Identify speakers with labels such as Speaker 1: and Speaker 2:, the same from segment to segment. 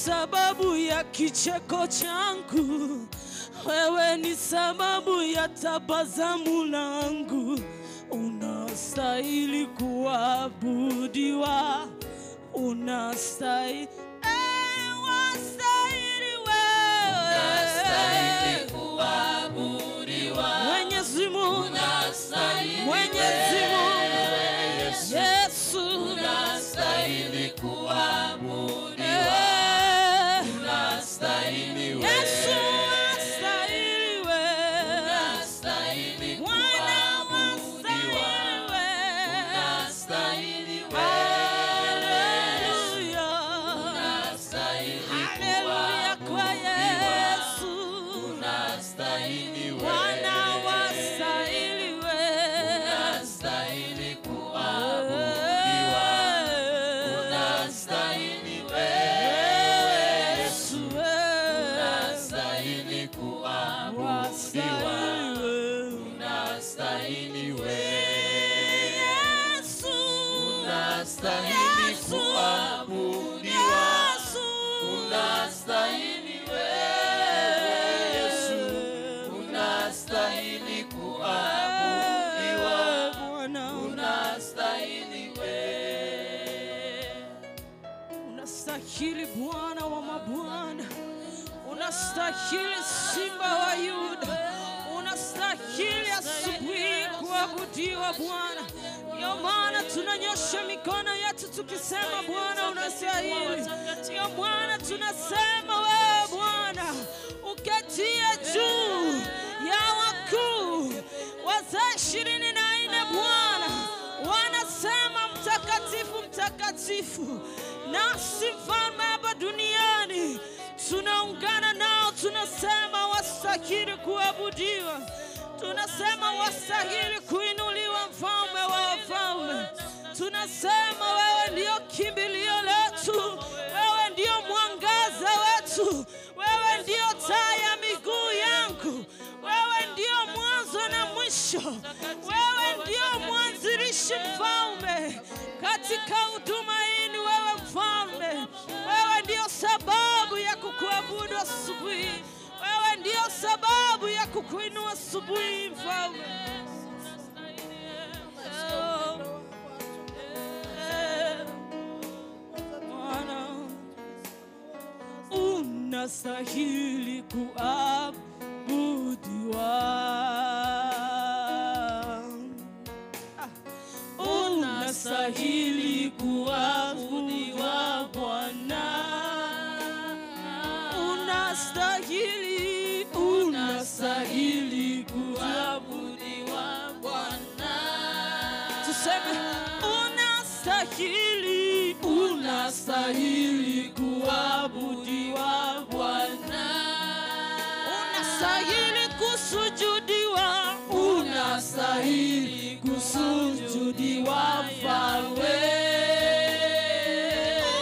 Speaker 1: sababu ya kicheko changu, wewe ni sababu ya tabasamu langu. Unastahili kuabudiwa, unastahili, wastahili wewe,
Speaker 2: Unastahili kuabudiwa.
Speaker 1: Mwenyezi Mungu,
Speaker 2: Unastahili
Speaker 1: Mwenyezi Mungu,
Speaker 2: Yesu.
Speaker 1: Yesu,
Speaker 2: Unastahili kuabudiwa. Unastahili wewe.
Speaker 1: Yesu wastahili wewe,
Speaker 2: Unastahili
Speaker 1: Bwana
Speaker 2: kuabudiwa.
Speaker 1: wastahili wewe.
Speaker 2: Unastahili wewe.
Speaker 1: Haleluya.
Speaker 2: Unastahili
Speaker 1: Haleluya kwa
Speaker 2: kuabudiwa.
Speaker 1: Yesu.
Speaker 2: Unastahili wewe.
Speaker 1: Bwana wastahili wewe.
Speaker 2: Unastahili kuabudiwa. Unastahili wewe.
Speaker 1: Yesu wewe.
Speaker 2: Unastahili kuabudiwa.
Speaker 1: Wastahili wewe.
Speaker 2: Unastahili wewe.
Speaker 1: Yesu.
Speaker 2: Unastahili
Speaker 1: Yesu.
Speaker 2: kuabudiwa.
Speaker 1: Yesu.
Speaker 2: Unastahili wewe Yesu. Unastahili kuabudiwa.
Speaker 1: Bwana.
Speaker 2: Unastahili wewe.
Speaker 1: Unastahili Bwana wa mabwana, unastahili Simba wa Yuda, unastahili asubuhi kuabudiwa Bwana. Ndio maana tunanyosha mikono yetu tukisema Bwana unastahili. Ndio maana tunasema wewe Bwana uketie juu ya wakuu wazee 24 Bwana wanasema mtakatifu, mtakatifu. Nasi mfalme hapa duniani tunaungana nao, tunasema wastahili kuabudiwa, tunasema wastahili kuinuliwa, mfalme wa wafalme. Tunasema wewe ndio kimbilio letu, wewe ndio mwangaza wetu, wewe ndio taa ya miguu yangu, wewe ndio mwanzo na mwisho, wewe ndio mwanzilishi mfalme. Katika huduma hii ni wewe mfalme, wewe ndio sababu ya kukuabudu asubuhi, wewe ndio sababu ya kukuinua asubuhi mfalme. Oh, Bwana, unastahili kuabudiwa. Unastahili kuabudiwa Bwana. Unastahili, unastahili kuabudiwa
Speaker 2: Bwana.
Speaker 1: Tuseme unastahili, unastahili kuabudiwa Bwana. Unastahili kusujudiwa, unastahili kusujudiwa Mfalme.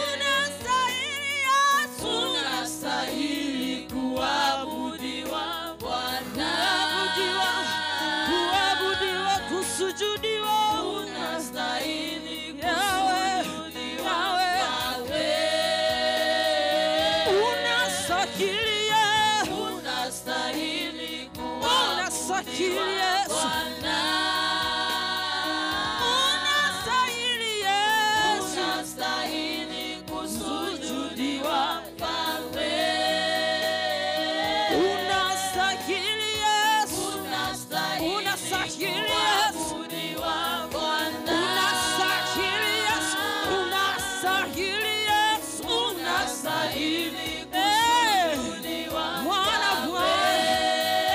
Speaker 1: Unastahili Yesu,
Speaker 2: Unastahili kuabudiwa Bwana.
Speaker 1: kuabudiwa, kuabudiwa, kusujudiwa.
Speaker 2: Unastahili
Speaker 1: Yawe,
Speaker 2: kusujudiwa
Speaker 1: Yawe.
Speaker 2: Yawe.
Speaker 1: Unastahili Yesu,
Speaker 2: Unastahili
Speaker 1: unastahili
Speaker 2: kuabudiwa
Speaker 1: Yesu.
Speaker 2: Bwana.
Speaker 1: Unastahili Yesu,
Speaker 2: Unastahili kusujudiwa Mfalme.
Speaker 1: unastahili Yesu,
Speaker 2: Unastahili
Speaker 1: unastahili Yesu.
Speaker 2: kuabudiwa Bwana.
Speaker 1: Unastahili Yesu, unastahili Yesu, unastahili.
Speaker 2: Unastahili
Speaker 1: Eh,
Speaker 2: kusujudiwa
Speaker 1: Bwana,
Speaker 2: Yahweh.
Speaker 1: Bwana.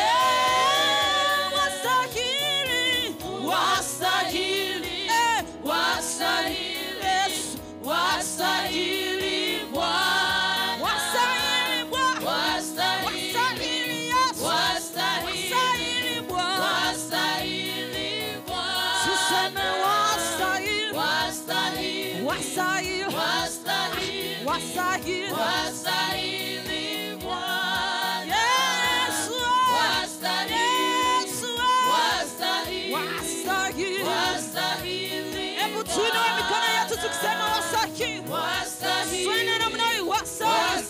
Speaker 1: Eh, wastahili,
Speaker 2: Wastahili,
Speaker 1: Eh,
Speaker 2: wastahili,
Speaker 1: Yesu,
Speaker 2: wastahili Bwana.
Speaker 1: wastahili Bwana,
Speaker 2: Wastahili,
Speaker 1: wastahili Yesu,
Speaker 2: wastahili,
Speaker 1: wastahili Bwana.
Speaker 2: wastahili Bwana.
Speaker 1: Tuseme wastahili,
Speaker 2: Wastahili,
Speaker 1: wastahili,
Speaker 2: wastahili,
Speaker 1: wastahili.
Speaker 2: wastahili Bwana.
Speaker 1: Yesu,
Speaker 2: Wastahili,
Speaker 1: Yesu,
Speaker 2: wastahili,
Speaker 1: wastahili.
Speaker 2: wastahili
Speaker 1: Hebu tuinue mikono yetu tukisema wastahili.
Speaker 2: Wastahili,
Speaker 1: Twende namna hii, wastahili.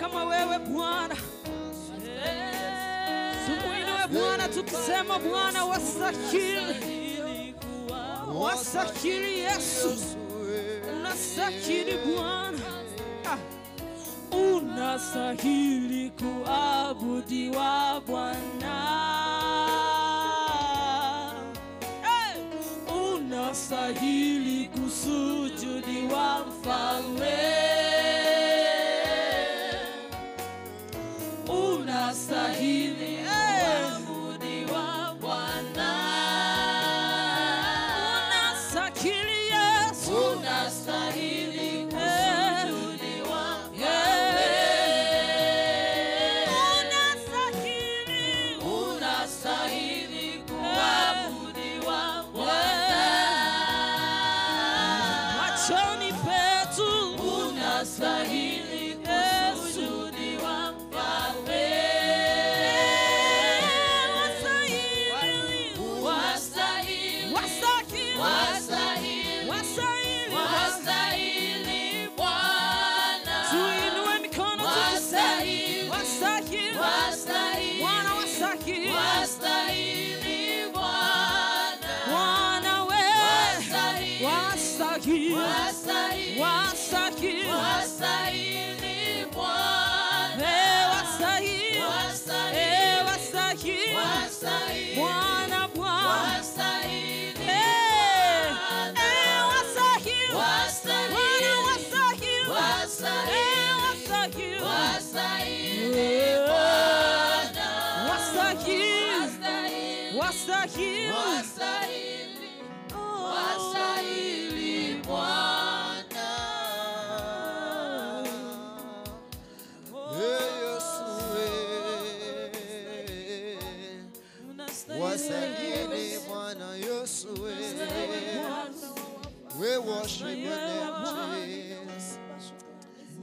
Speaker 1: kama wewe Bwana. Tumuinue Bwana tukisema Bwana wastahili. Wastahili Yesu. Unastahili Bwana. Unastahili kuabudiwa Bwana. Hey! Unastahili kusujudiwa Mfalme. Unastahili kuabudiwa Bwana. Unastahili Yesu.
Speaker 2: Unastahili kusujudiwa Mfalme.
Speaker 1: Unastahili.
Speaker 2: Unastahili kuabudiwa Bwana.
Speaker 1: Machoni petu.
Speaker 2: Unastahili kusujudiwa Mfalme.
Speaker 1: Wastahili.
Speaker 2: Wastahili.
Speaker 1: Wastahili.
Speaker 2: Wastahili.
Speaker 1: Wastahili.
Speaker 2: Wastahili Bwana.
Speaker 1: Tuinue mikono tukisema wastahili.
Speaker 2: Wastahili.
Speaker 1: Bwana wastahili.
Speaker 2: Wastahili Bwana.
Speaker 1: Bwana wewe.
Speaker 2: Wastahili.
Speaker 1: Wastahili.
Speaker 2: Wastahili.
Speaker 1: Wastahili.
Speaker 2: Wastahili Bwana.
Speaker 1: Eh, wastahili.
Speaker 2: Wastahili.
Speaker 1: Eh, wastahili.
Speaker 2: Wastahili.
Speaker 1: Bwana Bwana.
Speaker 2: Wastahili.
Speaker 1: Eh, eh, wastahili.
Speaker 2: Wastahili.
Speaker 1: Bwana wastahili.
Speaker 2: Wastahili.
Speaker 1: Eh, wastahili.
Speaker 2: Wastahili Bwana.
Speaker 1: Wastahili.
Speaker 2: Wastahili.
Speaker 1: Wastahili.
Speaker 2: Wastahili. Wastahili Bwana.
Speaker 3: Wastahili Bwana Yesu, we worship your name, Jesus.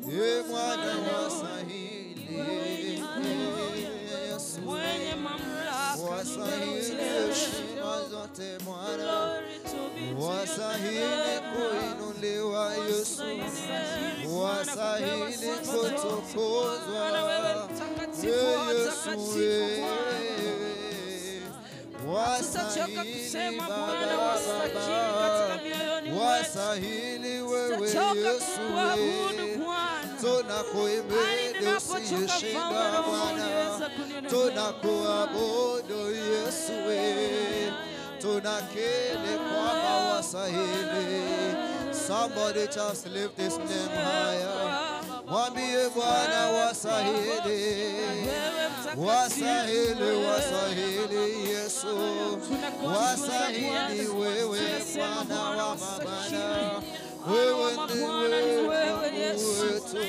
Speaker 3: Ye Bwana wastahili, Yesu,
Speaker 1: Mwenye mamlaka
Speaker 3: wastahili heshima zote Bwana, wastahili kuinuliwa Yesu, wastahili kutukuzwa.
Speaker 1: Bwana wewe mtakatifu
Speaker 3: Ye
Speaker 1: wa
Speaker 3: Yesu,
Speaker 1: watakatifu Bwana. Hatutachoka
Speaker 3: wastahili
Speaker 1: kusema Bwana
Speaker 3: Baba,
Speaker 1: wastahili katika mioyoni mwetu.
Speaker 3: wastahili wewe
Speaker 1: Tutachoka
Speaker 3: Yesu,
Speaker 1: kukuabudu Bwana. Hadi
Speaker 3: tunakuimbidi
Speaker 1: ninapochoka
Speaker 3: usiyeshinda
Speaker 1: Mfalme, Roho
Speaker 3: Bwana,
Speaker 1: uliweza kuniondoa.
Speaker 3: tunakuabudu Yesu, tunakiri kwamba wastahili. Somebody just lift his name higher. Mwambie Bwana wastahili.
Speaker 1: Wewe mtakatifu,
Speaker 3: Wastahili, wastahili Yesu, wastahili wewe Bwana wa mabwana, wewe ndiwe Mungu wetu.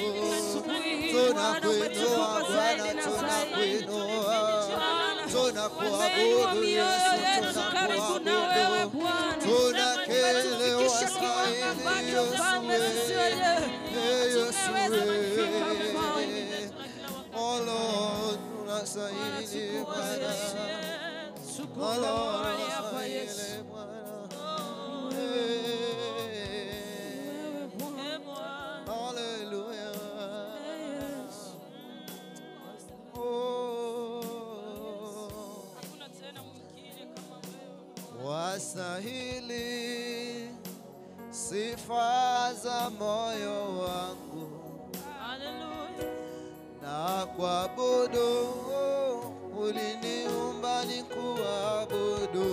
Speaker 3: Tunakuinua Bwana, tunakuinua, tunakuabudu Yesu, tunakuabudu, tunakele wastahili Yesu, Yesu, Oh Lord, unastahili Bwana. Oh Lord, unastahili Bwana. Hallelujah. Oh.
Speaker 1: Hakuna tena mwingine kama wewe.
Speaker 3: Wastahili sifa za moyo wangu
Speaker 1: Hallelujah.
Speaker 3: na kuabudu, uliniumba nikuabudu.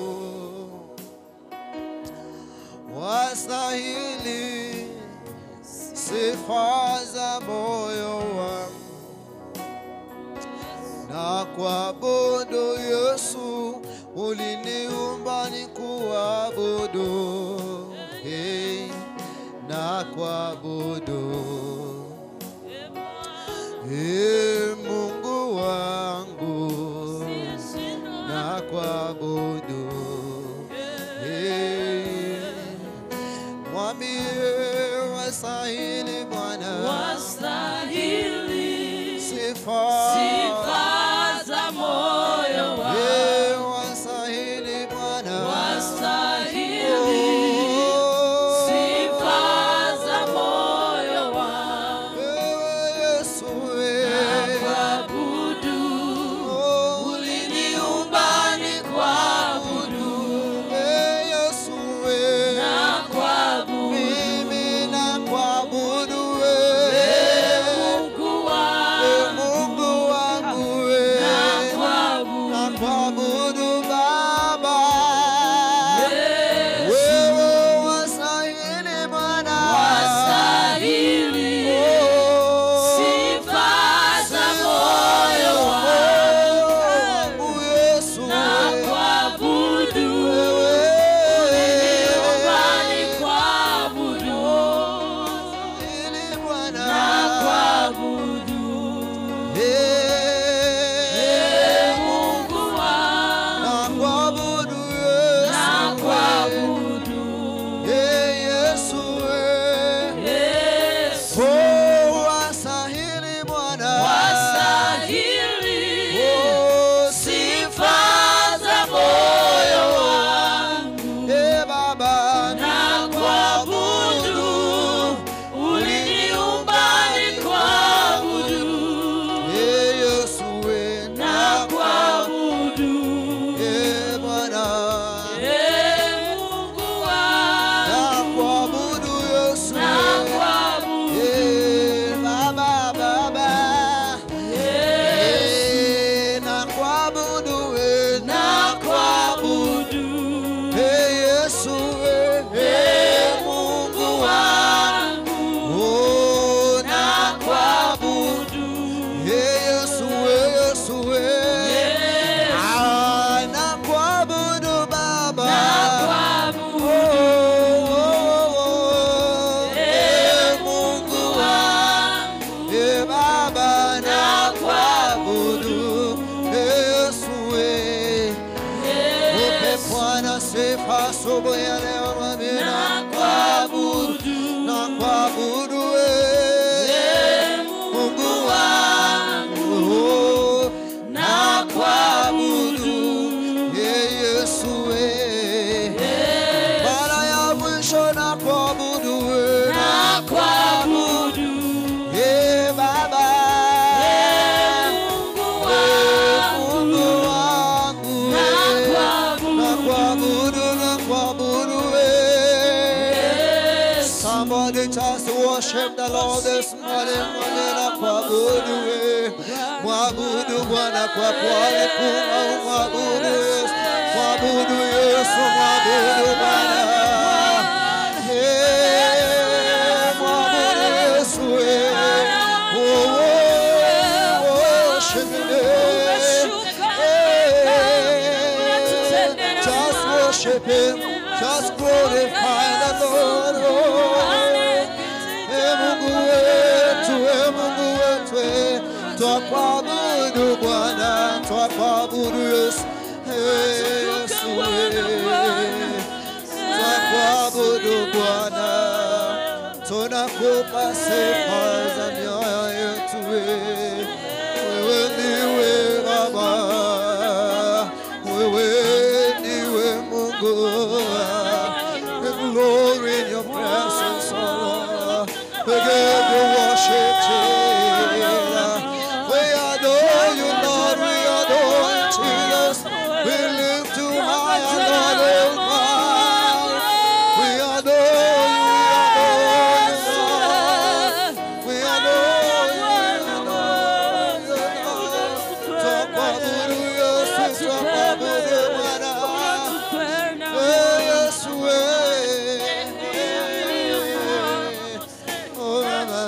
Speaker 3: Wastahili sifa za moyo wangu na kuabudu Yesu, uliniumba nikuabudu. Hey, na kuabudu Ee Mungu wangu na kuabudu. Hey, mwambie wastahili Bwana
Speaker 2: Wastahili
Speaker 3: sifa,
Speaker 2: sifa za moyo wangu.
Speaker 3: Ee, wastahili Bwana
Speaker 2: Wastahili
Speaker 3: Oh,
Speaker 2: sifa za moyo wangu.
Speaker 3: Ewe Yesu, wewe. asubuhi ya leo, mwambie nakuabudu, nakuabudu wewe Mungu wangu, nakuabudu Yesu wewe. Mara ya mwisho nakuabudu wewe,
Speaker 2: Nakuabudu
Speaker 3: Baba,
Speaker 2: Mungu wangu,
Speaker 3: Mungu wangu, nakuabudu, nakuabudu wewe. Somebody just worship the Lord this morning. Mwambie nakuabudu wewe. Mwabudu Bwana kwa kuwa mwabudu Yesu, mwabudu Yesu, mwabudu Bwana. Hey, mwabudu Yesu, hey. Oh, oh, worship him. Hey, just worship him, just glorify the Lord. Oh, Mungu wetu, Mungu wetu, twakuabudu Bwana, twakuabudu Yesu, Yesu, twakuabudu Bwana, tunakupa sifa za mioyo yetu, wewe ndiwe Baba, wewe ndiwe Mungu. The glory in your presence, O Lord. We give you worship, Jesus. We adore you, Lord. We adore you, Jesus. We lift you high, Lord, oh God. We adore you, we adore you, Lord. We adore you, we adore you, Lord. Twakuabudu Yesu, twakuabudu Bwana. Yesu, oh, Baba.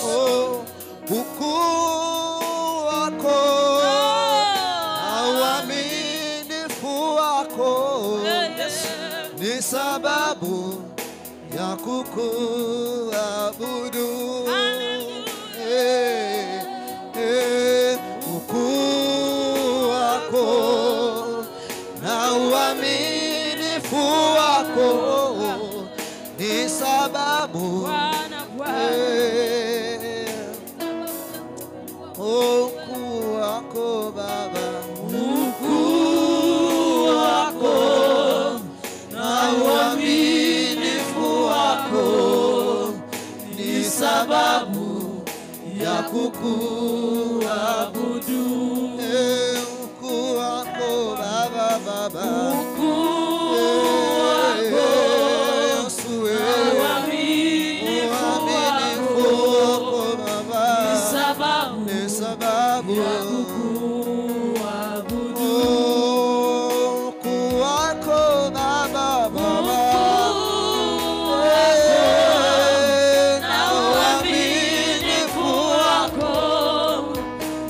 Speaker 3: Oh, ukuu wako na uaminifu wako ni sababu ya kukuabudu. Eh, eh, ukuu wako na uaminifu wako ni sababu eh, ukuu wako Baba, ukuu wako na uaminifu wako ni sababu ya kukuabudu. Eh, ukuu wako Baba, Baba, Eh, Yesu, eh, uaminifu wako Baba ni sababu ukuu wako Baba, Baba, Eh, na uaminifu wako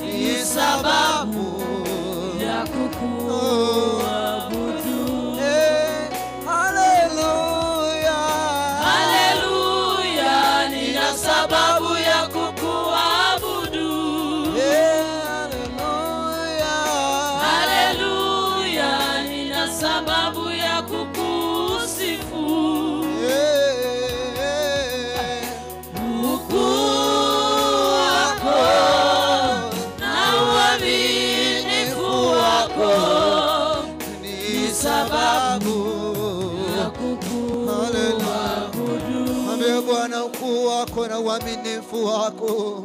Speaker 3: ni sababu Eh, haleluya.
Speaker 2: Haleluya, nina sababu ya kukuabudu.
Speaker 3: Eh, haleluya.
Speaker 2: Haleluya, nina sababu ya kukusifu.
Speaker 3: Eh,
Speaker 2: Ukuu wako na uaminifu wako
Speaker 3: ni sababu
Speaker 2: ya kukuabudu.
Speaker 3: Mwambie Bwana ukuu wako na uaminifu wako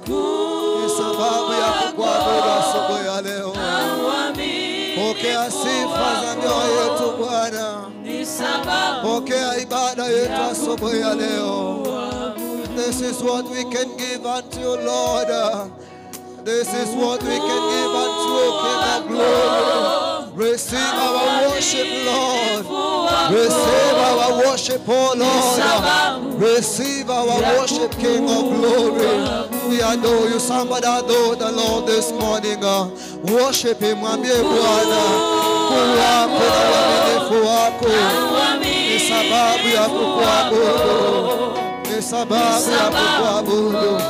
Speaker 3: ni sababu ya kukuabudu asubuhi ya leo. Pokea sifa za mioyo yetu Bwana,
Speaker 2: Ni sababu
Speaker 3: pokea ibada yetu asubuhi ya leo. This is what we can give unto you, Lord. This is what we can give unto you, King of glory. Receive our worship, Lord. Receive our worship, oh Lord. Receive our worship, King of glory. We adore you. Somebody adore the Lord this morning. Worship him. Mwambie Bwana ukuu wako na uaminifu wako ni sababu ya kukuabudu, ni sababu ya kukuabudu.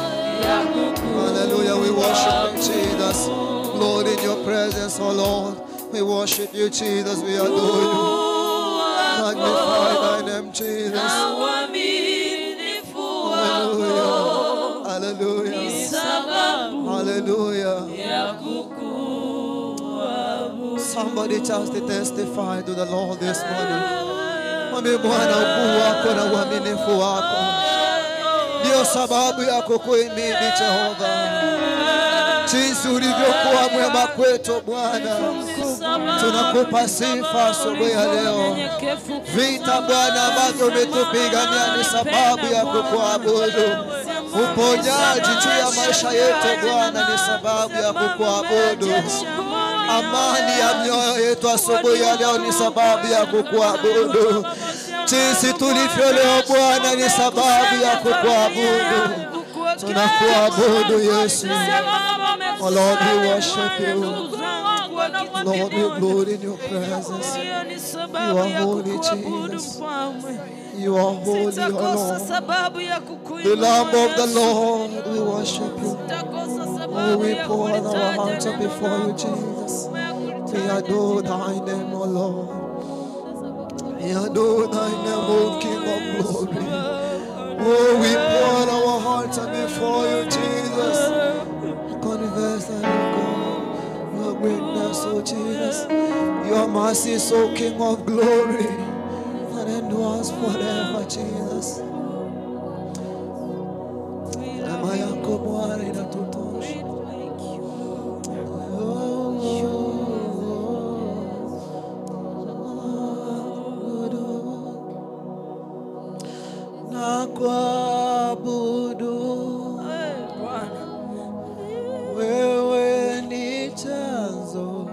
Speaker 3: Hallelujah, we worship you, Jesus. Lord, in your presence, oh Lord, we worship you, Jesus. We adore you. Magnify thy name, Jesus. Hallelujah. Hallelujah. Hallelujah. Somebody just testify to the Lord this morning. Mwambie Bwana ukuu wako na uaminifu wako ndio sababu ya kukuhimidi Jehova. Jinsi ulivyokuwa mwema kwetu Bwana, tunakupa sifa asubuhi ya leo. Vita Bwana ambavyo umetupigania ni sababu ya kukuabudu. Uponyaji juu ya maisha yetu Bwana ni sababu ya kukuabudu. Amani ya mioyo yetu asubuhi ya leo ni sababu ya kukuabudu. Jinsi tulivyo leo Bwana ni sababu ya kukuabudu. Tunakuabudu Yesu. Oh Lord, we worship you. Lord, we glory in your presence. You are holy, Jesus. You are holy, O Lord. The Lamb of the Lord, we worship you. Oh, we pour our hearts up before you, Jesus. We adore thy name, O Lord. We adore thy name, O King of glory. Oh, we pour our hearts up before you, Jesus. Confess that, O God, your greatness, O Jesus. Your mercy, O King of glory, that endures forever, Jesus. Neema yako Bwana inatutosha. Nakuabudu wewe, ni chanzo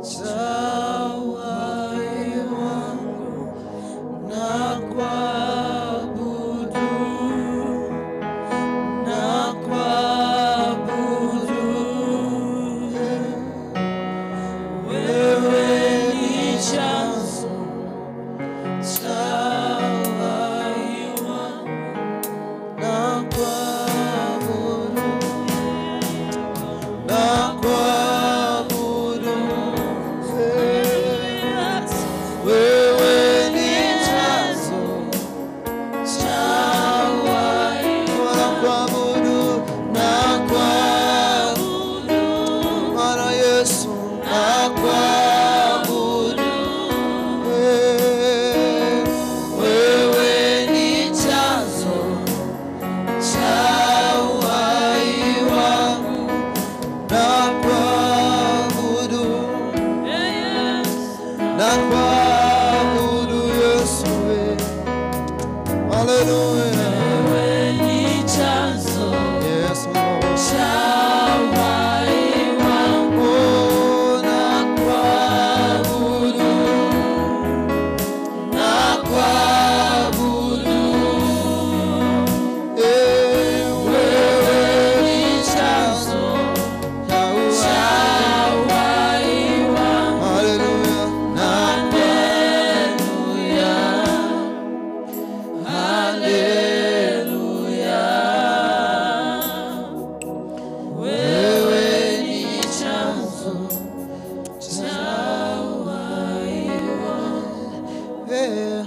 Speaker 3: cha uhai wangu. Nakuabudu, nakuabudu wewe, ni chanzo cha uhai wangu. Nakuabudu, nakuabudu wewe, ni chanzo cha uhai. Nakuabudu, nakuabudu Bwana Yesu, nakuabudu wewe, ni chanzo cha uhai wangu. Nakuabudu, nakuabudu Yesu. Hallelujah.
Speaker 2: Wewe ni chanzo
Speaker 3: Yes, Lord.
Speaker 2: cha uhai wangu.
Speaker 3: Oh, nakuabudu, nakuabudu. Wewe ni chanzo cha
Speaker 2: Uhai wangu.
Speaker 3: Hallelujah.
Speaker 2: Haleluya, haleluya. Wewe ni chanzo cha uhai wangu.
Speaker 3: Hallelujah.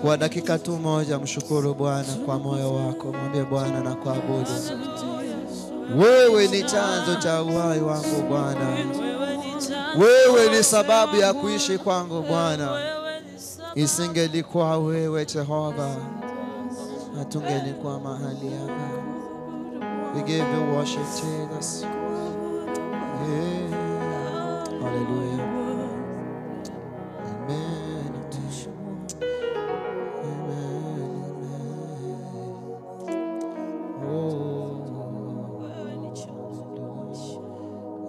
Speaker 3: Kwa dakika tu moja mshukuru Bwana kwa moyo wako. Mwambie Bwana na kuabudu. Wewe ni chanzo cha uhai wangu Bwana. Wewe ni sababu ya kuishi kwangu Bwana. Isingelikuwa wewe Jehova, hatungelikuwa mahali hapa. We give you worship, Jesus. Yeah. Hallelujah. Amen. Amen. Amen. Oh,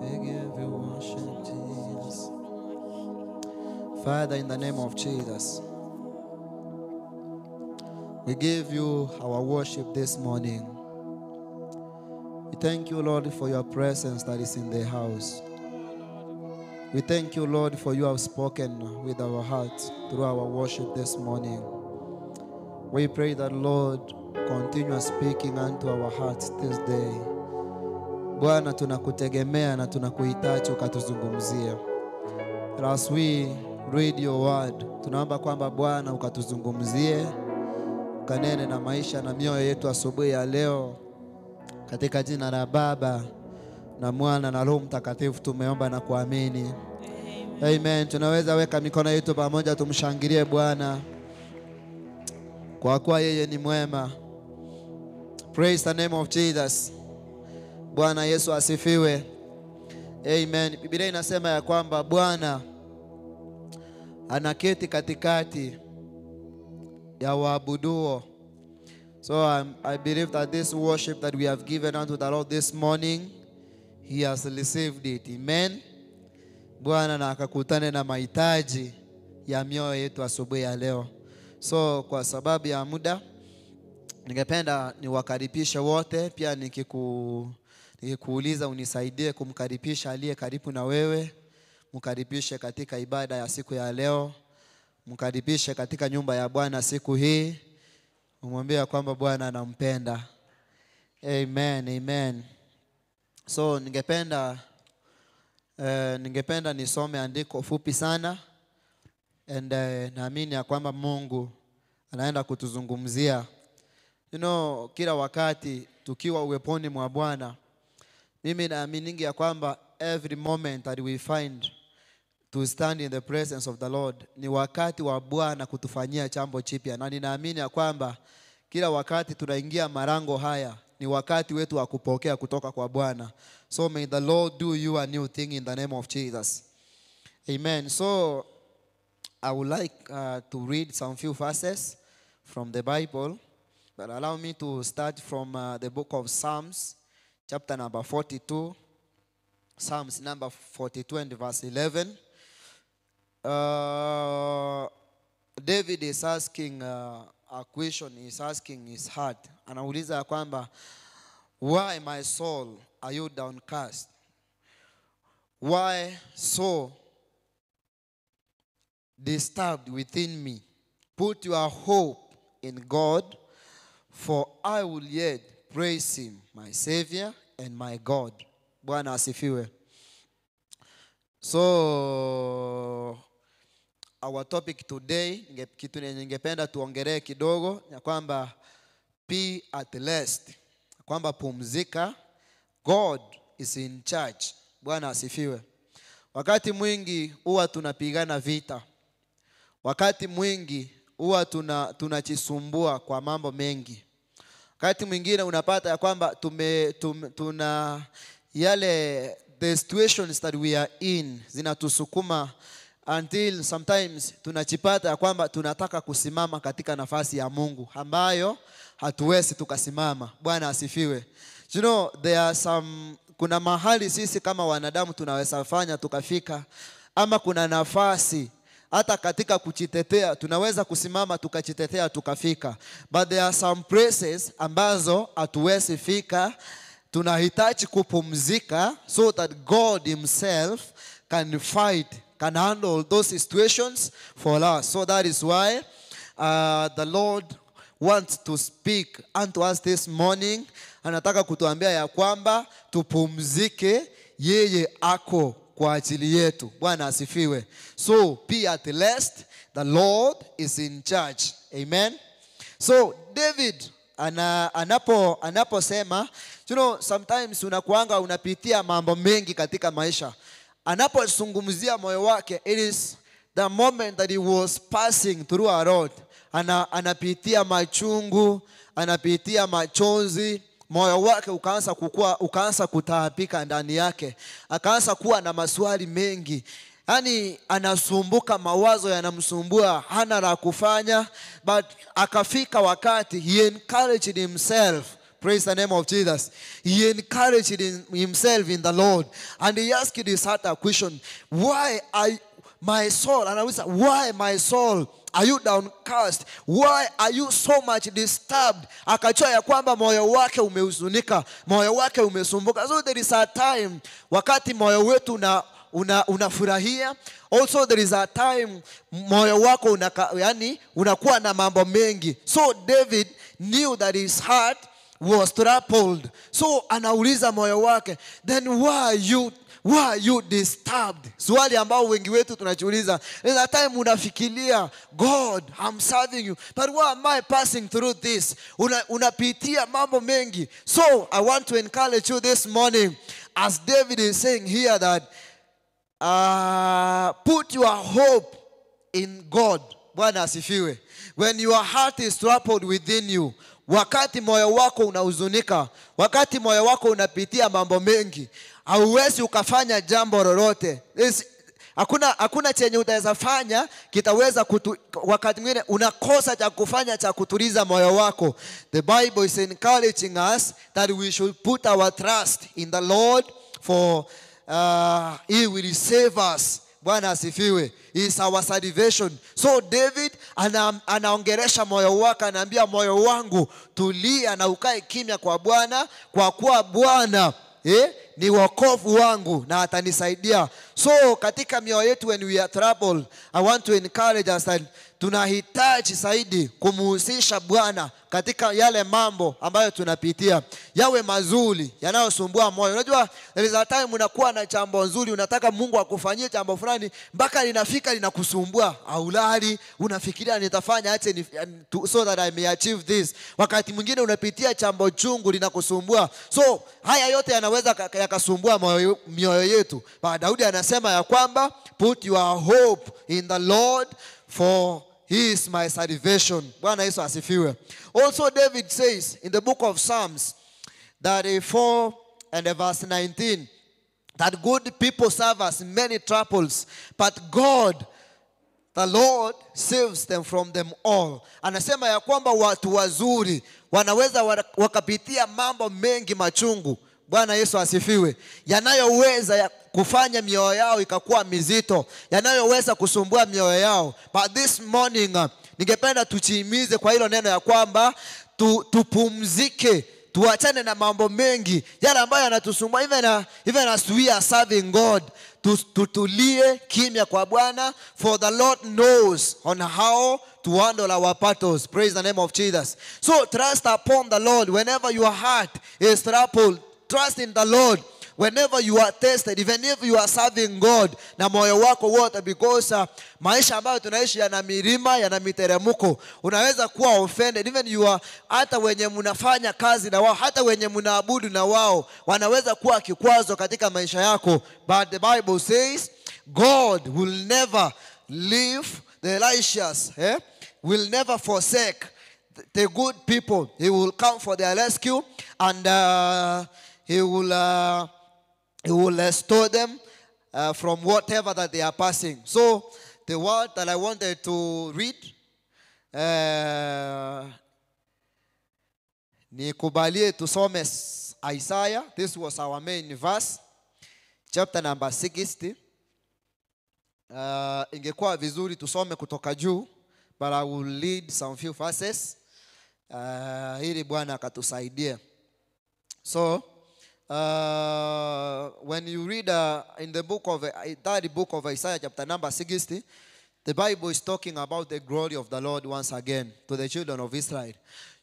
Speaker 3: we give you worship, Jesus. Father, in the name of Jesus, we give you our worship this morning. We thank you, Lord, for your presence that is in the house. We thank you, Lord, for you have spoken with our hearts through our worship this morning. We pray that, Lord, continue speaking unto our hearts this day. Bwana, tunakutegemea na tunakuhitaji ukatuzungumzia. As we read your word, tunaomba kwamba Bwana ukatuzungumzie, ukanene na maisha na mioyo yetu asubuhi ya leo. Katika jina la Baba na Mwana na Roho Mtakatifu tumeomba na kuamini. Amen. Amen. Tunaweza weka mikono yetu pamoja tumshangilie Bwana kwa kuwa yeye ni mwema. Praise the name of Jesus. Bwana Yesu asifiwe. Amen. Biblia inasema ya kwamba Bwana anaketi katikati ya waabuduo. So I believe that this worship that we have given unto the Lord this morning, he has received it. Amen. Bwana na akakutane na mahitaji ya mioyo yetu asubuhi ya leo. So kwa sababu ya muda, ningependa niwakaribishe wote. Pia nikikuuliza unisaidie kumkaribisha aliye karibu na wewe. Mkaribishe katika ibada ya siku ya leo. Mkaribishe katika nyumba ya Bwana siku hii. Umwambie kwamba Bwana anampenda. Amen, amen. So ningependa nisome andiko fupi sana. And naamini ya kwamba Mungu anaenda kutuzungumzia. You know, kila wakati tukiwa uweponi mwa Bwana, mimi naamini ya kwamba every moment that we find to stand in the presence of the Lord ni wakati wa Bwana kutufanyia jambo jipya. Na ninaamini ya kwamba kila wakati tunaingia marango haya ni wakati wetu wa kupokea kutoka kwa Bwana. So may the Lord do you a new thing in the name of Jesus. Amen. So I would like to read some few verses from the Bible, but allow me to start from the book of Psalms, chapter number 42. Psalms number 42 and verse 11. David is asking a question. He's asking his heart. Anauliza kwamba, why my soul are you downcast? Why so disturbed within me? Put your hope in God, for I will yet praise him, my Savior and my God. Bwana asifiwe. So our topic today, kitu ningependa tuongelee kidogo ya kwamba be at rest, kwamba pumzika, God is in charge. Bwana asifiwe. Wakati mwingi huwa tunapigana vita. Wakati mwingi huwa tunajisumbua kwa mambo mengi. Wakati mwingine unapata ya kwamba tuna yale the situations that we are in zinatusukuma until sometimes tunajipata ya kwamba tunataka kusimama katika nafasi ya Mungu ambayo hatuwezi tukasimama. Bwana asifiwe. You know, there are some, kuna mahali sisi kama wanadamu tunaweza fanya tukafika, ama kuna nafasi hata katika kujitetea tunaweza kusimama tukajitetea tukafika. But there are some places ambazo hatuwezi fika. Tunahitaji kupumzika so that God himself can fight, can handle those situations for us. So that is why the Lord wants to speak unto us this morning. Anataka kutuambia ya kwamba tupumzike, yeye ako kwa ajili yetu. Bwana asifiwe. So be at rest, the Lord is in charge. Amen. So David anaposema, you know, sometimes unakuanga unapitia mambo mengi katika maisha. Anapozungumzia moyo wake, it is the moment that he was passing through a road. Anapitia machungu, anapitia machozi, moyo wake ukaanza kukua, ukaanza kutaabika ndani yake. Akaanza kuwa na maswali mengi. Yaani anasumbuka, mawazo yanamsumbua, hana la kufanya. But akafika wakati he encouraged himself. Praise the name of Jesus. He encouraged himself in the Lord. And he asked his heart a question. Why are my soul? And I will say, why my soul are you downcast? Why are you so much disturbed? Akajua ya kwamba moyo wake umehuzunika, moyo wake umesumbuka. So there is a time wakati moyo wetu unafurahia. Also there is a time moyo wako yani unakuwa na mambo mengi. So David knew that his heart was troubled. So anauliza moyo wake, then why are you disturbed? Swali ambao wengi wetu tunajiuliza. There's a time unafikiria, God, I'm serving you, but why am I passing through this? Unapitia mambo mengi. So I want to encourage you this morning, as David is saying here, that put your hope in God. Bwana asifiwe. When your heart is troubled within you, wakati moyo wako unahuzunika, wakati moyo wako unapitia mambo mengi, hauwezi ukafanya jambo lolote. Hakuna chenye utaweza fanya kitaweza wakati mwingine unakosa cha kufanya cha kutuliza moyo wako. The Bible is encouraging us that we should put our trust in the Lord, for he will save us. Bwana asifiwe. He is our salvation. So David anaongeresha moyo wake, anaambia moyo wangu tulia na ukae kimya kwa Bwana, kwa kuwa Bwana ni wokovu wangu na atanisaidia. So katika mioyo yetu, when we are troubled, I want to encourage us that tunahitaji zaidi kumuhusisha Bwana katika yale mambo ambayo tunapitia, yawe mazuri yanayosumbua moyo. Unajua there is a time unakuwa na jambo nzuri, unataka Mungu akufanyie jambo fulani, mpaka linafika linakusumbua, haulali, unafikiria nitafanya aje so that I may achieve this. Wakati mwingine unapitia jambo chungu linakusumbua. So haya yote yanaweza yakasumbua mioyo yetu. But Daudi anasema ya kwamba put your hope in the Lord, for he is my salvation. Bwana Yesu asifiwe. Also David says in the book of Psalms 34 and verse 19 that good people serve us many troubles, but God the Lord saves them from them all. Anasema ya kwamba watu wazuri wanaweza wakapitia mambo mengi machungu. Bwana Yesu asifiwe. Yanayoweza kufanya mioyo yao ikakuwa mizito, yanayoweza kusumbua mioyo yao. But this morning ningependa tuchimize kwa hilo neno ya kwamba tupumzike, tuachane na mambo mengi yale ambayo yanatusumbua. Even as we are serving God, tutulie kimya kwa Bwana, for the Lord knows on how to handle our battles. Praise the name of Jesus. So trust upon the Lord whenever your heart is troubled. Trust in the Lord whenever you are tested, even if you are serving God na moyo wako wote, because maisha ambayo tunaishi yana milima, yana miteremko. Unaweza kuwa offended, even you are, hata wenye mnafanya kazi na wao, hata wenye mnaabudu na wao, wanaweza kuwa kikwazo katika maisha yako. But the Bible says God will never leave the righteous, will never forsake the good people. He will come for their rescue, and he will restore them from whatever that they are passing. So the word that I wanted to read, nikubalie tusome Isaiah. This was our main verse, chapter number 60. Ingekuwa vizuri tusome kutoka juu, but I will lead some few verses ili Bwana akatusaidie. So when you read in the book of third book of Isaiah, chapter number 60, the Bible is talking about the glory of the Lord once again to the children of Israel.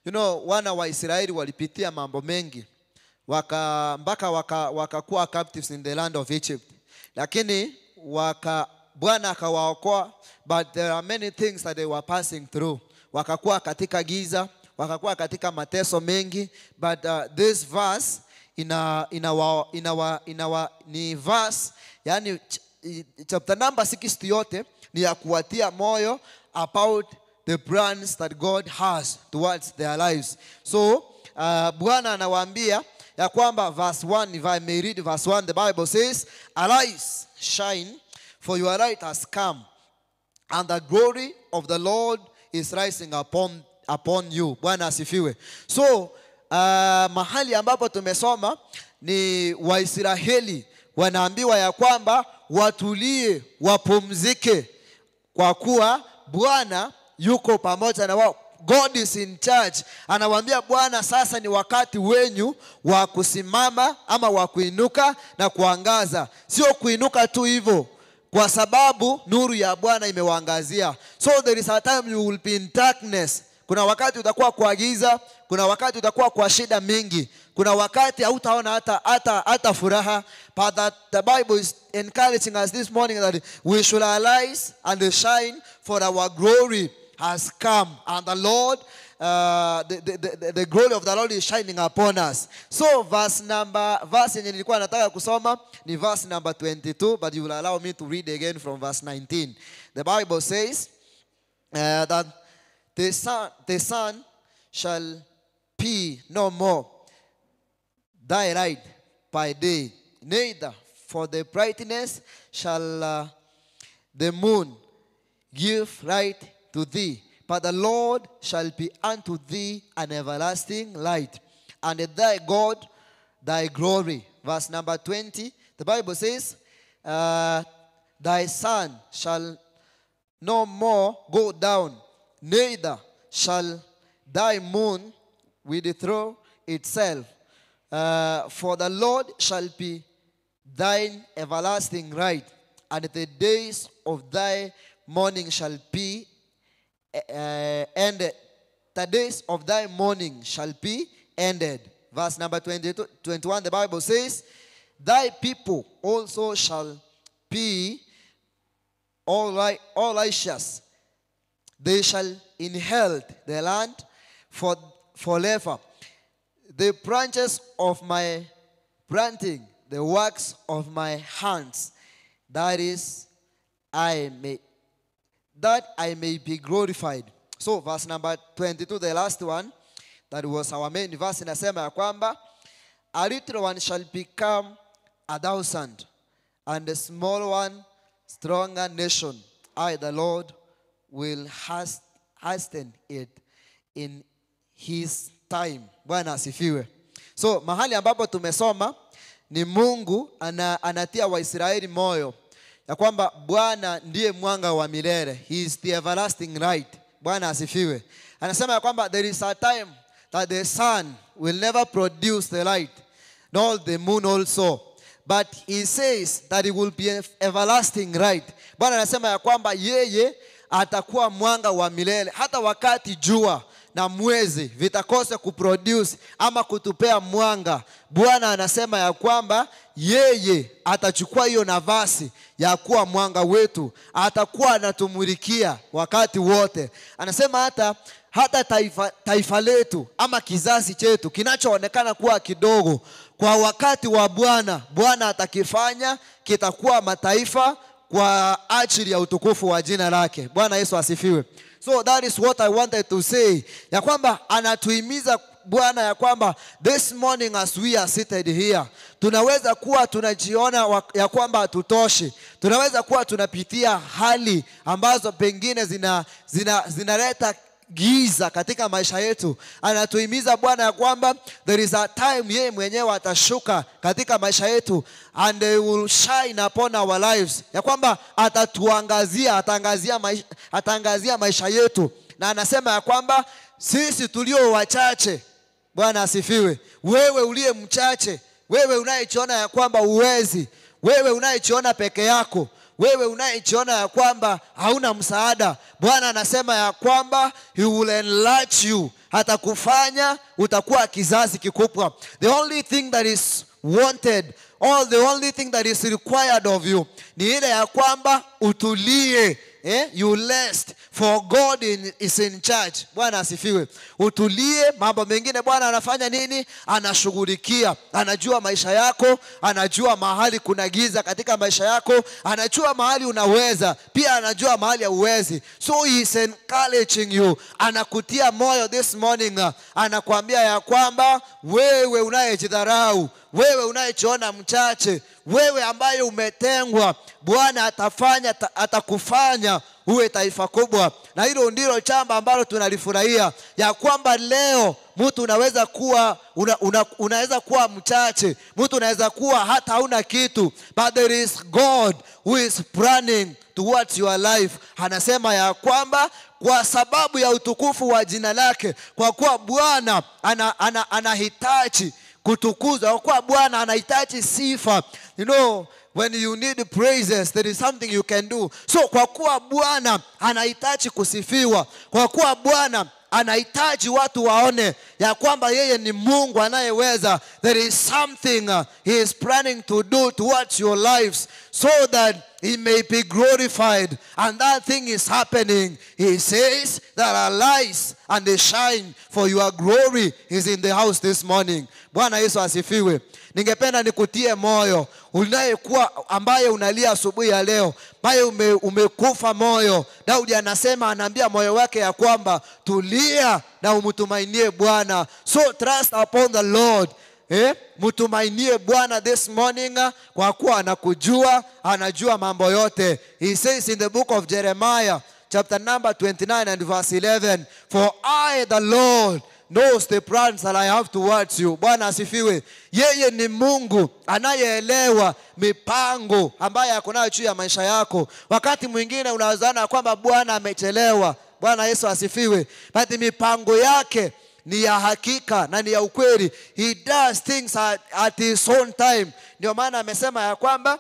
Speaker 3: You know, wana wa Israeli walipitia mambo mengi, mpaka wakakuwa captives in the land of Egypt. Lakini Bwana akawaokoa, but there are many things that they were passing through. Wakakuwa katika giza, wakakuwa katika mateso mengi, but this verse ni verse, yani chapter number 60 yote ni ya kuwatia moyo about the plans that God has towards their lives. So Bwana anawaambia ya kwamba verse 1, if I may read verse 1, the Bible says, "Arise, shine, for your light has come, and the glory of the Lord is rising upon you." Bwana asifiwe. So mahali ambapo tumesoma ni Waisraeli wanaambiwa ya kwamba watulie, wapumzike, kwa kuwa Bwana yuko pamoja na wao. God is in charge. Anawaambia Bwana sasa ni wakati wenyu wa kusimama ama wa kuinuka na kuangaza. Sio kuinuka tu hivyo, kwa sababu nuru ya Bwana imewaangazia. So there is a time you will be in darkness. Kuna wakati utakuwa kwa giza, kuna wakati utakuwa kwa shida mingi, kuna wakati hautaona hata furaha. But that the Bible is encouraging us this morning that we should arise and shine, for our glory has come, and the Lord, the glory of the Lord is shining upon us. So verse yenye nilikuwa nataka kusoma ni verse number 22, but you will allow me to read again from verse 19. The Bible says that the sun shall be no more thy light by day, neither for the brightness shall the moon give light to thee, but the Lord shall be unto thee an everlasting light, and thy God thy glory. Verse number 20, the Bible says, thy sun shall no more go down, neither shall thy moon withdraw itself. For the Lord shall be thine everlasting right, and the days of thy mourning shall be ended. The days of thy mourning shall be ended. Verse number 22, 21, the Bible says, thy people also shall be all righteous. They shall inherit the land for forever. The branches of my planting, the works of my hands, that is, that I may be glorified. So verse number 22, the last one, that was our main verse, inasema ya kwamba a little one shall become 1,000, and a small one stronger nation. I, the Lord, will hasten it in his time. Bwana asifiwe. So mahali ambapo tumesoma ni Mungu anatia Waisraeli moyo ya kwamba Bwana ndiye mwanga wa milele. He is the everlasting light. Bwana asifiwe. Anasema ya kwamba there is a time that the sun will never produce the light, nor the moon also. But he says that it will be everlasting light. Bwana anasema ya kwamba yeye atakuwa mwanga wa milele. Hata wakati jua na mwezi vitakosa kuproduce ama kutupea mwanga, Bwana anasema ya kwamba yeye atachukua hiyo nafasi ya kuwa mwanga wetu, atakuwa anatumulikia wakati wote. Anasema hata taifa letu ama kizazi chetu kinachoonekana kuwa kidogo, kwa wakati wa Bwana, Bwana atakifanya kitakuwa mataifa kwa ajili ya utukufu wa jina lake. Bwana Yesu asifiwe. So that is what I wanted to say. Ya kwamba anatuhimiza Bwana ya kwamba this morning as we are seated here, tunaweza kuwa tunajiona ya kwamba hatutoshi. Tunaweza kuwa tunapitia hali ambazo pengine zinaleta giza katika maisha yetu. Anatuhimiza Bwana ya kwamba there is a time yeye mwenyewe atashuka katika maisha yetu, and they will shine upon our lives. Ya kwamba atatuangazia, ataangazia maisha yetu. Na anasema ya kwamba sisi tulio wachache, Bwana asifiwe, wewe uliye mchache, wewe unayejiona ya kwamba uwezi, wewe unayejiona peke yako, wewe unayejiona ya kwamba hauna msaada, Bwana anasema ya kwamba he will enlarge you. Atakufanya utakuwa kizazi kikubwa. The only thing that is wanted, or the only thing that is required of you, ni ile ya kwamba utulie. You rest, for God is in charge. Bwana asifiwe. Utulie, mambo mengine Bwana anafanya nini? Anashughulikia. Anajua maisha yako, anajua mahali kuna giza katika maisha yako, anajua mahali unaweza, pia anajua mahali hauwezi. So he is encouraging you. Anakutia moyo this morning. Anakuambia ya kwamba wewe unayejidharau, wewe unayejiona mchache, wewe ambaye umetengwa, Bwana atakufanya uwe taifa kubwa. Na hilo ndilo chamba ambalo tunalifurahia, ya kwamba leo mtu unaweza kuwa unaweza kuwa mchache, mtu unaweza kuwa hata hauna kitu, but there is God who is planning towards your life. Anasema ya kwamba kwa sababu ya utukufu wa jina lake, kwa kuwa Bwana anahitaji kutukuzwa, kwa kuwa Bwana anahitaji sifa. You know, when you need praises, there is something you can do. So kwa kuwa Bwana anahitaji kusifiwa, kwa kuwa Bwana anahitaji watu waone ya kwamba yeye ni Mungu anayeweza, there is something he is planning to do towards your lives so that he may be glorified. And that thing is happening. He says that arise and they shine, for your glory is in the house this morning. Bwana Yesu asifiwe. Ningependa nikutie moyo unayekuwa, ambaye unalia asubuhi ya leo, ambaye umekufa moyo. Daudi anasema, anaambia moyo wake ya kwamba tulia na umtumainie Bwana. So trust upon the Lord. Mtumainie Bwana this morning, kwa kuwa anakujua, anajua mambo yote. He says in the book of Jeremiah chapter number 29 and verse 11, for I the Lord knows the plans that I have towards you. Bwana asifiwe. Yeye ni Mungu anayeelewa mipango ambayo ako nayo juu ya maisha yako. Wakati mwingine unawazana kwamba Bwana amechelewa. Bwana Yesu asifiwe. But mipango yake ni ya hakika na ni ya ukweli. He does things at his own time. Ndio maana amesema ya kwamba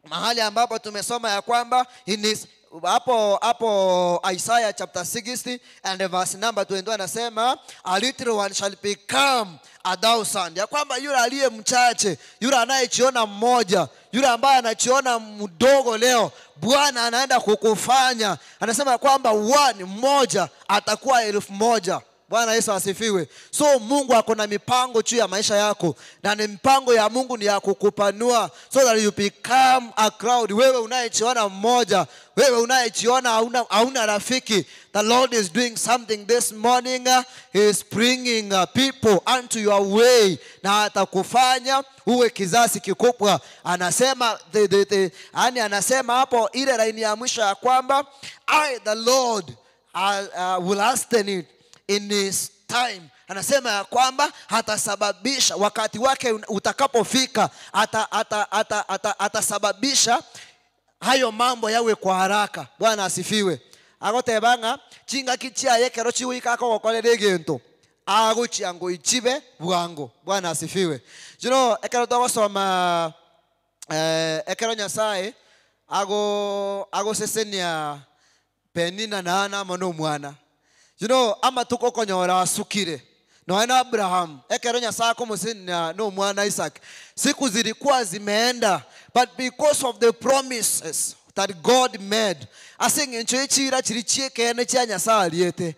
Speaker 3: mahali ambapo tumesoma ya kwamba in his, hapo Isaiah chapter 60 and verse number 21 anasema a little one shall become a thousand. Ya kwamba yule aliye mchache, yule anayejiona mmoja, yule ambaye anajiona mdogo leo, Bwana anaenda kukufanya. Anasema kwamba one mmoja atakuwa 1000. Bwana Yesu asifiwe. So Mungu ako na mipango juu ya maisha yako, na ni mipango ya Mungu ni ya kukupanua so that you become a crowd. Wewe unayejiona mmoja, wewe unayejiona hauna rafiki, the Lord is doing something this morning. He is bringing people unto your way, na atakufanya uwe kizazi kikubwa. Anasema yani anasema hapo ile laini ya mwisho ya kwamba I the Lord will hasten it in his time. Anasema ya kwamba hatasababisha wakati wake utakapofika, atasababisha hayo mambo yawe kwa haraka. Bwana asifiwe. Agotebanga chinga kichia yekero chiwika akogokorera egento agochiango ichibe bwango. Bwana asifiwe. You know, ekero togosoma ekero Nyasaye agosesenia Penina na Hana mono mwana. You know, ama tuko konyora asukire. No na Abraham, ekero Nyasaye akomusina no mwana Isaac. Siku zilikuwa zimeenda, but because of the promises that God made, asing'encho echira chiri chiekene chia Nyasaye ariete.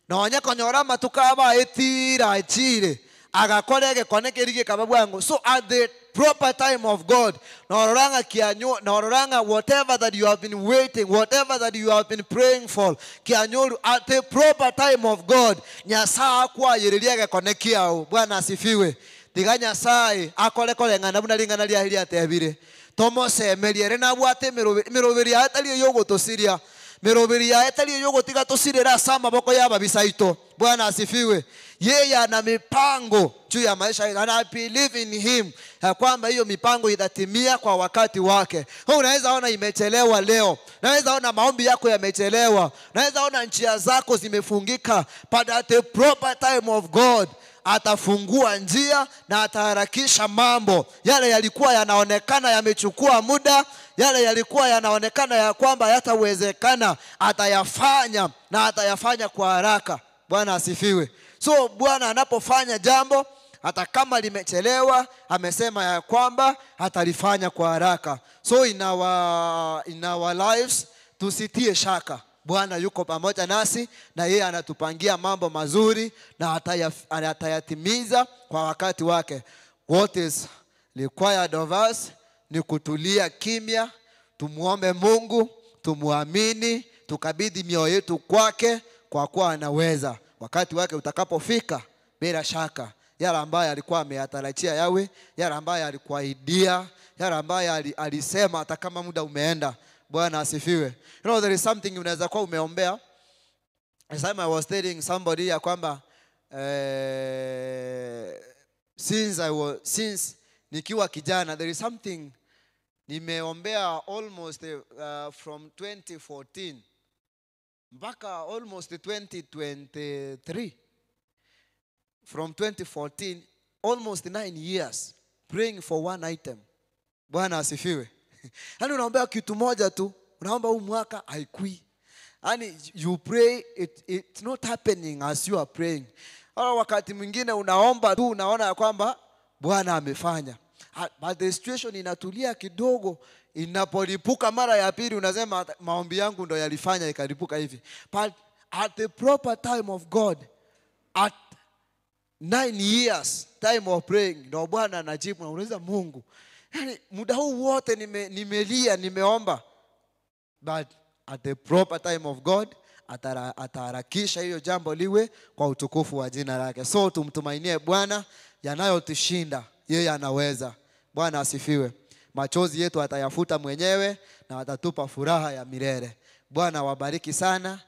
Speaker 3: Nonya konyora matuka aba etira echire, agakora egekone kerige kababwango. So at the proper time of God, nororanga kianyo, nororanga whatever that you have been waiting, whatever that you have been praying for, kianyoru at the proper time of God, Nyasaye akwayereria gekone kiao. Bwana asifiwe. Tiga Nyasaye akore koreng'ana buna ring'ana riaye riatebire. Tomosemerie ere nabwate emeroberi yaye tari eyogotosiria, meroberi yaye tari eyogotiga tosirera ase amaboko y'ababisaito. Bwana asifiwe. Yeye ana mipango juu ya maisha yetu, and I believe in him ya kwamba hiyo mipango itatimia kwa wakati wake. Wewe unaweza ona imechelewa leo, unaweza ona maombi yako yamechelewa, unaweza ona njia zako zimefungika, but at the proper time of God atafungua njia na ataharakisha mambo. Yale yalikuwa yanaonekana yamechukua muda, yale yalikuwa yanaonekana ya kwamba yatawezekana, atayafanya na atayafanya kwa haraka. Bwana asifiwe. So Bwana anapofanya jambo, hata kama limechelewa, amesema ya kwamba atalifanya kwa haraka. So in our lives tusitie shaka. Bwana yuko pamoja nasi na yeye anatupangia mambo mazuri na atayatimiza kwa wakati wake. What is required of us ni kutulia kimya, tumuombe Mungu, tumuamini, tukabidhi mioyo yetu kwake, kwa kuwa anaweza. Wakati wake utakapofika, bila shaka yale ambayo alikuwa ameyatarajia yawe, yale ambayo alikuahidia, yale ambayo alisema hata kama muda umeenda, Bwana asifiwe. You know, there is something unaweza kuwa umeombea. Last time I was telling somebody ya kwamba since nikiwa kijana, there is something nimeombea almost from 2014 mpaka almost 2023. From 2014 almost 9 years praying for one item. Bwana asifiwe. Yaani unaombea kitu moja tu, unaomba huu mwaka haikui. Yaani you pray, it's not happening as you are praying. Au wakati mwingine unaomba tu, unaona ya kwamba Bwana amefanya. But the situation inatulia kidogo, inapolipuka mara ya pili unasema maombi yangu ndo yalifanya ikalipuka hivi. But at the proper time of God, at 9 years time of praying, ndo Bwana anajibu na unauliza Mungu, yaani muda huu wote nimelia, nimeomba. But at the proper time of God ataharakisha hiyo jambo liwe kwa utukufu wa jina lake. So tumtumainie Bwana, yanayotushinda yeye anaweza. Bwana asifiwe. Machozi yetu atayafuta mwenyewe na atatupa furaha ya milele. Bwana wabariki sana,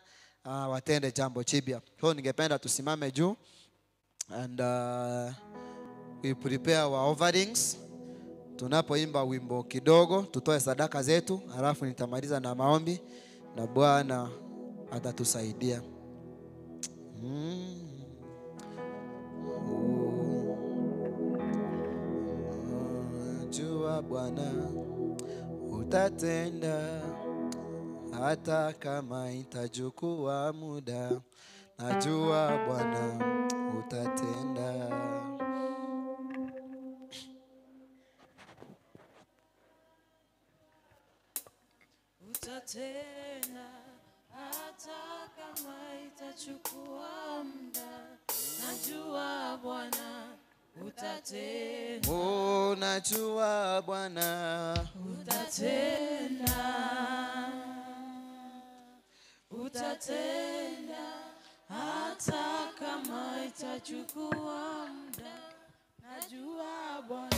Speaker 3: watende jambo jipya. So ningependa tusimame juu and we prepare our offerings. Tunapoimba wimbo kidogo, tutoe sadaka zetu, halafu nitamaliza na maombi na Bwana atatusaidia. Jua Bwana utatenda hata kama itachukua muda. Najua Bwana utatenda.
Speaker 2: Utatenda hata kama itachukua muda. Najua Bwana utatenda.
Speaker 3: Oh, najua Bwana
Speaker 2: utatenda. Utatenda hata kama itachukua muda. Najua Bwana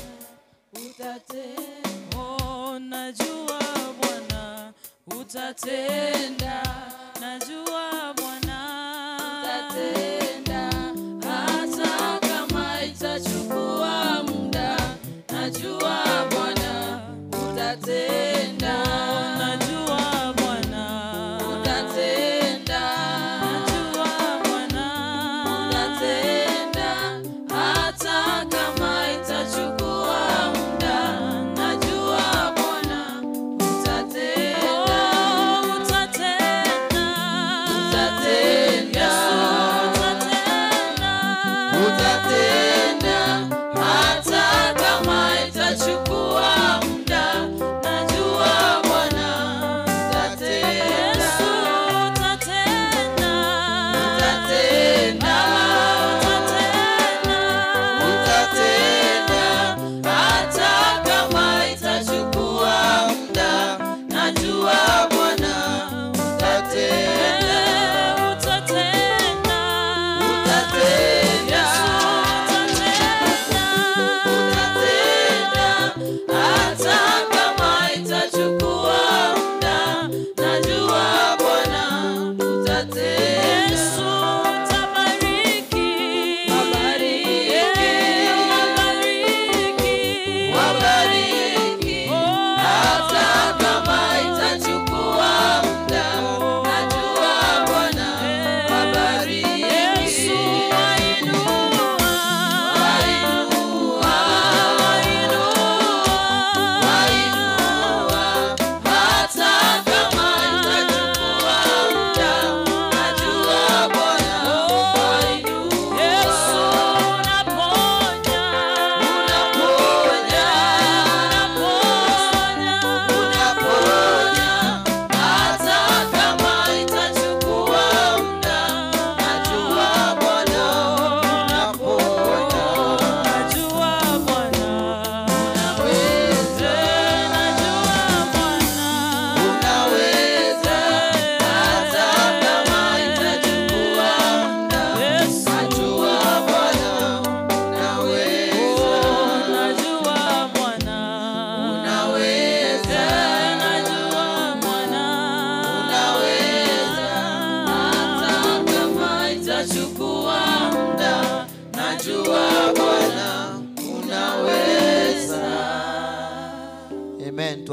Speaker 2: utatenda. Oh, najua Bwana utatenda. Najua Bwana utatenda hata kama itachukua muda. Najua Bwana utatenda. Najua Bwana utatenda. Najua Bwana utatenda hata kama itachukua muda. Najua Bwana utatenda. Utatenda. Utatenda. Yesu utatenda. Utatenda hata kama itachukua muda. Najua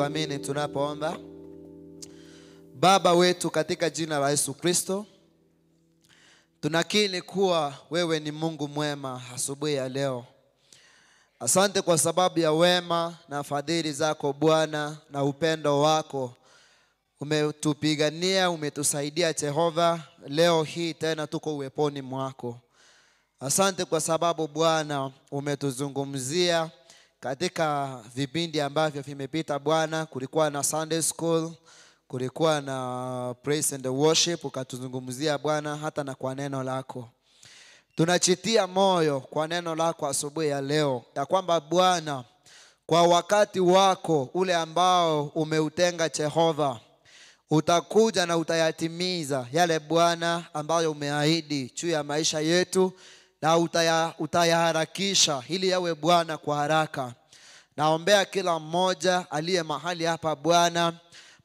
Speaker 3: kuamini tunapoomba. Baba wetu katika jina la Yesu Kristo, tunakiri kuwa wewe ni Mungu mwema asubuhi ya leo. Asante kwa sababu ya wema na fadhili zako Bwana na upendo wako. Umetupigania, umetusaidia Jehova, leo hii tena tuko uweponi mwako. Asante kwa sababu Bwana umetuzungumzia katika vipindi ambavyo vimepita Bwana. Kulikuwa na Sunday School, kulikuwa na praise and worship, ukatuzungumzia Bwana hata na kwa neno lako. Tunachitia moyo kwa neno lako asubuhi ya leo, ya kwamba Bwana kwa wakati wako ule ambao umeutenga Jehova, utakuja na utayatimiza yale Bwana ambayo umeahidi juu ya maisha yetu, na utayaharakisha ili yawe Bwana kwa haraka. Naombea kila mmoja aliye mahali hapa Bwana,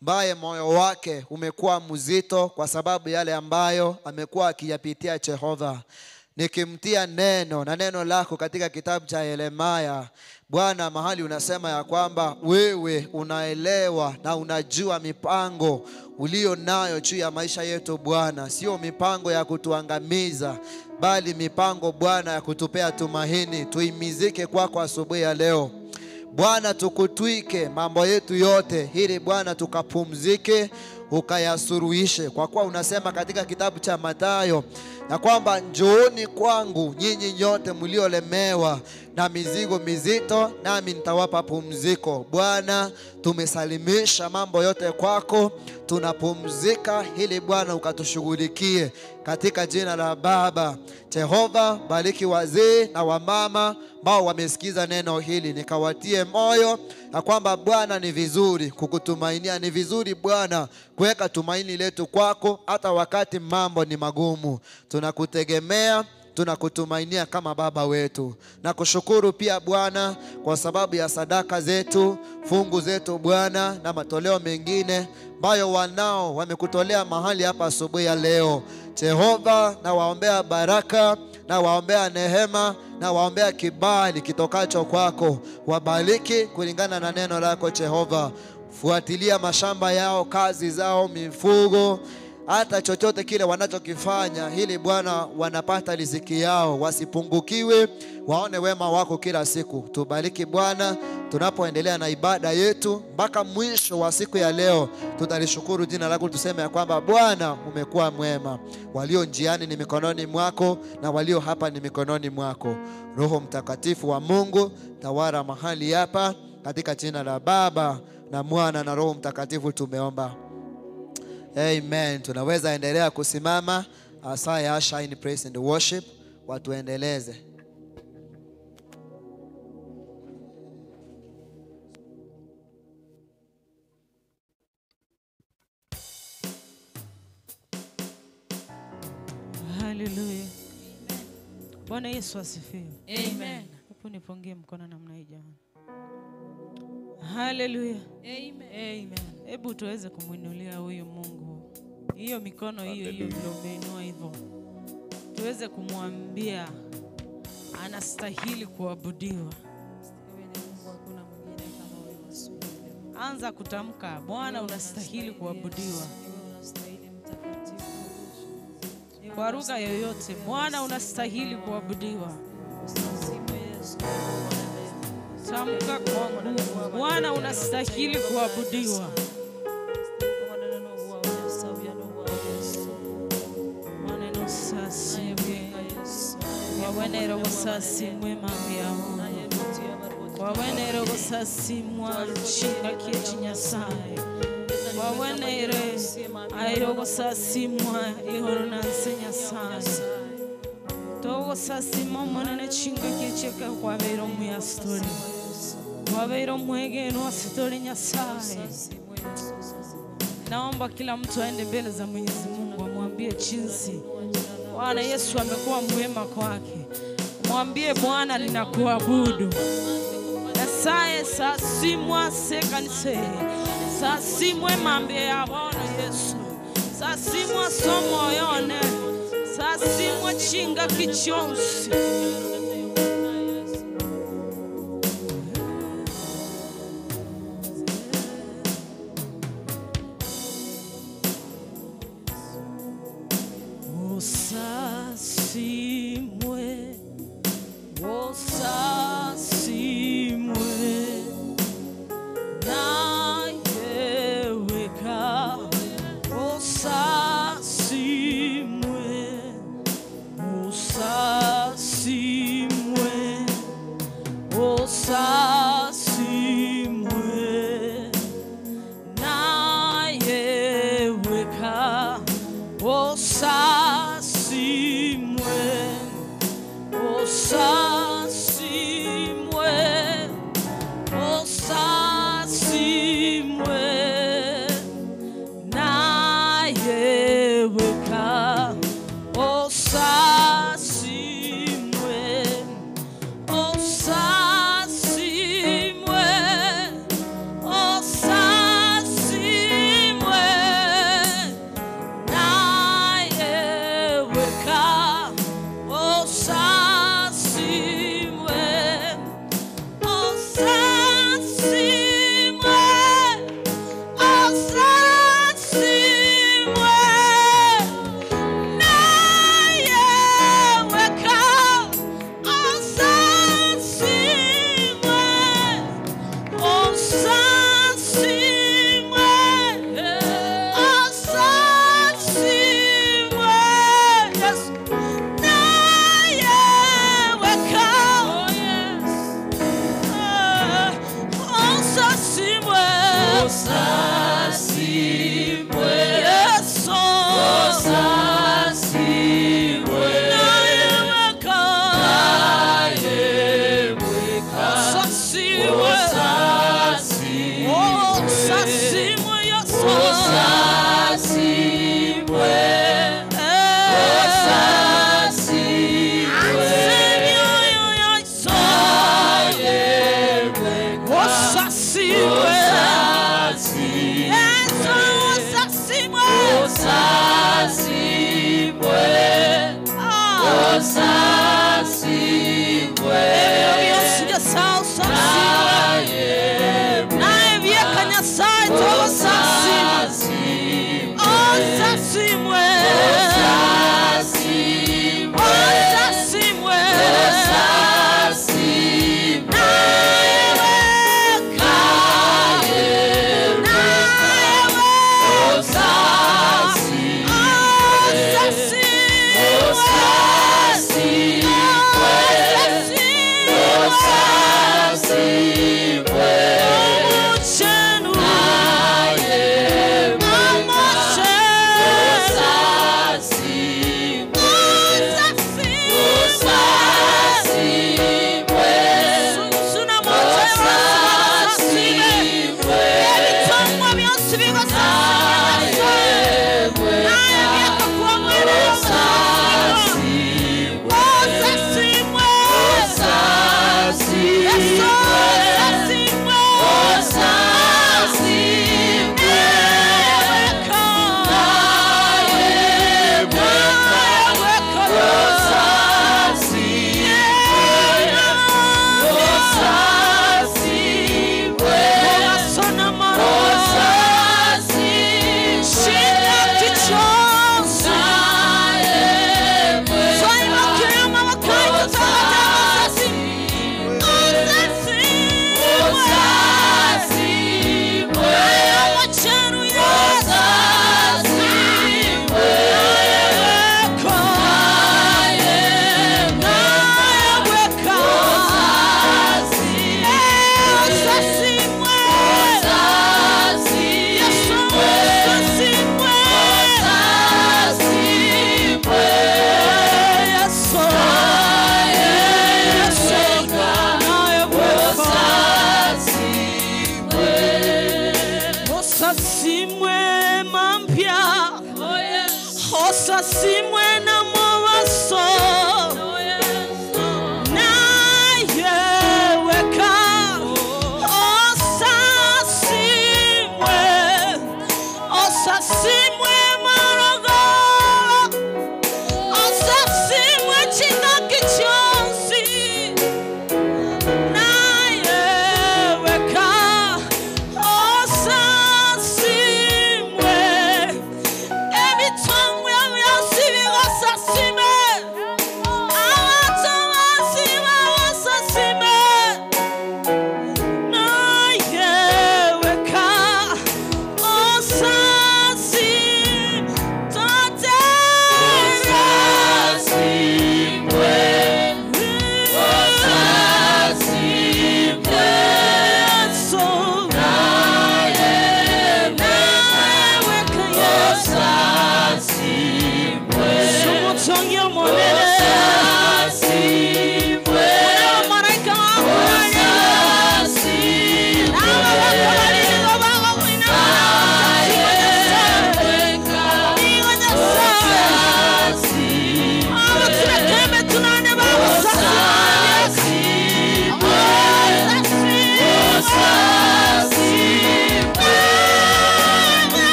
Speaker 3: ambaye moyo wake umekuwa mzito kwa sababu yale ambayo amekuwa akiyapitia Jehova. Nikimtia neno na neno lako katika kitabu cha Yeremia Bwana, mahali unasema ya kwamba wewe unaelewa na unajua mipango ulio nayo juu ya maisha yetu Bwana, sio mipango ya kutuangamiza, bali mipango Bwana ya kutupea tumaini. Tuimizike kwako asubuhi ya leo Bwana, tukutwike mambo yetu yote ili Bwana tukapumzike, ukayasuruhishe. Kwa kuwa unasema katika kitabu cha Mathayo ya kwamba njooni kwangu nyinyi nyote mliolemewa na mizigo mizito, nami nitawapa pumziko. Bwana, tumesalimisha mambo yote kwako, tunapumzika ili Bwana ukatushughulikie katika jina la Baba. Jehova, bariki wazee na wamama ambao wamesikiza neno hili, nikawatie moyo na kwamba Bwana ni vizuri kukutumainia, ni vizuri Bwana kuweka tumaini letu kwako hata wakati mambo ni magumu. Tunakutegemea, tunakutumainia kama Baba wetu. Na kushukuru pia Bwana kwa sababu ya sadaka zetu, fungu zetu Bwana, na matoleo mengine ambayo wanao wamekutolea mahali hapa asubuhi ya leo. Jehova, na waombea baraka, na waombea neema, na waombea kibali kitokacho kwako. Wabariki kulingana na neno lako Jehova. Fuatilia mashamba yao, kazi zao, mifugo, hata chochote kile wanachokifanya, ili Bwana wanapata riziki yao, wasipungukiwe, waone wema wako kila siku. Tubariki Bwana tunapoendelea na ibada yetu mpaka mwisho wa siku ya leo. Tutalishukuru jina lako, tuseme ya kwamba Bwana umekuwa mwema. Walio njiani ni mikononi mwako, na walio hapa ni mikononi mwako. Roho Mtakatifu wa Mungu, tawala mahali hapa, katika jina la Baba na Mwana na Roho Mtakatifu tumeomba. Amen. Tunaweza endelea kusimama. Asaya Shine Praise and Worship watuendeleze.
Speaker 1: Hallelujah. Bwana Yesu asifiwe.
Speaker 2: Amen.
Speaker 1: Hapo nipungie mkono namna hii jamani. Hallelujah.
Speaker 2: Amen.
Speaker 1: Amen. Hebu tuweze kumuinulia huyu Mungu. Hiyo mikono hiyo hiyo ndio hivyo. Tuweze kumwambia anastahili kuabudiwa. Anza kutamka, Bwana unastahili kuabudiwa. Kwa lugha yoyote, Bwana unastahili kuabudiwa. Tamka kwa nguvu, Bwana unastahili kuabudiwa. Maneno sasimwe, wawenero sasimwe mambia. Wawenero sasimwa chinga kiechi Nyasaye. Wawenere ayo sasimwa ihoro nanse Nyasaye. Togo sasimwa monene chinga kiecheka kwa vero muyastori. Wabeiro mwegeno asitori Nyasaye. Naomba kila mtu aende mbele za Mwenyezi Mungu amwambie jinsi Bwana Yesu amekuwa mwema kwake. Mwambie Bwana ninakuabudu. Nyasaye sasimwa sekanse. Sasimwe mambie ya Bwana Yesu. Sasimwa somo yone. Sasimwa chinga kichonsi. Every tongue will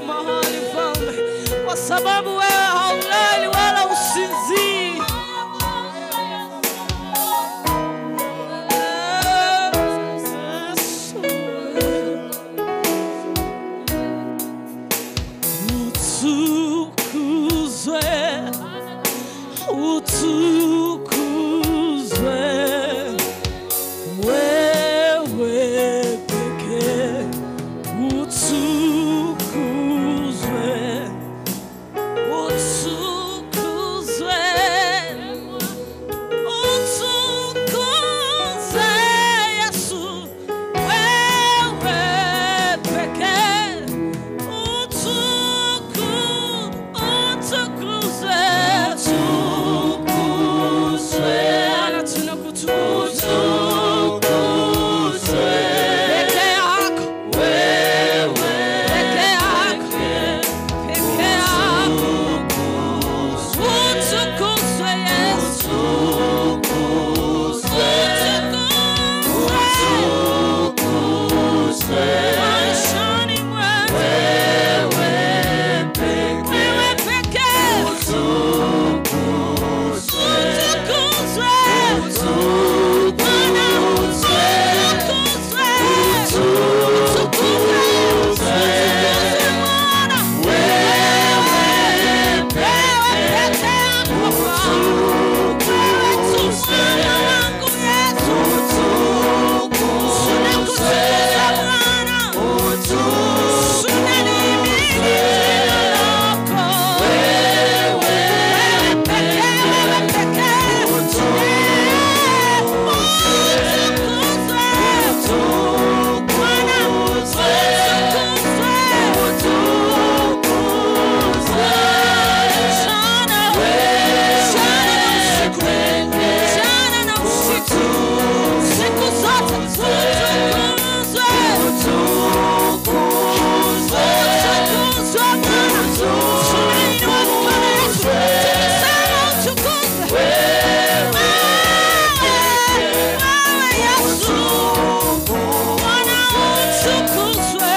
Speaker 1: mahali Mfalme, kwa sababu wewe haulali wala usinzii. Utukuzwe, utukuzwe, wewe pekee. Utukuzwe, utukuzwe, utukuzwe, Yesu, wewe pekee. Utukuzwe, utukuzwe, Bwana tunakutukuza. Utukuzwe, peke yako, wewe peke yako, peke yako. Utukuzwe Yesu, utukuzwe, utukuzwe, maishani mwetu, wewe pekee. Utukuzwe, Bwana, utukuzwe, utukuzwe, utukuzwe Bwana, wewe peke yako Bwana, wewe tu Bwana wangu Yesu, tunakutukuza Bwana, tunalihimidi jina lako. Wewe pekee, wewe pekee. Utukuzwe, Bwana, utukuzwe, utukuzwe. Mchana, mchana na usiku, siku zote utukuzwe, utukuzwe Bwana. Tunainua mikono yetu tukisema utukuzwe. Wewe Yesu, Bwana utukuzwe.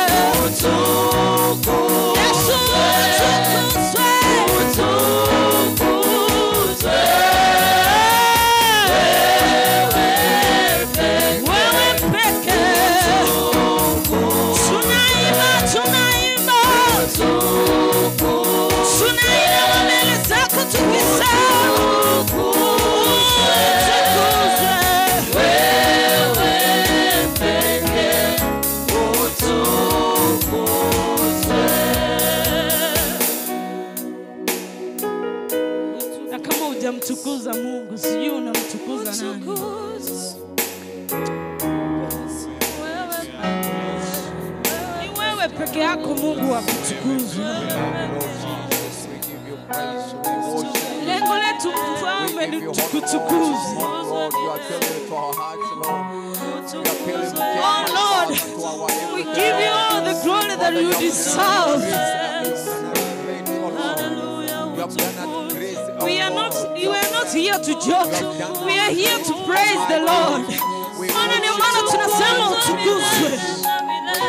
Speaker 1: Yesu utukuzwe. Wewe pekee. Tunaimba, tunaimba. Tunainama mbele zako tukisema utukuzwe. Na kama hujamtukuza Mungu, sijui unamtukuza nani. Ni wewe peke yako Mungu wa kutukuzwa.
Speaker 3: Jesus, we give you praise, we worship you.
Speaker 1: Lengo letu Mfalme
Speaker 3: We
Speaker 1: ni
Speaker 3: give you honor,
Speaker 1: tukutukuze.
Speaker 3: Lord. You are appealing to our hearts, Lord. You are appealing to
Speaker 1: Oh Lord, we give you all the glory that you deserve. We are not here to joke. We are here to praise the Lord. Maana ndio maana tunasema utukuzwe.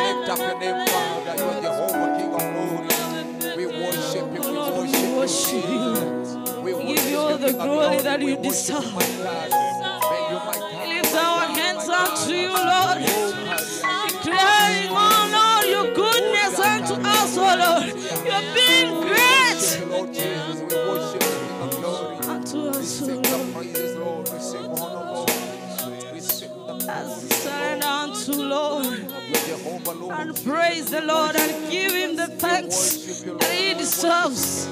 Speaker 3: Lift up your name, Father. You are Jehovah, King of glory. We worship you. We
Speaker 1: Lord, we
Speaker 3: worship
Speaker 1: worship
Speaker 3: you.
Speaker 1: you.
Speaker 3: We
Speaker 1: Give
Speaker 3: worship
Speaker 1: you all the
Speaker 3: King of
Speaker 1: glory that
Speaker 3: We
Speaker 1: you
Speaker 3: worship
Speaker 1: deserve.
Speaker 3: my God. May you, my God,
Speaker 1: Lift
Speaker 3: my
Speaker 1: our
Speaker 3: God,
Speaker 1: hands
Speaker 3: my
Speaker 1: up
Speaker 3: God.
Speaker 1: to you, Lord. Declaring, oh Lord, your goodness unto us, oh Lord. You have been great
Speaker 3: You, Lord Jesus, we worship you, King of glory.
Speaker 1: unto
Speaker 3: We
Speaker 1: us, oh
Speaker 3: sing the
Speaker 1: Lord.
Speaker 3: praises, Lord. We sing honor, Lord. We sing the
Speaker 1: As
Speaker 3: glory.
Speaker 1: we surrender unto Lord
Speaker 3: You are Jehovah, Lord.
Speaker 1: and praise the Lord and give him the thanks that he deserves.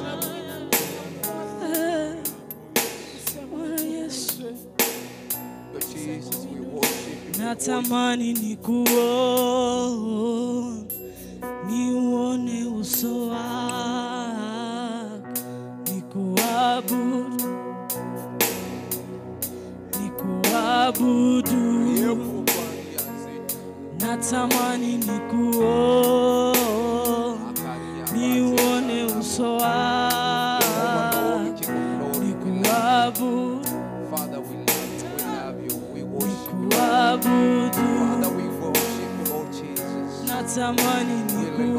Speaker 1: Bwana Yesu.
Speaker 3: Lord Jesus, we worship you. We worship
Speaker 1: Natamani niuone uso wako, nikuabudu, nikuabudu.
Speaker 3: you.
Speaker 1: Natamani niuone uso wako, nikuabudu,
Speaker 3: Father, we love you, we love you, we worship you.
Speaker 1: nikuabudu.
Speaker 3: Father, we worship you, Lord Jesus.
Speaker 1: Natamani nikuone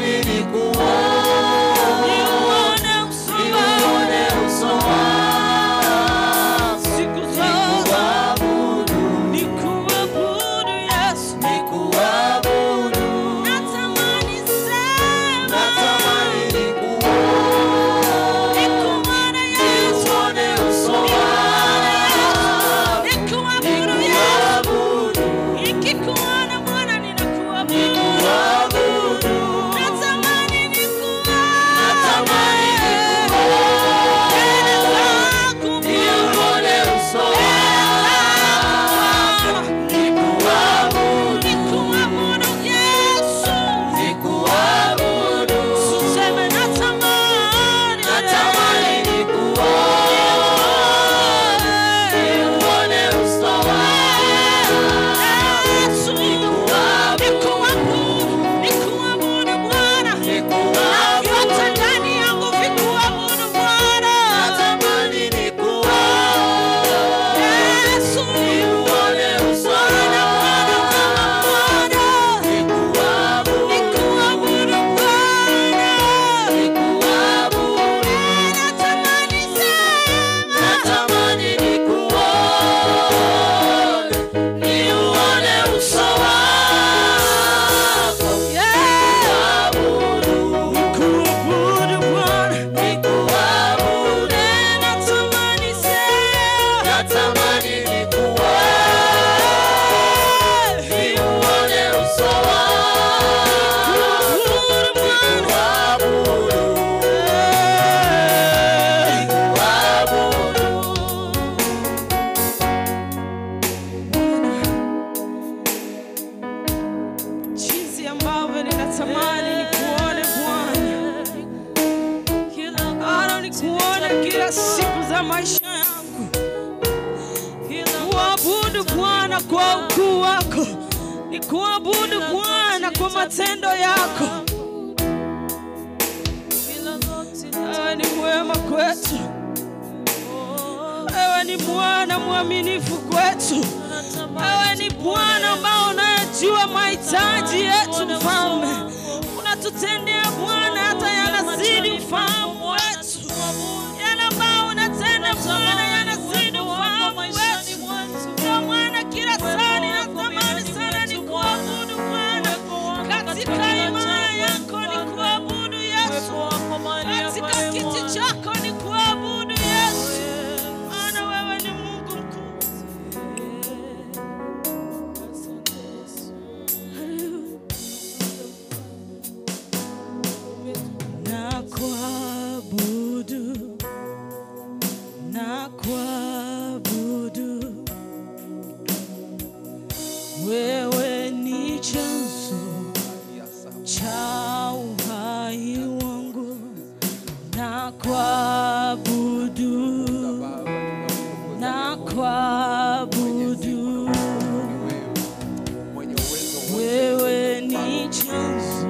Speaker 3: Natamani nikuone, niuone uso wako,
Speaker 1: siku zote nikuabudu Yesu,
Speaker 3: nikuabudu.
Speaker 1: Natamani sana,
Speaker 3: Natamani nikuone,
Speaker 1: nikuone Yesu,
Speaker 3: niuone uso wako,
Speaker 1: nikuabudu Yesu.
Speaker 3: nikuabudu,
Speaker 1: Nikikuona Bwana ninakuabudu.
Speaker 3: nikuabudu.
Speaker 1: Natamani nikuone.
Speaker 3: Natamani
Speaker 1: Mbele zako
Speaker 3: niuone uso wako, nikuabudu,
Speaker 1: nikuabudu Yesu.
Speaker 3: nikuabudu.
Speaker 1: Tuseme natamani.
Speaker 3: Natamani nikuone, niuone uso wako,
Speaker 1: Yesu. Nikuabudu, nikuabudu Bwana.
Speaker 3: nikuabudu.
Speaker 1: Vyote ndani yangu vikuabudu Bwana.
Speaker 3: Natamani nikuone,
Speaker 1: Yesu.
Speaker 3: niuone uso
Speaker 1: Bwana, Bwana,
Speaker 3: wako,
Speaker 1: Bwana.
Speaker 3: nikuabudu,
Speaker 1: Nikuabudu Bwana.
Speaker 3: nikuabudu.
Speaker 1: Natamani sana.
Speaker 3: Natamani nikuone, niuone uso wako,
Speaker 1: Yeah.
Speaker 3: nikuabudu,
Speaker 1: Nikuabudu Bwana.
Speaker 3: nikuabudu.
Speaker 1: Natamani sana.
Speaker 3: Natamani nikuone, niuone uso wako,
Speaker 1: Nikuabudu Bwana.
Speaker 3: nikuabudu, nikuabudu.
Speaker 1: Jinsi ambavyo ninatamani nikuone Bwana, Bwana nikuone kila siku za maisha yangu, kuabudu Bwana kwa ukuu wako, nikuabudu Bwana kwa matendo yako. Wewe ni mwema kwetu, wewe ni Bwana mwaminifu kwetu. Wewe ni Bwana ambao unayejua mahitaji yetu, Mfalme. Unatutendea Bwana hata yanazidi ufahamu wetu. Yale ambayo unatenda Bwana yanazidi ufahamu wetu. Ndio maana kila saa ninatamani sana nikuabudu Bwana. Katika imani yako nikuabudu Yesu. Katika kiti chako nikuabudu Yesu. Maana wewe ni Mungu mkuu. Nakuabudu, nakuabudu. Wewe ni chanzo cha uhai wangu. Nakuabudu, nakuabudu. Wewe ni chanzo.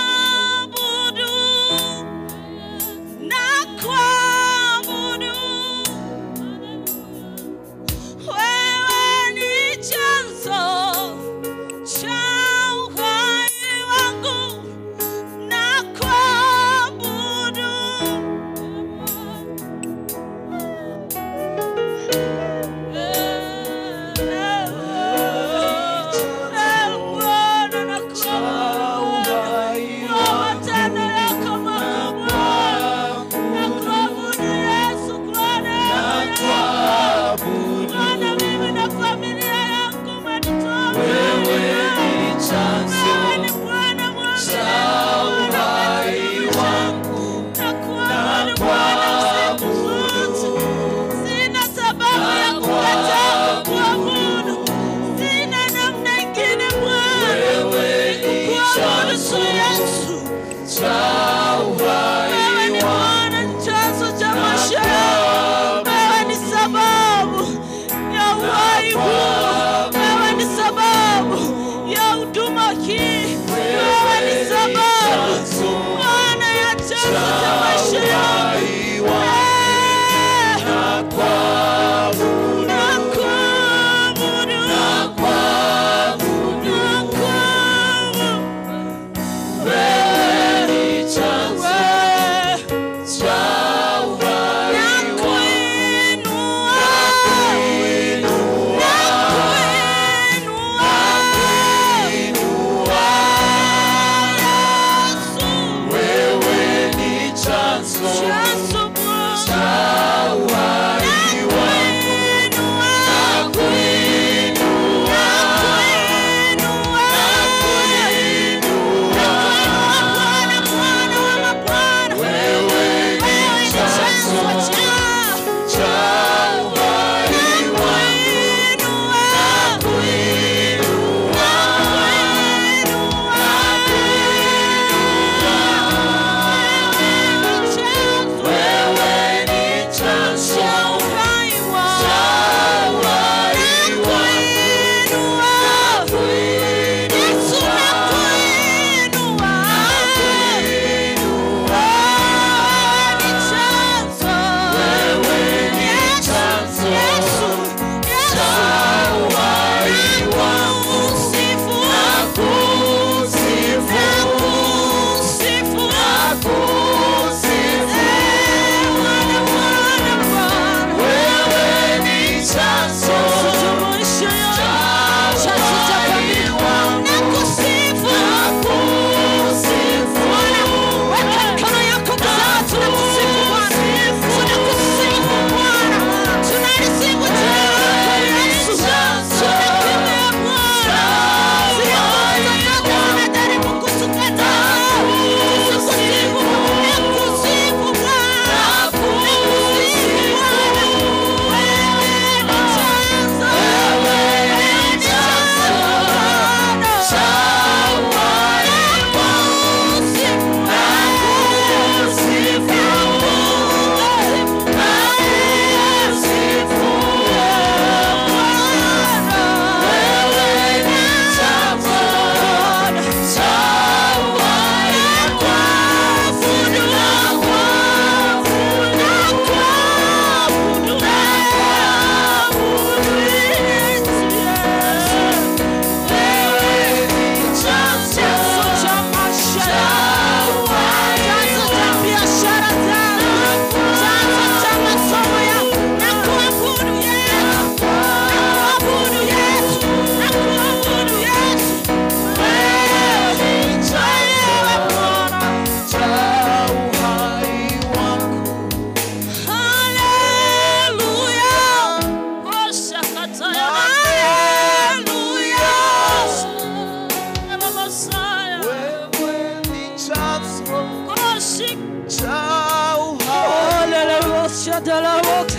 Speaker 1: Nakuabudu, nakuabudu.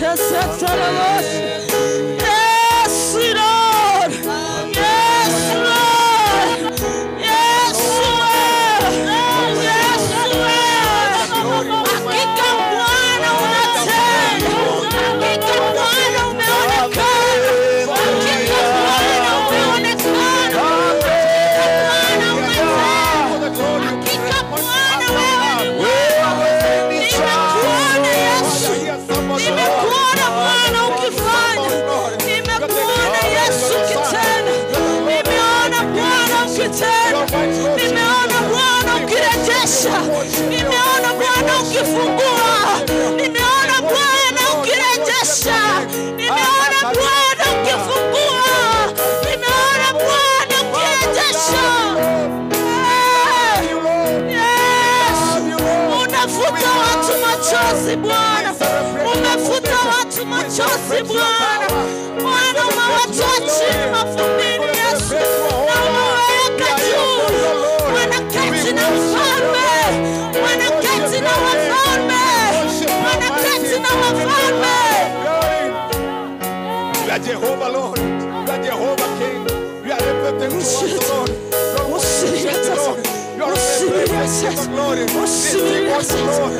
Speaker 1: Yes, Lord. Yes, Lord. Yes, Lord. Yes, Lord. Hakika Bwana unatenda. Hakika Bwana umeonekana. Hakika Bwana umeonekana. Hakika Bwana umetenda. Hakika Bwana wewe ni mwema. Nimekuona Yesu. Nimekuona Bwana ukifanya. Nimekuona Yesu ukitenda. Nimeona Bwana ukitenda. Nimeona Bwana ukirejesha. Nimeona Bwana ukifungua. Nimeona Bwana ukirejesha. Nimeona Bwana ukifungua. Nimeona Bwana ukirejesha. Yes. Unafuta watu machozi Bwana. Umefuta watu machozi Bwana. Bwana umewatoa chini mavumbini Yesu, na umewaweka juu. Wanaketi na mfalme, wanaketi na wafalme, wanaketi na wafalme.
Speaker 4: You are Jehovah Lord. You are Jehovah King. You are everything to us, Lord. Lord, Lord. You are everything to glory. This is what Lord.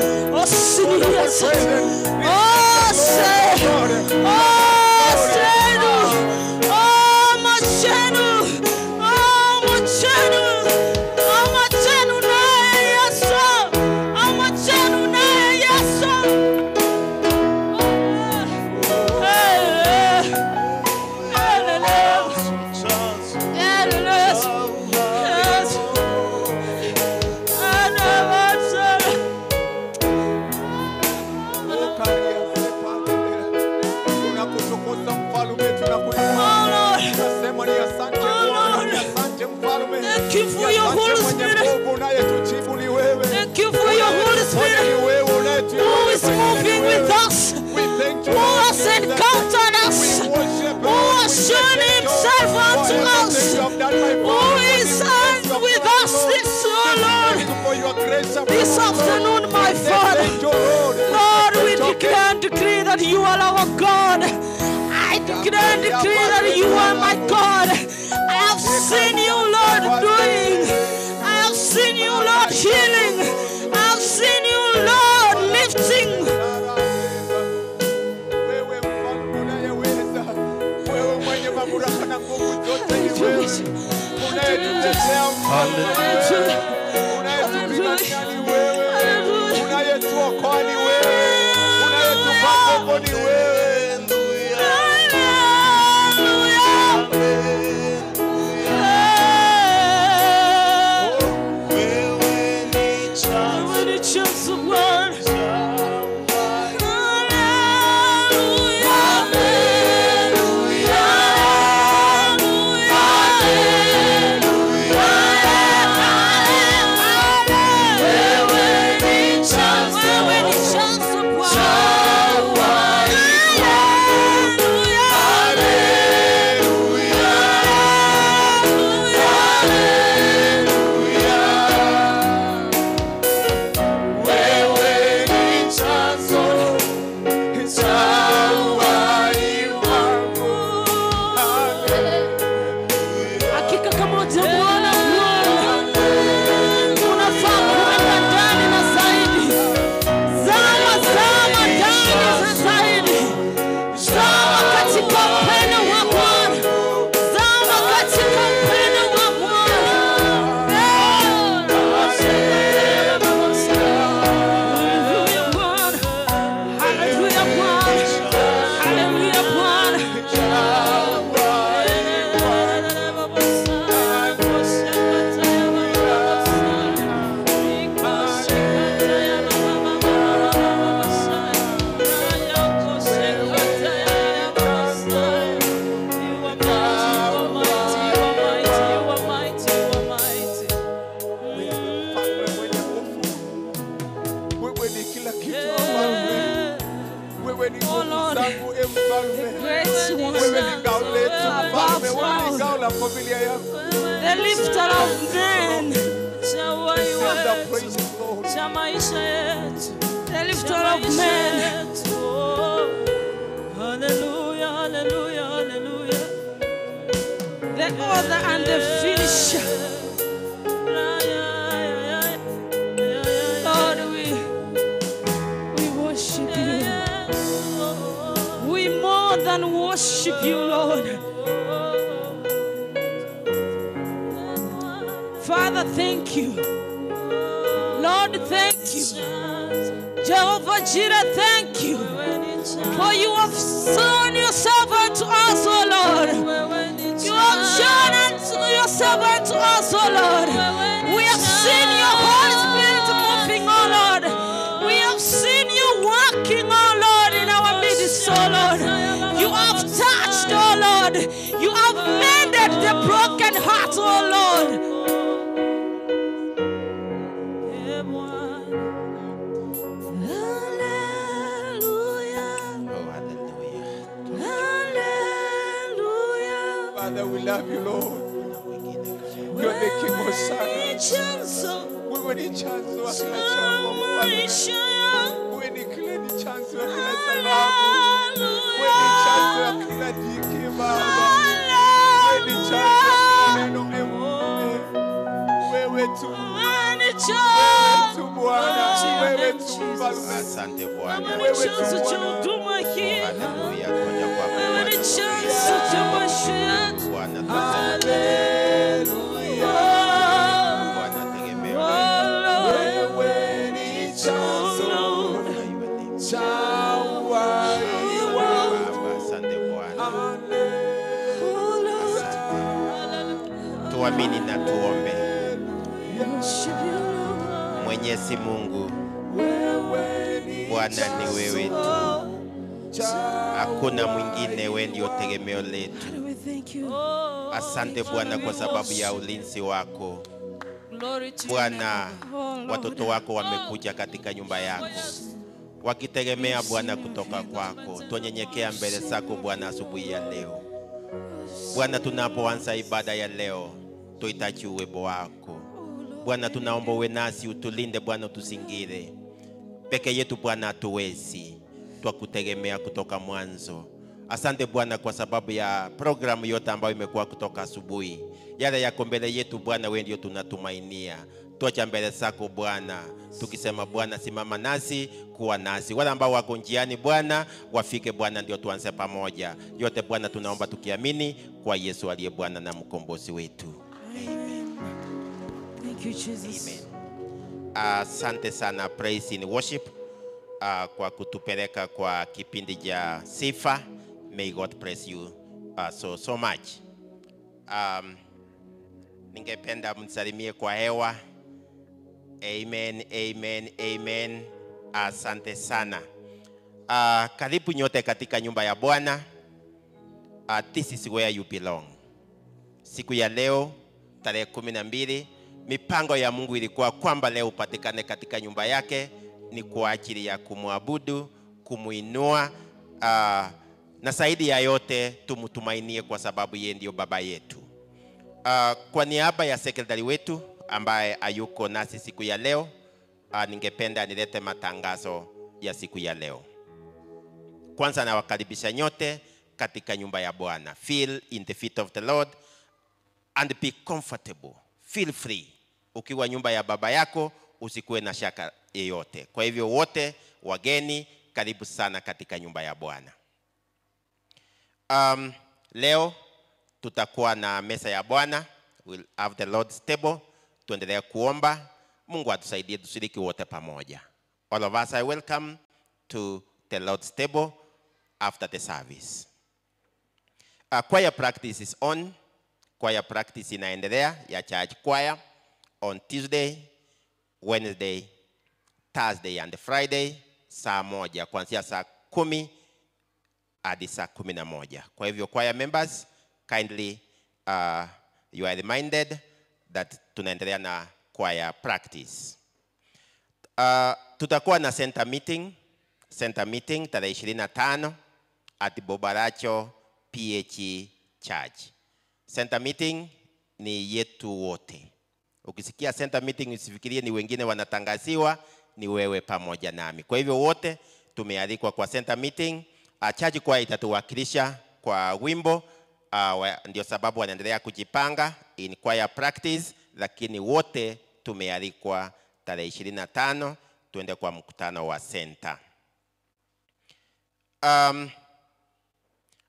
Speaker 4: Tunakutukuza mfalme, tunakuinua. Tunasema ni asante Bwana, ni asante mfalme.
Speaker 1: Thank you for your Holy Spirit.
Speaker 4: Mwenye nguvu unayetujibu ni wewe.
Speaker 1: Thank you for your Holy Spirit
Speaker 4: Ni wewe unayetujibu.
Speaker 1: who is moving with us,
Speaker 4: We thank you.
Speaker 1: who has encountered us,
Speaker 4: We worship
Speaker 1: who has shown himself unto us, who is with us this, oh Lord,
Speaker 4: For your grace and
Speaker 1: this afternoon, my Father.
Speaker 4: Thank you, Lord.
Speaker 1: Lord, we declare and decree that you are our God. I declare and decree that you are my God. I have seen you, Lord, doing. I have seen you, Lord, healing. I have seen you, Lord, lifting.
Speaker 4: Wewe mfalme unayeweza, wewe mwenye mamlaka na nguvu zote ni wewe. Unayetutetea mfalme, unayetupigania ni wewe, unayetuokoa ni wewe, unayetupa nguvu ni wewe.
Speaker 1: Hallelujah. Wewe ni chanzo Bwana. Wewe ni chanzo Bwana.
Speaker 4: Wewe ni chanzo cha uhai wangu.
Speaker 1: Hakika kama hujamuona Bwana, unafaa kuenda ndani na zaidi. Zama, zama ndani na zaidi. Zama katika upendo wa Bwana. Zama katika upendo wa Bwana. Haleluya Bwana. Haleluya Bwana. Haleluya Bwana.
Speaker 4: Wewe mfalme mwenye nguvu, wewe ni kila kitu mfalme. Wewe ni nguvu
Speaker 1: Lord.
Speaker 4: zangu e mfalme.
Speaker 1: Great one.
Speaker 4: Wewe ni ngao letu mfalme, wewe ni
Speaker 1: Above
Speaker 4: ngao la familia yangu.
Speaker 1: The lifter of men.
Speaker 4: Sing the praises, Lord.
Speaker 2: Cha maisha yetu,
Speaker 1: The lifter
Speaker 2: cha
Speaker 1: of
Speaker 2: maisha
Speaker 1: men.
Speaker 2: yetu.
Speaker 1: and the finisher. Lord, we worship you. We more than worship you, Lord. Father, thank you. Lord, thank you. Jehovah Jireh, thank you. For you have shown yourself unto us, O Lord. You have shown unto yourself unto us, O Lord. We have seen your Holy Spirit moving, O Lord. We have seen you working, O Lord, in our midst, O Lord. You have touched, O Lord. You have mended the broken heart, O Lord.
Speaker 4: Father, we love you, Lord. You are the King of Sana. Wewe ni chanzo wa kila jambo, Mfalme. Wewe ni kile ni chanzo wa kila sababu. Wewe ni chanzo wa kila dhiki, Baba. Wewe ni chanzo wa kila neno mema. Wewe tu. Wewe tu Bwana. Wewe tu Mfalme.
Speaker 5: Asante Bwana.
Speaker 4: Wewe tu
Speaker 1: Chanzo cha
Speaker 4: Bwana.
Speaker 1: huduma hii.
Speaker 5: Haleluya. Tunakuja kwako
Speaker 1: Wewe ni
Speaker 5: Bwana.
Speaker 1: chanzo cha maisha yetu.
Speaker 5: Bwana tunasema
Speaker 4: Haleluya.
Speaker 5: Bwana tegemeo.
Speaker 1: Oh, Lord.
Speaker 4: Wewe ni chanzo cha uhai wangu.
Speaker 5: Baba, asante Bwana.
Speaker 4: Haleluya.
Speaker 5: Tuamini na tuombe.
Speaker 1: Worship you, Lord.
Speaker 5: Mwenyezi Mungu,
Speaker 4: Wewe ni
Speaker 5: Bwana ni wewe tu.
Speaker 4: cha
Speaker 5: Hakuna mwingine, wewe ndio tegemeo letu.
Speaker 1: Father, we thank you.
Speaker 5: Asante Bwana kwa sababu ya ulinzi wako.
Speaker 2: Glory to your
Speaker 5: Bwana,
Speaker 1: Oh, Lord.
Speaker 5: watoto wako wamekuja katika nyumba yako wakitegemea Bwana kutoka kwako. Twanyenyekea mbele zako Bwana asubuhi ya leo. Bwana, tunapoanza ibada ya leo, tuhitaji uwepo wako Bwana. Tunaomba uwe nasi, utulinde Bwana, utuzingire. Peke yetu Bwana hatuwezi, twakutegemea kutoka mwanzo. Asante Bwana kwa sababu ya programu yote ambayo imekuwa kutoka asubuhi. Yale yako mbele yetu Bwana, wewe ndio tunatumainia. Tuacha mbele zako Bwana, tukisema Bwana, simama nasi, kuwa nasi. Wale ambao wako njiani Bwana, wafike Bwana, ndio tuanze pamoja. Yote Bwana tunaomba tukiamini kwa Yesu aliye Bwana na mkombozi wetu.
Speaker 1: Amen. Thank you, Jesus.
Speaker 5: Amen. Asante sana Praise in Worship kwa kutupeleka kwa kipindi cha sifa. May God bless you so so much. Ningependa msalimie kwa hewa. Amen, amen, amen. Asante sana. Karibu nyote katika nyumba ya Bwana. This is where you belong. Siku ya leo tarehe 12, mipango ya Mungu ilikuwa kwamba leo upatikane katika nyumba yake ni kwa ajili ya kumwabudu, kumuinua, na zaidi ya yote tumtumainie kwa sababu yeye ndio baba yetu. Kwa niaba ya sekretari wetu ambaye hayuko nasi siku ya leo, ningependa nilete matangazo ya siku ya leo. Kwanza nawakaribisha nyote katika nyumba ya Bwana. Feel in the feet of the Lord and be comfortable. Feel free. Ukiwa nyumba ya baba yako usikuwe na shaka yeyote. Kwa hivyo wote wageni, karibu sana katika nyumba ya Bwana. Leo tutakuwa na meza ya Bwana. We'll have the Lord's table. Tuendelee kuomba. Mungu atusaidie tushiriki wote pamoja. All of us are welcome to the Lord's table after the service. Choir practice is on. Choir practice inaendelea ya church choir on Tuesday, Wednesday, Thursday and Friday saa 1 kuanzia saa 10 hadi saa 11. Kwa hivyo choir members, kindly you are reminded that tunaendelea na choir practice. Tutakuwa na center meeting tarehe 25 at Bobaracho PHE Church. Center meeting ni yetu wote. Ukisikia center meeting usifikirie ni wengine wanatangaziwa, ni wewe pamoja nami. Kwa hivyo wote tumealikwa kwa center meeting. Church choir itatuwakilisha kwa wimbo. Ndio sababu wanaendelea kujipanga in choir practice, lakini wote tumealikwa tarehe 25 tuende kwa mkutano wa center.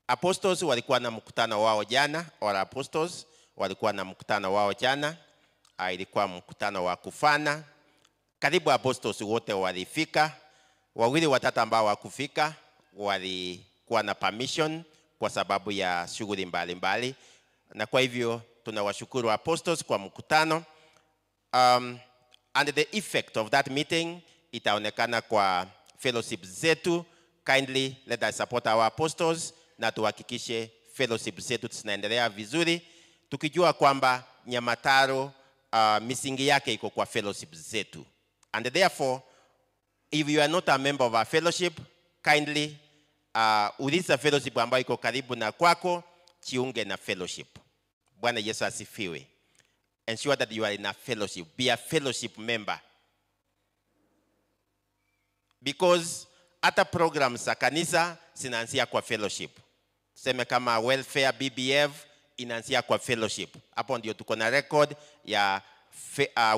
Speaker 5: Apostles walikuwa na mkutano wao jana, or apostles walikuwa na mkutano wao jana. Ilikuwa mkutano wa kufana. Karibu apostles wote walifika. Wawili watatu ambao wakufika walikuwa na permission kwa sababu ya shughuli mbalimbali. Na kwa hivyo tunawashukuru apostles kwa mkutano. And the effect of that meeting itaonekana kwa fellowship zetu. Kindly let us support our apostles na tuhakikishe fellowship zetu zinaendelea vizuri, tukijua kwamba Nyamataro misingi yake iko kwa fellowship zetu. And therefore, if you are not a member of our fellowship, kindly uliza fellowship ambayo iko karibu na kwako, jiunge na fellowship. Bwana Yesu asifiwe. Ensure that you are in a fellowship. Be a fellowship member. Because hata programs za kanisa zinaanzia kwa fellowship. Tuseme kama welfare BBF inaanzia kwa fellowship. Hapo ndio tuko na record ya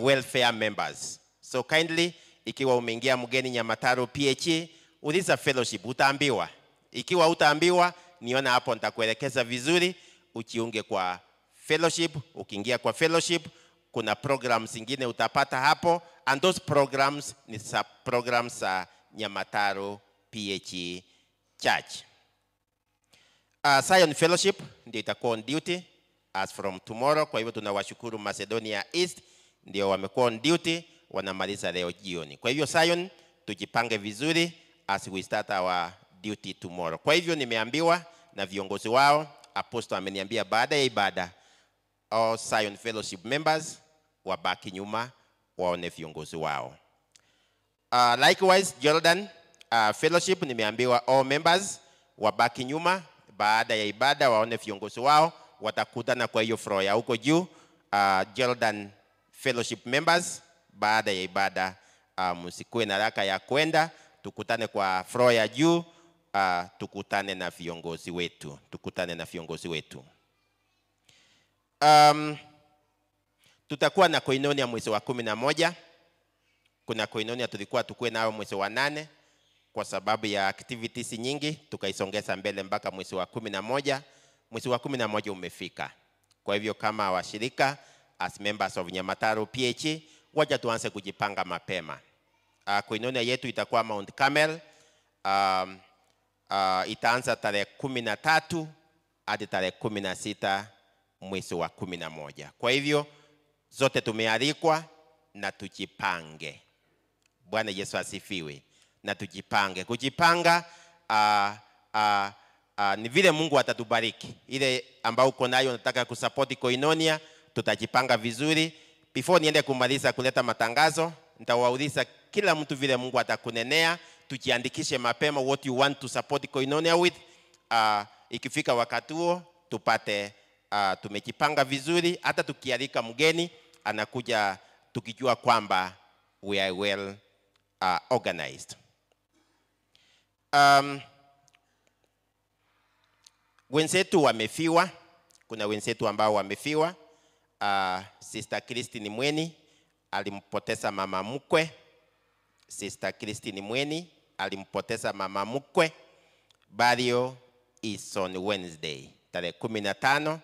Speaker 5: welfare members. So kindly, ikiwa umeingia mgeni Nyamataro PHE, uliza fellowship, utaambiwa. Ikiwa utaambiwa, niona hapo nitakuelekeza vizuri, ujiunge kwa fellowship. Ukiingia kwa fellowship, kuna programs zingine utapata hapo, and those programs ni programs za Nyamataro PHE Church. Zion Fellowship ndio itakuwa on duty as from tomorrow. Kwa hivyo tunawashukuru Macedonia East ndio wamekuwa on duty, wanamaliza leo jioni. Kwa hivyo Zion tujipange vizuri as we start our duty tomorrow. Kwa hivyo nimeambiwa na viongozi wao, apostle ameniambia baada ya ibada all Zion Fellowship members wabaki nyuma waone viongozi wao. Likewise Jordan Fellowship nimeambiwa all members wabaki nyuma baada ya ibada waone viongozi wao, watakutana kwa hiyo floor ya huko juu. Jordan Fellowship members baada ya ibada msikuwe na haraka ya kwenda, tukutane kwa floor ya juu, tukutane na viongozi wetu, tukutane na viongozi wetu. Tutakuwa na koinonia mwezi wa 11. Kuna koinonia tulikuwa tukue nayo mwezi wa 8, kwa sababu ya activities nyingi tukaisongeza mbele mpaka mwezi wa 11. Mwezi wa 11 umefika. Kwa hivyo kama washirika as members of Nyamataro PHE, wacha tuanze kujipanga mapema. Koinonia yetu itakuwa Mount Carmel. Itaanza tarehe 13 hadi tarehe 16 mwezi wa 11. Kwa hivyo zote tumealikwa na tujipange. Bwana Yesu asifiwe. Na tujipange. Kujipanga ni vile Mungu atatubariki. Ile ambayo uko nayo nataka kusupport koinonia, tutajipanga vizuri. Before niende kumaliza kuleta matangazo, nitawauliza kila mtu vile Mungu atakunenea, tujiandikishe mapema what you want to support koinonia with. Ikifika wakati huo tupate tumejipanga vizuri. Hata tukialika mgeni anakuja tukijua kwamba we are well organized. Wenzetu wamefiwa. Kuna wenzetu ambao wamefiwa. Sister Christine Mweni alimpoteza mama mkwe. Sister Christine Mweni alimpoteza mama mkwe. Burial is on Wednesday, tarehe 15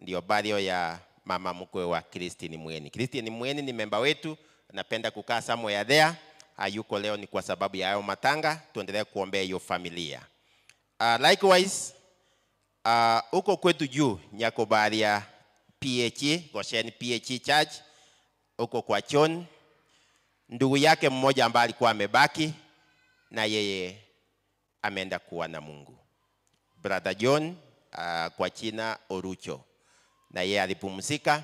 Speaker 5: ndio burial ya mama mkwe wa Christine Mweni. Christine Mweni ni memba wetu, anapenda kukaa somewhere there. Hayuko leo ni kwa sababu ya hayo matanga. Tuendelee kuombea hiyo familia. Likewise, huko kwetu juu Nyakobaria PHE, Goshen PHE Church, huko kwa John, ndugu yake mmoja ambaye alikuwa amebaki na yeye ameenda kuwa na Mungu. Brother John kwa jina Orucho, na yeye alipumzika.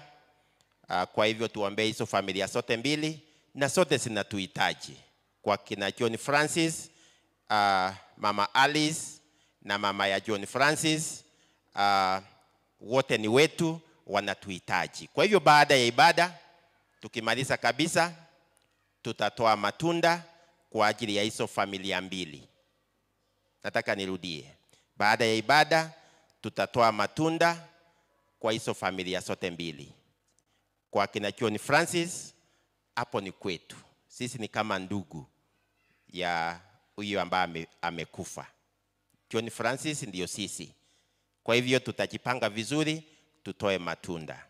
Speaker 5: Kwa hivyo tuombee hizo familia zote mbili, na zote zinatuhitaji. Kwa kina John Francis, Mama Alice na mama ya John Francis, wote ni wetu, wanatuhitaji. Kwa hivyo baada ya ibada tukimaliza kabisa, tutatoa matunda kwa ajili ya hizo familia mbili. Nataka nirudie. Baada ya ibada tutatoa matunda kwa hizo familia zote mbili. Kwa kina John Francis, hapo ni kwetu. Sisi ni kama ndugu ya huyu ambaye amekufa. John Francis ndiyo sisi. Kwa hivyo tutajipanga vizuri, tutoe matunda.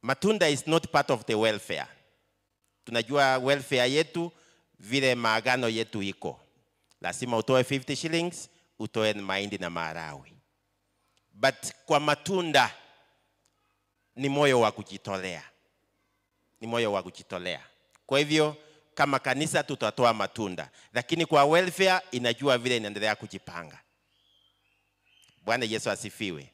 Speaker 5: Matunda is not part of the welfare. Tunajua welfare yetu vile maagano yetu iko. Lazima utoe 50 shillings, utoe mahindi na maharawi. But kwa matunda ni moyo wa kujitolea. Ni moyo wa kujitolea. Kwa hivyo kama kanisa tutatoa matunda, lakini kwa welfare inajua vile inaendelea kujipanga. Bwana Yesu asifiwe.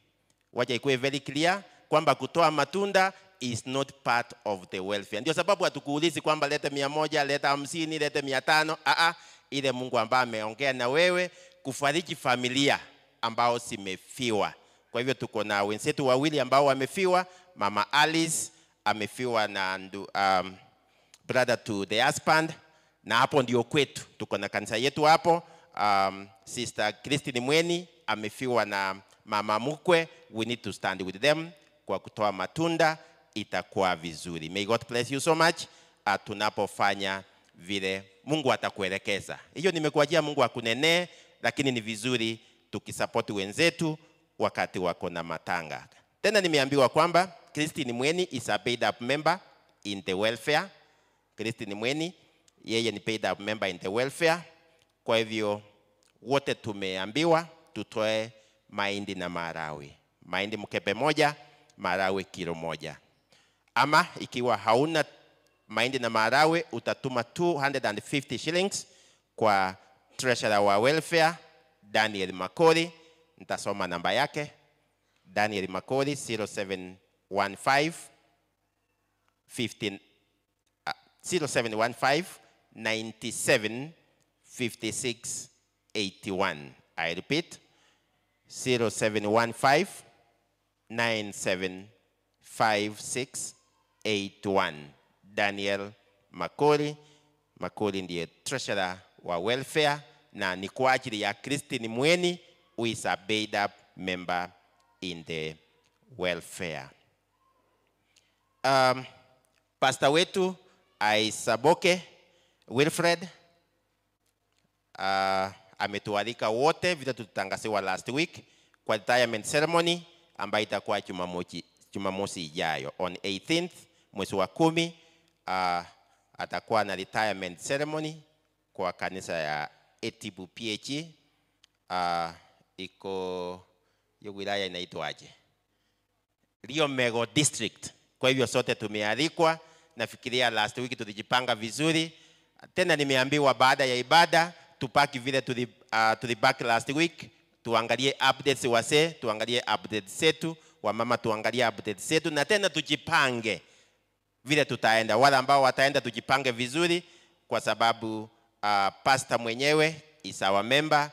Speaker 5: Wacha ikuwe very clear kwamba kutoa matunda is not part of the welfare. Ndio sababu hatukuulizi kwamba lete 100, leta 50, lete 500. Ile Mungu ambaye ameongea na wewe kufariji familia ambao simefiwa. Kwa hivyo tuko na wenzetu wawili ambao wamefiwa. Mama Alice amefiwa na brother to the husband, na hapo ndio kwetu. Tuko na kanisa yetu hapo. Sister Christine Mweni amefiwa na mama mkwe. We need to stand with them kwa kutoa matunda, itakuwa vizuri. May God bless you so much. Tunapofanya vile Mungu atakuelekeza. Hiyo nimekuachia Mungu akunenee, lakini ni vizuri tukisupport wenzetu wakati wako na matanga. Tena nimeambiwa kwamba Christine Mweni is a paid up member in the welfare. Christine Mweni, yeye ni paid up member in the welfare. Kwa hivyo wote tumeambiwa tutoe mahindi na maharawi. Mahindi mkebe moja, maharawi kilo 1. Ama ikiwa hauna mahindi na maharawi, utatuma 250 shillings kwa treasurer wa welfare Daniel Makori. Nitasoma namba yake. Daniel Makori 0715 15 0715 97 56 81. I repeat, 0715 97 56 81. Daniel Makori. Makori ndiye treasurer wa welfare, na ni kwa ajili ya Christine Mweni, who is a paid up member in the welfare. Pastor wetu Aisaboke Wilfred ametualika wote vile tulitangaziwa last week kwa retirement ceremony ambayo itakuwa Jumamosi ijayo on 18th mwezi wa 10. Atakuwa na retirement ceremony kwa kanisa ya Etibu PH. Iko hiyo wilaya inaitwaje? Rio District. Kwa hivyo sote tumealikwa. Nafikiria last week tulijipanga vizuri. Tena nimeambiwa baada ya ibada tupaki vile tulibaki last week, tuangalie updates wase, tuangalie updates zetu, wamama tuangalie updates zetu, na tena tujipange vile tutaenda. Wale ambao wataenda tujipange vizuri, kwa sababu pastor mwenyewe is our member,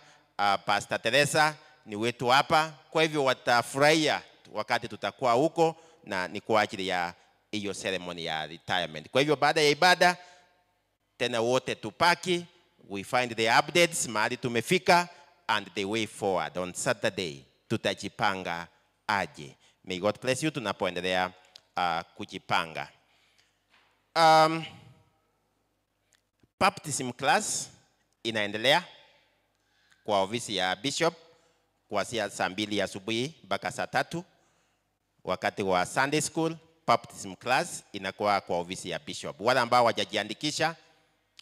Speaker 5: Pastor Teresa ni wetu hapa. Kwa hivyo watafurahia wakati tutakuwa huko, na ni kwa ajili ya hiyo ceremony ya retirement. Kwa hivyo baada ya ibada tena wote tupaki, we find the updates mahali tumefika and the way forward. On Saturday tutajipanga aje. May God bless you tunapoendelea kujipanga. Baptism class inaendelea kwa ofisi ya bishop kuanzia saa 2 asubuhi mpaka saa 3. Wakati wa Sunday school baptism class inakuwa kwa ofisi ya bishop. Wale ambao hawajajiandikisha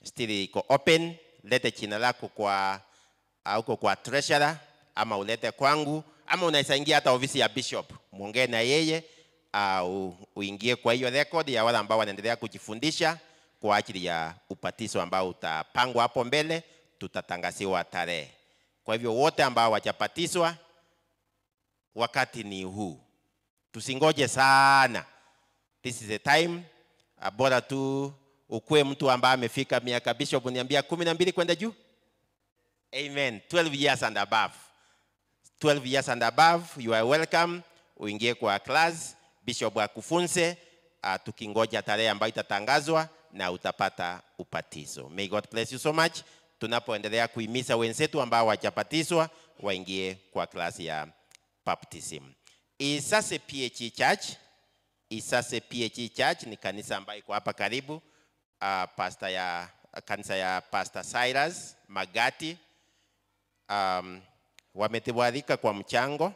Speaker 5: still iko open. Lete jina lako kwa huko kwa treasurer, ama ulete kwangu, ama unaweza ingia hata ofisi ya bishop, muongee na yeye, uingie kwa hiyo record ya wale ambao wanaendelea kujifundisha kwa ajili ya ubatizo ambao utapangwa hapo mbele, tutatangaziwa tarehe. Kwa hivyo wote ambao hawajabatizwa, wakati ni huu. Tusingoje sana. This is the time. Bora tu ukue mtu ambaye amefika miaka, bishop uniambia 12 kwenda juu. Amen. 12 years and above. 12 years and above, you are welcome. Uingie kwa class, bishop akufunze, tukingoja tarehe ambayo itatangazwa na utapata ubatizo. May God bless you so much. Tunapoendelea kuhimiza wenzetu ambao hawajabatizwa waingie kwa class ya baptism. Isase PH Church Isase PHE Church ni kanisa ambayo iko hapa karibu, pastor ya kanisa ya Pastor Cyrus Magati. Wametualika kwa mchango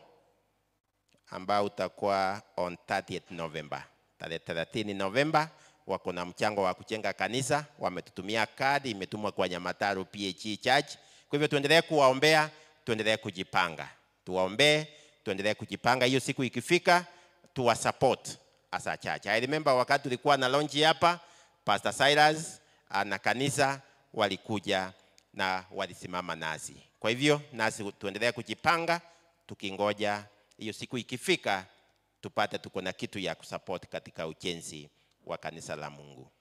Speaker 5: ambao utakuwa on 30th November. Tarehe 30 November wako na mchango wa kujenga kanisa, wametutumia kadi, imetumwa kwa Nyamataru PHE Church. Kwa hivyo tuendelee kuwaombea, tuendelee kujipanga. Tuwaombee, tuendelee kujipanga, hiyo siku ikifika tuwa support as a church. I remember wakati tulikuwa na launch hapa, Pastor Cyrus na kanisa walikuja na walisimama nasi. Kwa hivyo nasi tuendelee kujipanga, tukingoja hiyo siku ikifika tupate tuko na kitu ya kusupport katika ujenzi wa kanisa la Mungu.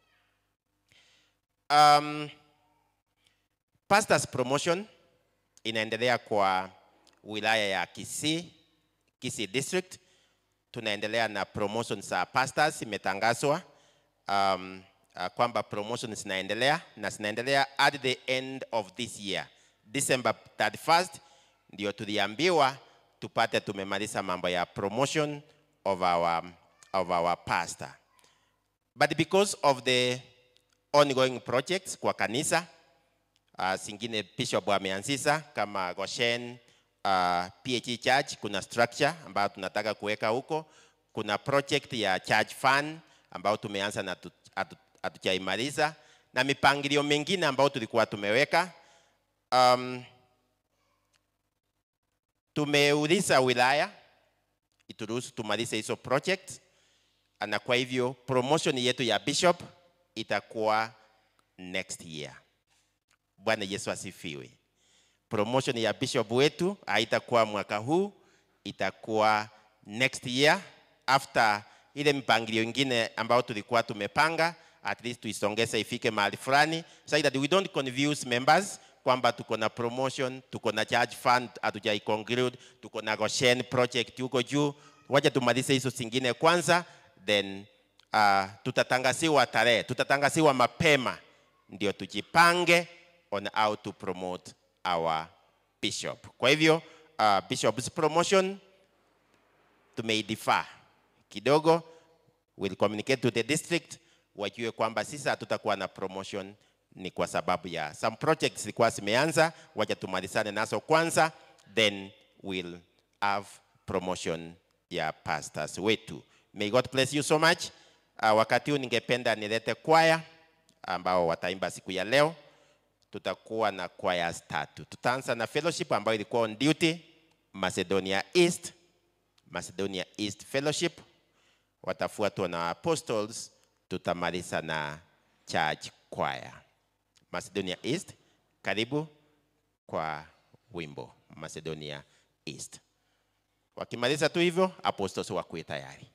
Speaker 5: Pastors promotion inaendelea kwa wilaya ya Kisii, Kisii District. Tunaendelea na promotion za pastors, imetangazwa kwamba promotion zinaendelea na zinaendelea at the end of this year. December 31st ndio tuliambiwa tupate tumemaliza mambo ya promotion of our pastor. But because of the ongoing projects kwa kanisa, zingine bishop ameanzisha kama Goshen PHE Church, kuna structure ambayo tunataka kuweka huko, kuna project ya church fund ambayo tumeanza na hatujaimaliza, na mipangilio mingine ambayo tulikuwa tumeweka. Tumeuliza wilaya ituruhusu tumalize hizo project, na kwa hivyo promotion yetu ya bishop itakuwa next year. Bwana Yesu asifiwe. Promotion ya bishop wetu haitakuwa mwaka huu, itakuwa next year after ile mpangilio ingine ambao tulikuwa tumepanga, at least tuisongeze ifike mahali fulani, so that we don't confuse members kwamba tuko na promotion, tuko na church fund hatujai conclude, tuko na Goshen project huko juu. Wacha tumalize hizo zingine kwanza, then tutatangasiwa tarehe, tutatangasiwa mapema ndio tujipange on how to promote our bishop. Kwa hivyo bishop's promotion tumeidifaa kidogo, we'll communicate to the district wajue kwamba sisi hatutakuwa na promotion, ni kwa sababu ya some projects zilikuwa zimeanza, wacha tumalizane nazo kwanza, then we'll have promotion ya pastors wetu. May God bless you so much. Wakati huu ningependa nilete kwaya ambao wataimba siku ya leo. Tutakuwa na choirs tatu. Tutaanza na fellowship ambayo ilikuwa on duty, Macedonia East, Macedonia East Fellowship. Watafuatwa na Apostles, tutamaliza na church choir. Macedonia East, karibu kwa wimbo Macedonia East. Wakimaliza tu hivyo, Apostles wakuwe tayari.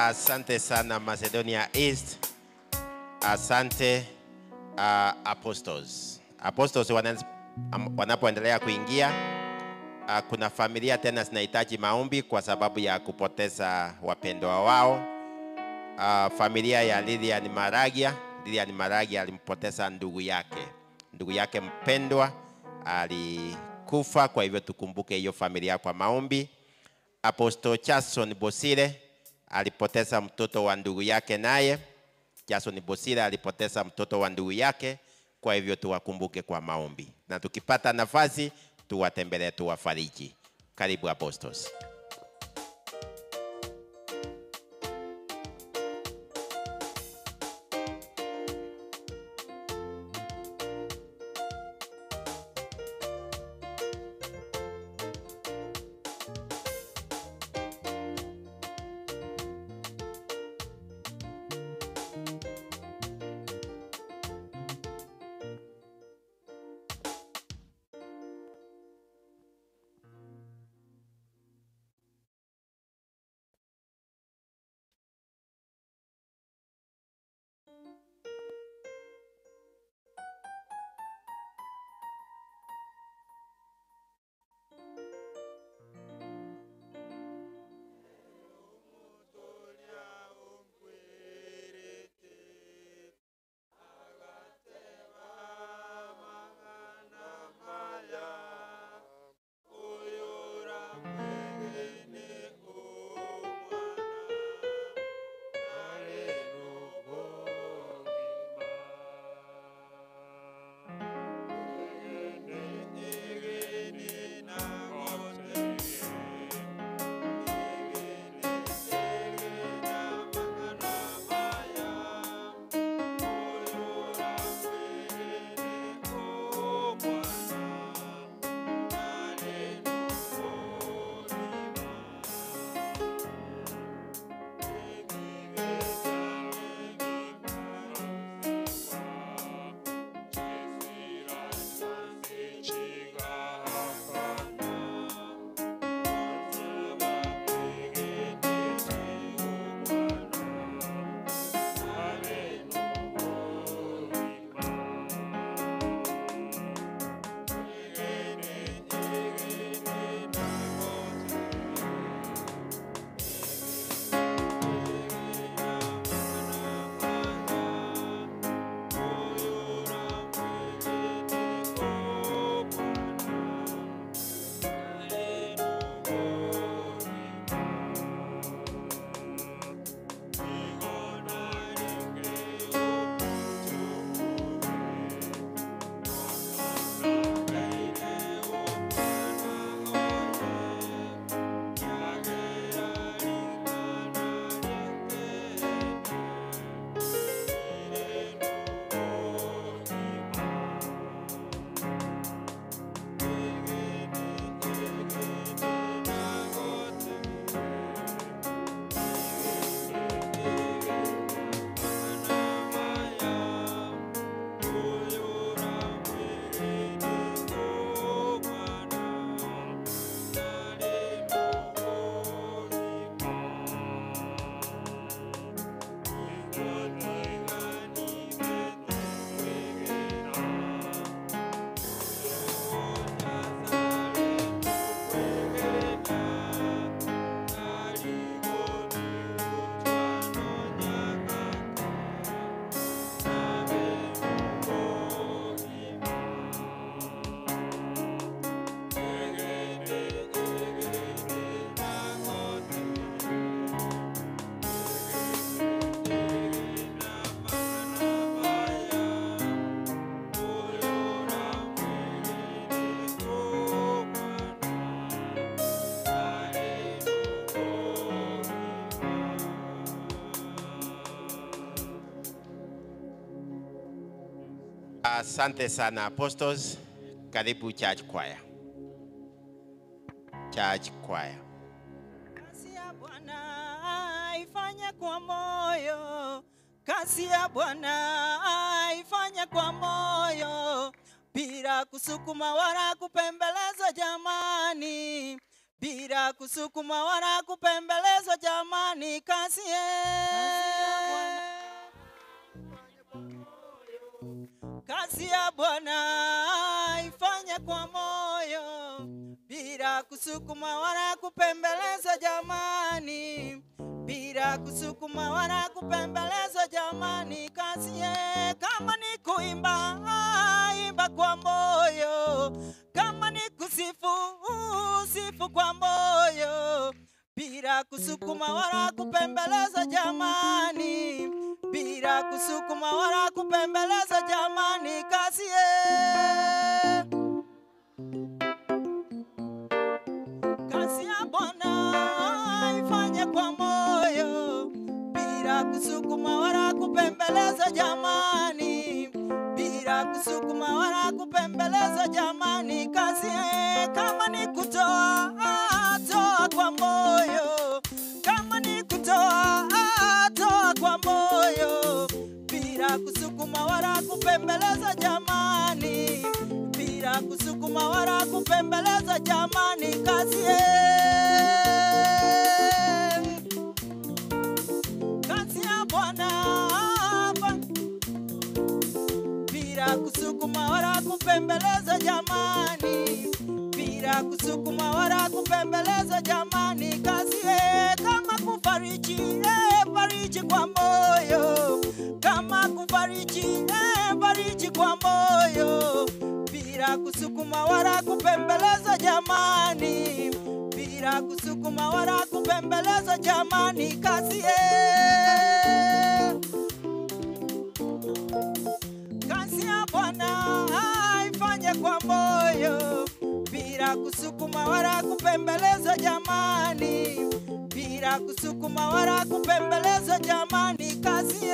Speaker 5: Asante sana Macedonia East. Asante Apostles. Apostles wanapoendelea kuingia, kuna familia tena zinahitaji maombi kwa sababu ya kupoteza wapendwa wao. Familia ya Lilian Maragia. Lilian Maragia alimpoteza ndugu yake. Ndugu yake mpendwa alikufa, kwa hivyo tukumbuke hiyo familia kwa maombi. Apostle Jason Bosire alipoteza mtoto wa ndugu yake naye. Jason Bosire alipoteza mtoto wa ndugu yake, kwa hivyo tuwakumbuke kwa maombi. Na tukipata nafasi tuwatembelee, tuwafariji. Karibu Apostles. Asante sana Apostles. Karibu Church Choir. Church Choir.
Speaker 6: Kazi ya Bwana ifanye kwa moyo. Kazi ya Bwana ifanye kwa moyo. Bila kusukuma wala kupembeleza jamani. bila kusukuma wala kupembelezwa. Jamani, kazi kazi ya Bwana ifanye kwa moyo, bila kusukuma wala kupembelezwa. Jamani, bila kusukuma wala kupembelezwa. Jamani, kazi kama ni kuimba, imba kwa moyo, kama ni kusifu, sifu kwa moyo, bila kusukuma wala kupembeleza. Jamani, bila kusukuma wala kupembeleza. Jamani, kazi kazi ya Bwana ifanye kwa moyo, bila kusukuma wala kupembeleza. Jamani, bila kusukuma wala kupembeleza. Jamani, kazi kama ni kutoa, toa kwa moyo, kama ni kutoa, toa kwa moyo, bila kusukuma wala kupembeleza. Jamani, bila kusukuma wala kupembeleza. Jamani, kazi kazi ya Bwana, bila kusukuma wala kupembeleza. Jamani, bila kusukuma wala kupembeleza. Jamani, kazi kama kufariji, fariji kwa moyo, kama kufariji, fariji kwa moyo, bila kusukuma wala kupembeleza. Jamani, bila kusukuma wala kupembeleza. Jamani, kazi kazi ya Bwana ifanye kwa moyo, bila kusukuma wala kupembeleza. Jamani, bila kusukuma wala kupembeleza. Jamani, kazi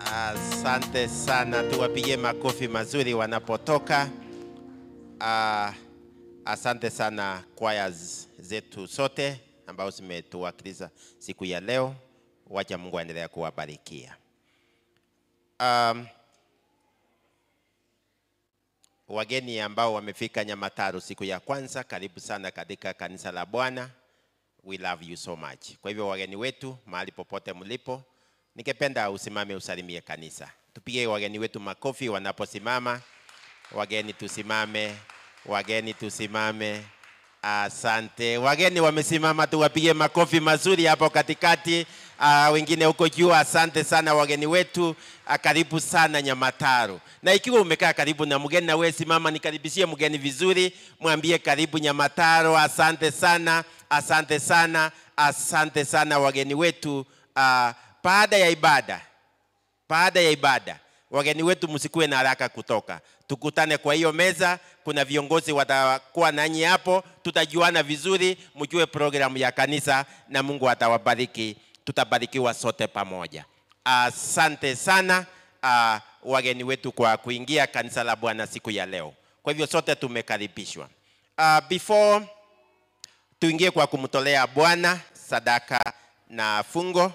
Speaker 5: Asante sana, tuwapigie makofi mazuri wanapotoka. Asante sana kwaya zetu sote ambao zimetuwakilisha siku ya leo. Wacha Mungu aendelee kuwabarikia. Wageni ambao wamefika Nyamataru siku ya kwanza, karibu sana katika kanisa la Bwana. We love you so much. Kwa hivyo wageni wetu mahali popote mlipo, ningependa usimame usalimie kanisa. Tupige wageni wetu makofi wanaposimama. Wageni tusimame, wageni tusimame. Asante. Wageni wamesimama, tuwapige makofi mazuri hapo katikati. Wengine huko juu, asante sana wageni wetu. Karibu sana Nyamataru. Na ikiwa umekaa karibu na mgeni, na wewe simama nikaribishie mgeni vizuri, mwambie karibu Nyamataru. Asante sana, asante sana, asante sana wageni wetu. Baada ya ibada, Wageni wetu msikuwe na haraka kutoka, tukutane kwa hiyo meza. Kuna viongozi watakuwa nanyi hapo, tutajuana vizuri, mjue programu ya kanisa, na Mungu atawabariki, tutabarikiwa sote pamoja. Asante sana wageni wetu kwa kuingia kanisa la Bwana siku ya leo. Kwa hivyo sote tumekaribishwa. Before tuingie kwa kumtolea Bwana sadaka na fungo,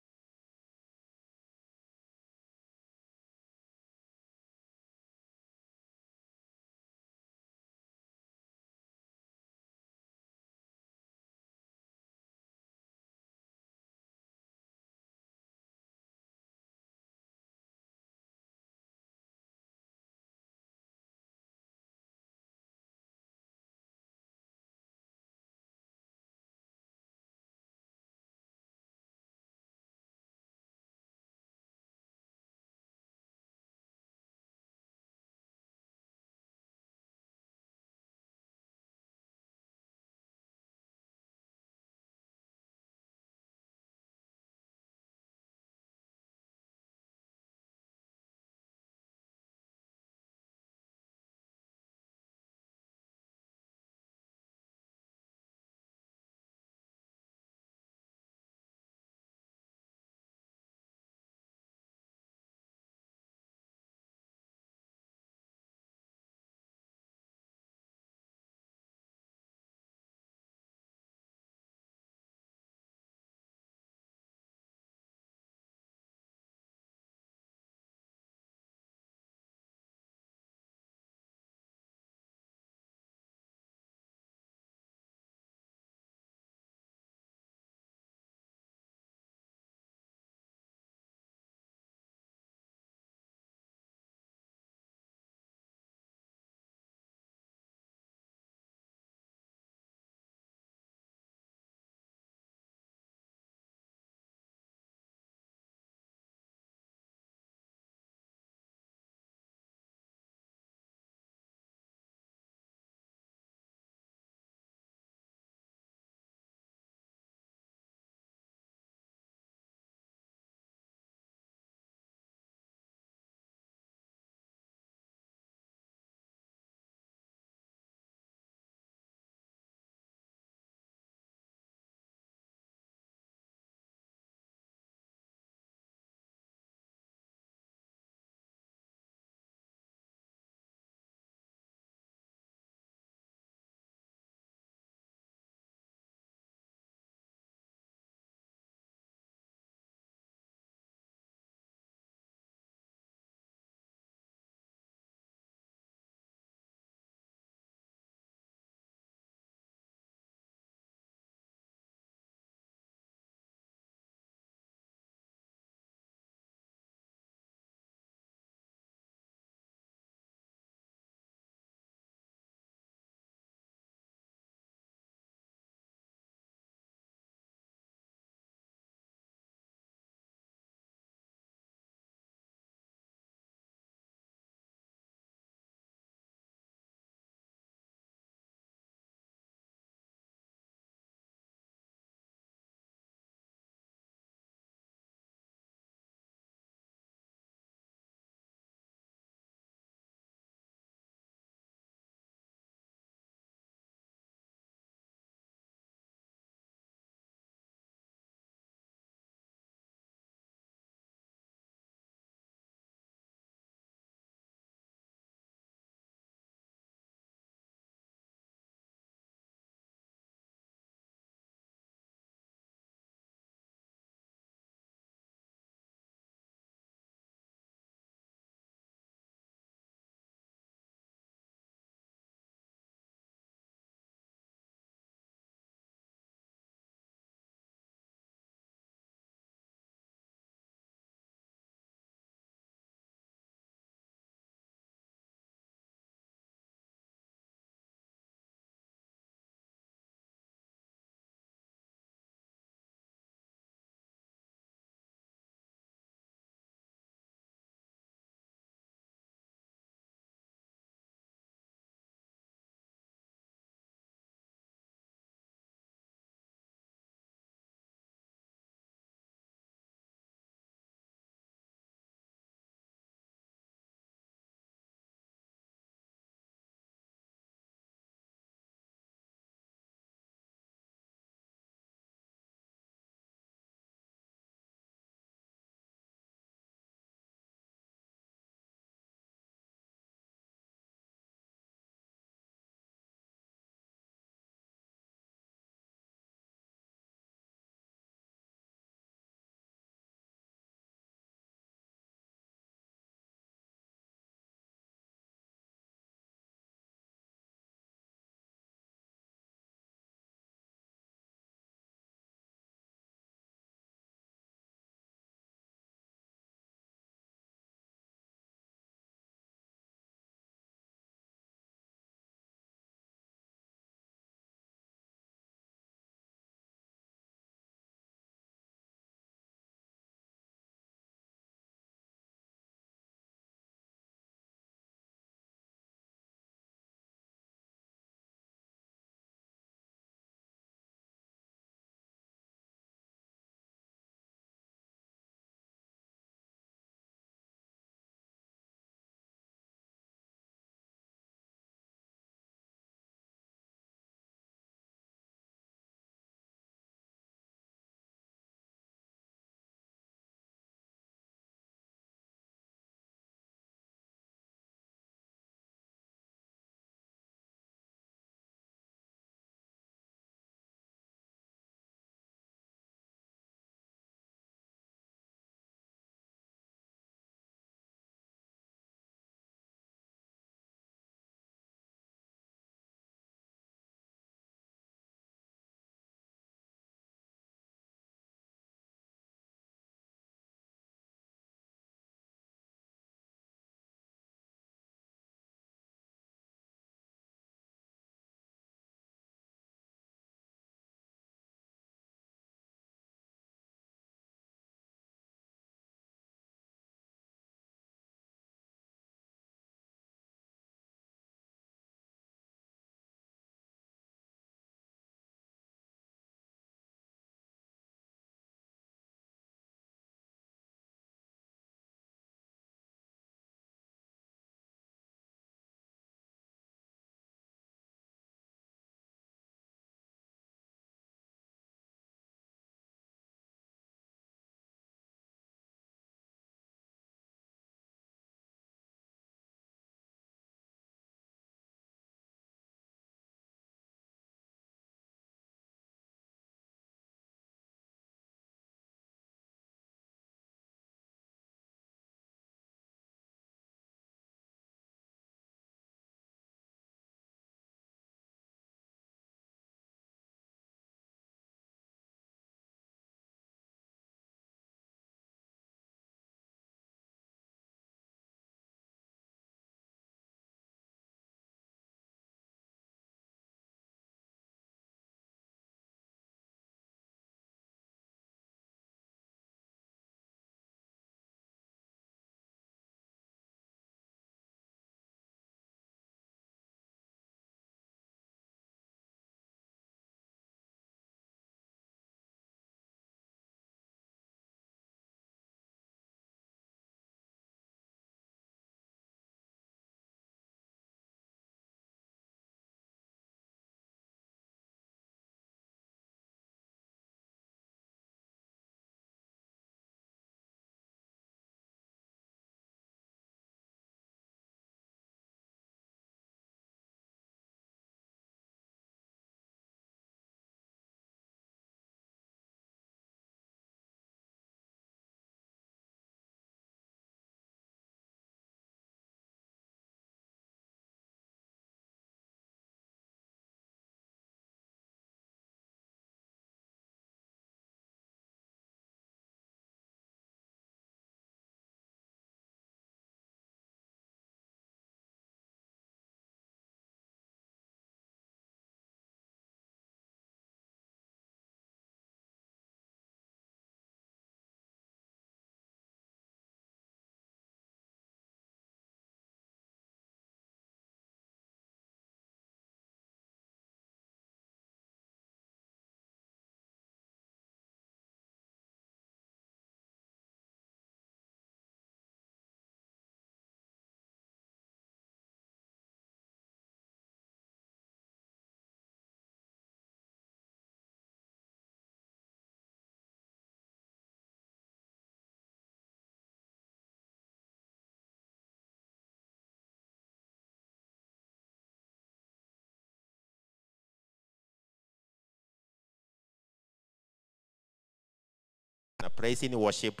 Speaker 5: Praise in worship,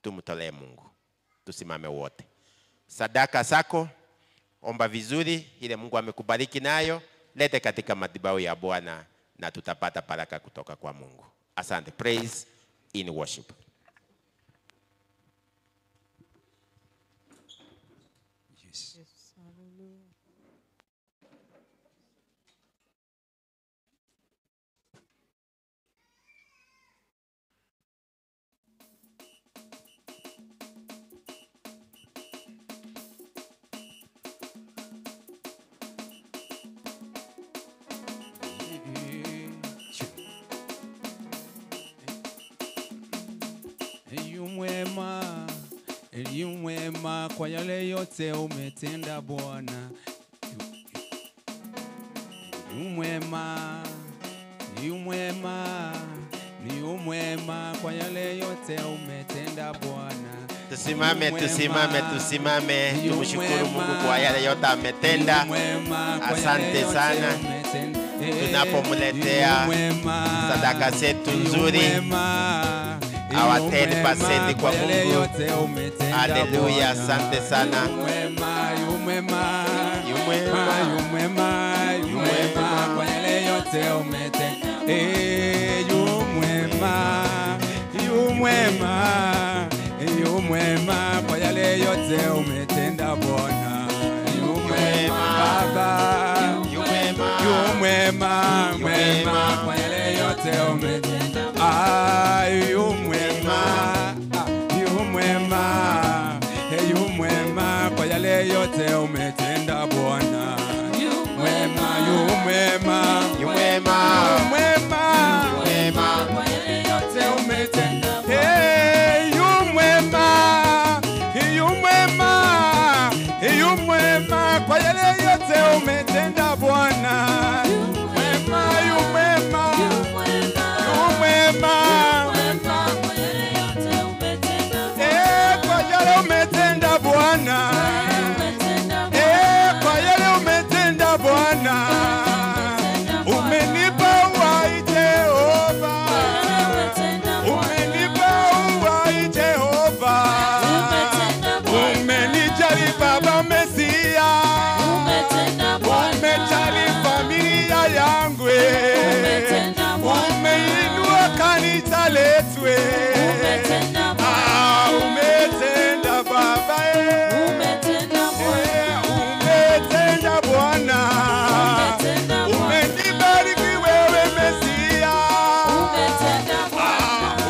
Speaker 5: tumtolee Mungu. Tusimame wote. Sadaka zako, omba vizuri ile Mungu amekubariki nayo, lete katika madhabahu ya Bwana na tutapata baraka kutoka kwa Mungu. Asante. Praise in worship.
Speaker 4: Yes.
Speaker 1: Yes, hallelujah.
Speaker 4: Yu mwema kwa yale yote umetenda Bwana. Yu mwema, yu mwema, yu mwema kwa yale yote umetenda Bwana.
Speaker 5: Tusimame, tusimame, tusimame, tumshukuru Mungu kwa yale yote ametenda. Asante sana. Tunapomletea sadaka zetu nzuri, our 10% kwa Mungu. Haleluya, asante sana.
Speaker 4: Yu mwema, yu mwema, yu mwema kwa yale yote umetenda. Yu mwema, yu mwema, yu mwema kwa yale yote umetenda Bwana. Yu mwema Baba, yu mwema, mwema kwa yale yote umetenda. Ah, yu mwema, yu mwema, yu mwema kwa yale yote umetenda Bwana. Yu mwema, yu mwema,
Speaker 5: yu mwema,
Speaker 4: yu mwema,
Speaker 5: yu mwema
Speaker 2: kwa yale yote umetenda.
Speaker 4: Hey, yu mwema, yu mwema, yu mwema kwa yale yote umetenda Bwana. Yu mwema, yu mwema,
Speaker 2: Yu mwema,
Speaker 4: yu mwema
Speaker 2: kwa yale yote umetenda.
Speaker 4: Kwa yale umetenda Bwana. Kwa yale umetenda Bwana. Umenipa uhai Jehova. Umenipa uhai Jehova. Umenijali Baba Mesia. Umejali familia yangu. Umeinua kanisa letu. Umetenda Baba. Umetenda Bwana. Umenibariki wewe Mesia.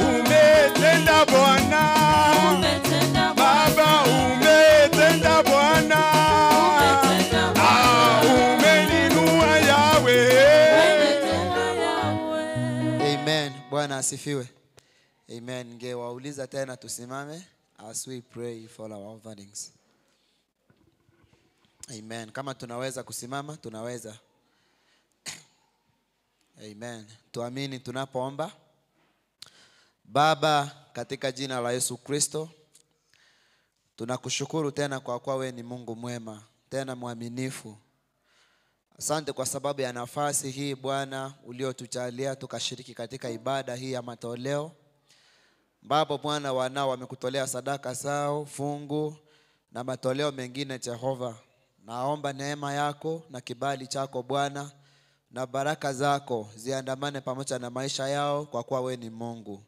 Speaker 4: Umetenda Bwana. Baba umetenda Bwana. Umeninua Yahweh.
Speaker 3: Amen. Bwana asifiwe. Amen. Ningewauliza tena tusimame as we pray for our offerings. Amen. Kama tunaweza kusimama, tunaweza. Amen. Tuamini tunapoomba. Baba, katika jina la Yesu Kristo, tunakushukuru tena kwa kuwa wewe ni Mungu mwema, tena mwaminifu. Asante kwa sababu ya nafasi hii Bwana uliotujalia tukashiriki katika ibada hii ya matoleo. Ambapo Bwana wanao wamekutolea sadaka zao, fungu na matoleo mengine Jehova. Naomba neema yako na kibali chako Bwana na baraka zako ziandamane pamoja na maisha yao, kwa kuwa wewe ni Mungu.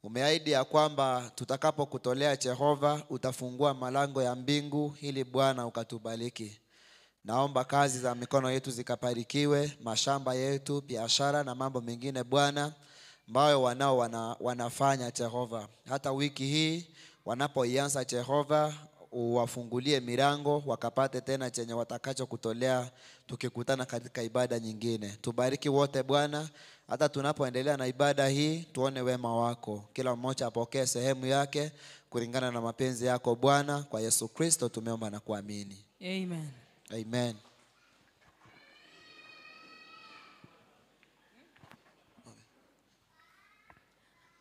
Speaker 3: Umeahidi ya kwamba tutakapokutolea Jehova utafungua malango ya mbingu ili Bwana ukatubariki. Naomba kazi za mikono yetu zikabarikiwe, mashamba yetu, biashara na mambo mengine Bwana ambayo wanao wanafanya Jehova. Hata wiki hii wanapoianza Jehova, uwafungulie milango wakapate tena chenye watakacho kutolea tukikutana katika ibada nyingine. Tubariki wote Bwana, hata tunapoendelea na ibada hii tuone wema wako. Kila mmoja apokee sehemu yake kulingana na mapenzi yako Bwana. Kwa Yesu Kristo tumeomba na kuamini.
Speaker 1: Amen.
Speaker 3: Amen.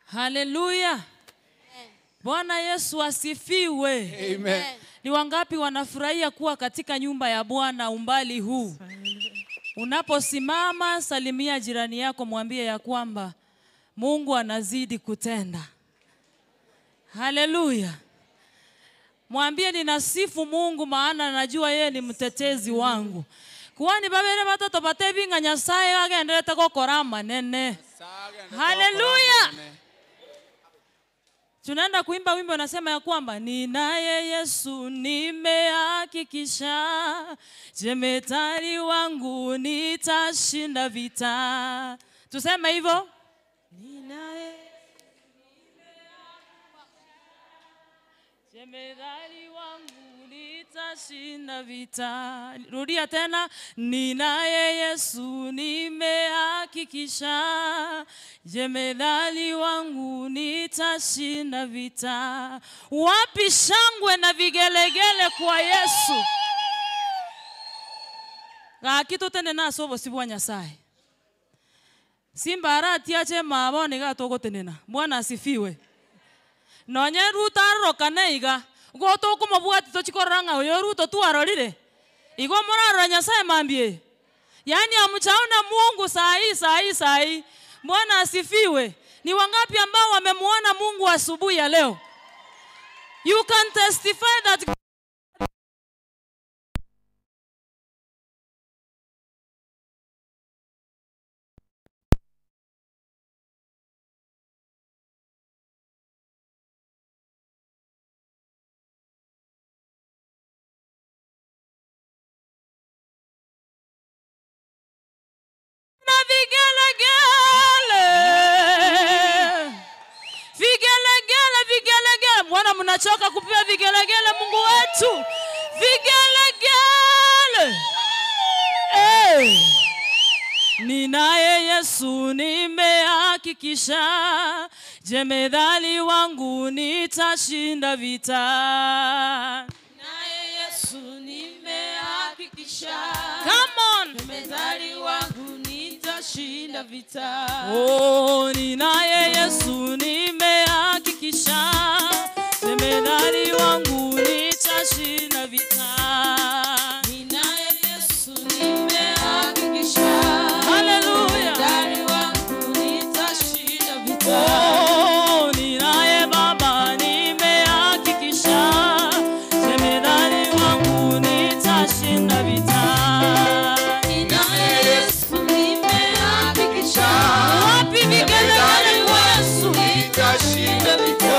Speaker 1: Haleluya. Bwana Yesu asifiwe.
Speaker 4: Amen.
Speaker 1: Ni wangapi wanafurahia kuwa katika nyumba ya Bwana umbali huu? Unaposimama salimia jirani yako, mwambie ya kwamba Mungu anazidi kutenda. Haleluya. Mwambie ninasifu Mungu maana najua yeye ni mtetezi wangu. Kwani babere batoto batebinga Nyasaye agenderete gokora manene. Haleluya. Tunaenda kuimba wimbo unasema ya kwamba ninaye Yesu nimehakikisha, jemadari wangu nitashinda vita. Tuseme hivyo. Ninaye jemadari wangu nitashinda vita. Rudia tena. Ninaye Yesu nimehakikisha, jemadari wangu nitashinda vita. Wapi shangwe na vigelegele kwa Yesu? Gaki tene naso bosibwa Nyasaye. Simba aratiache mabo niga togotenena. Bwana asifiwe. Nonye Ruto arorokane iga goto kumobwati tochikorora oyo Ruto tuarorire. Igo morarora Nyasaye mambie. Yaani amchaona Mungu saa hii saa hii saa hii. Bwana asifiwe. Ni wangapi ambao wamemuona Mungu asubuhi ya leo? You can testify that vigelegele. Vigelegele, vigelegele. Mbona mnachoka kupewa vigelegele Mungu wetu? Vigelegele. Hey. Ninaye Yesu nimehakikisha, jemedali wangu nitashinda vita.
Speaker 2: Ninaye Yesu nimehakikisha,
Speaker 1: come on,
Speaker 2: jemedali wangu nitashinda vita.
Speaker 1: Oh, ninaye Yesu nimehakikisha, jemedali wangu nitashinda vita.
Speaker 2: Ninaye Yesu nimehakikisha,
Speaker 1: haleluya,
Speaker 2: jemedali wangu nitashinda vita.
Speaker 1: Oh, ninaye Baba nimehakikisha, jemedali wangu nitashinda vita.
Speaker 2: Ninaye Yesu nimehakikisha,
Speaker 1: wapi vigelegele kwa Yesu?
Speaker 4: Nitashinda vita.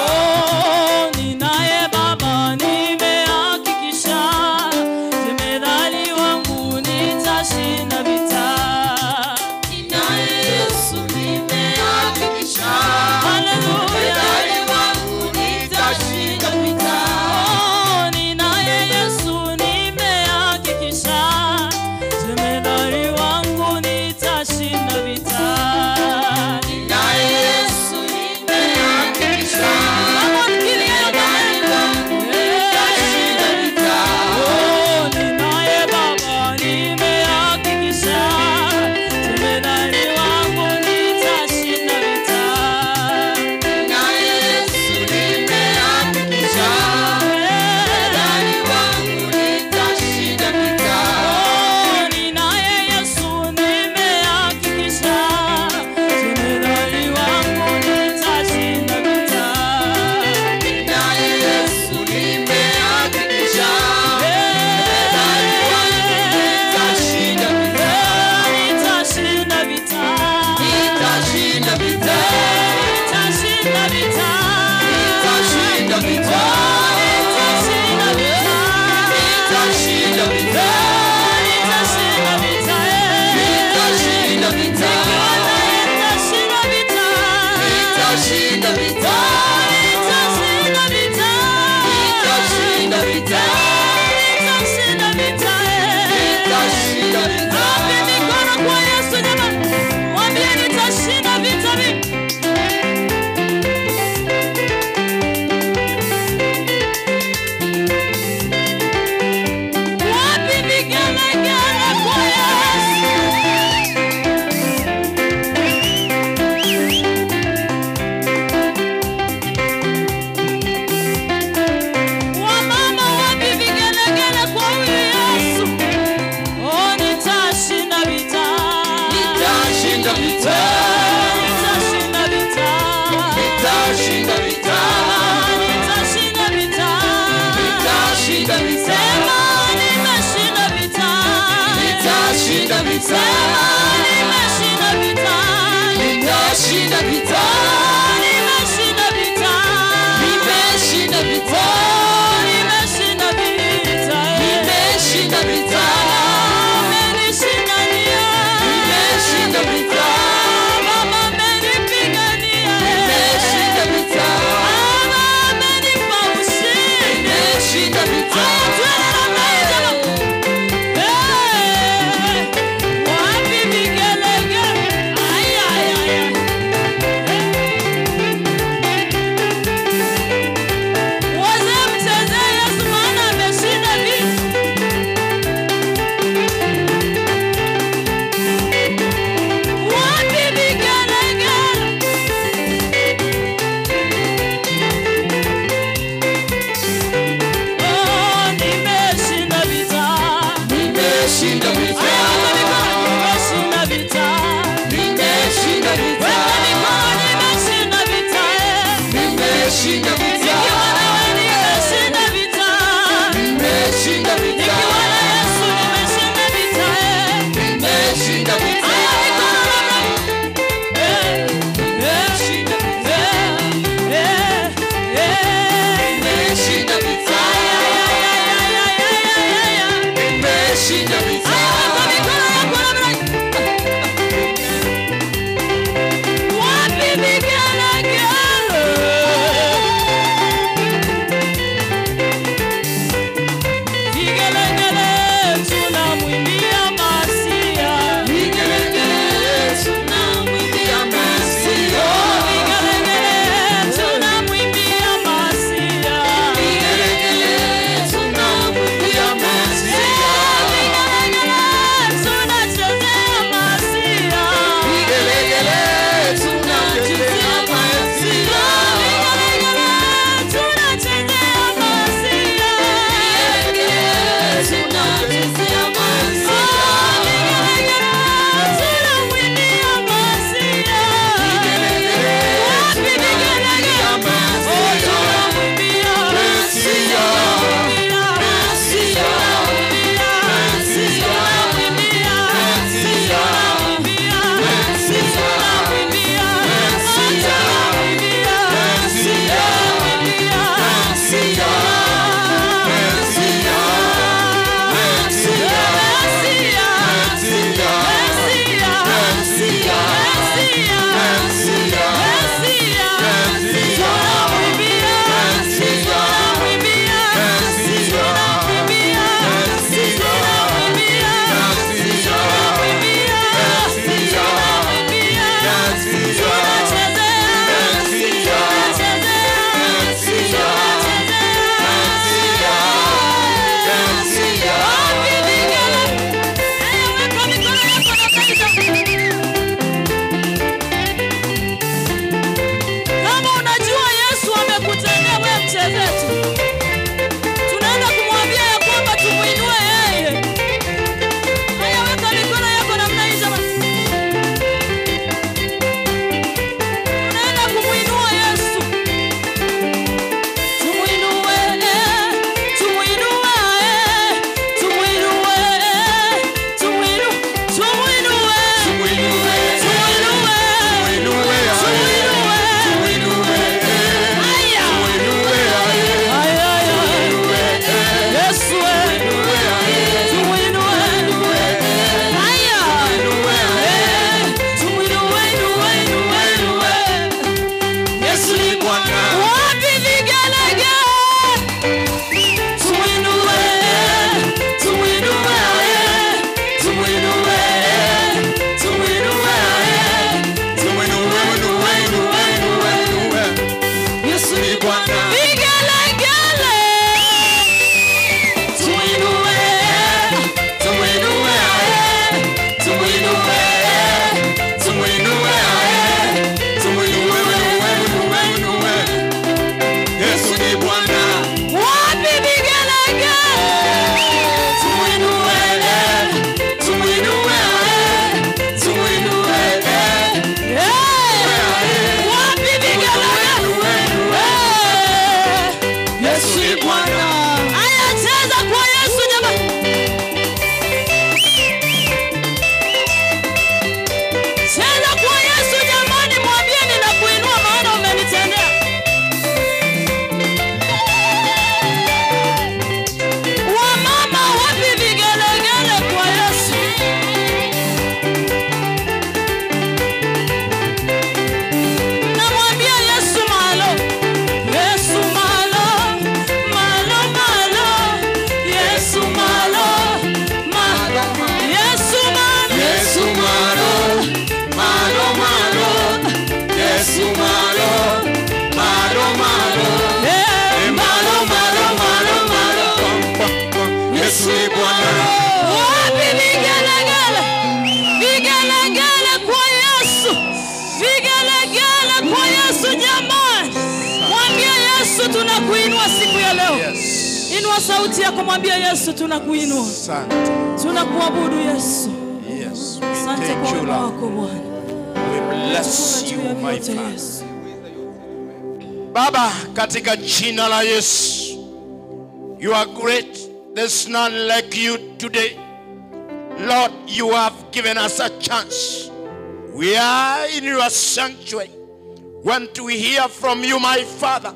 Speaker 1: Yesu, tunakuinua siku ya leo.
Speaker 4: Yes.
Speaker 1: Inua sauti yako, mwambie Yesu tunakuinua.
Speaker 4: Asante.
Speaker 1: Tunakuabudu Yesu.
Speaker 4: Yes, we
Speaker 1: Asante
Speaker 4: thank
Speaker 1: kwa
Speaker 4: you,
Speaker 1: wema
Speaker 4: Lord.
Speaker 1: wako Bwana.
Speaker 4: We bless you, my
Speaker 1: Yote,
Speaker 4: Father.
Speaker 1: Yesu.
Speaker 4: Baba, katika jina la Yesu, you are great. There's none like you today. Lord, you have given us a chance. We are in your sanctuary. Want to hear from you, my Father.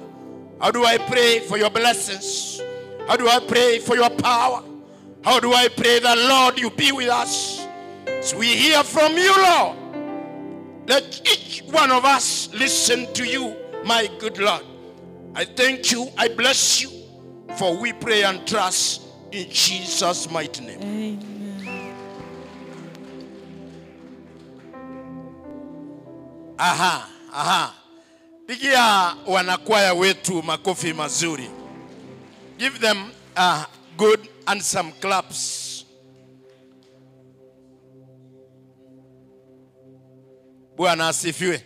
Speaker 4: How do I pray for your blessings? How do I pray for your power? How do I pray that, Lord, you be with us? So we hear from you, Lord. Let each one of us listen to you, my good Lord. I thank you, I bless you, for we pray and trust in Jesus' mighty name.
Speaker 1: Amen.
Speaker 4: Aha, aha. Pigia wanakwaya wetu makofi mazuri. Give them a good and some claps. Bwana asifiwe.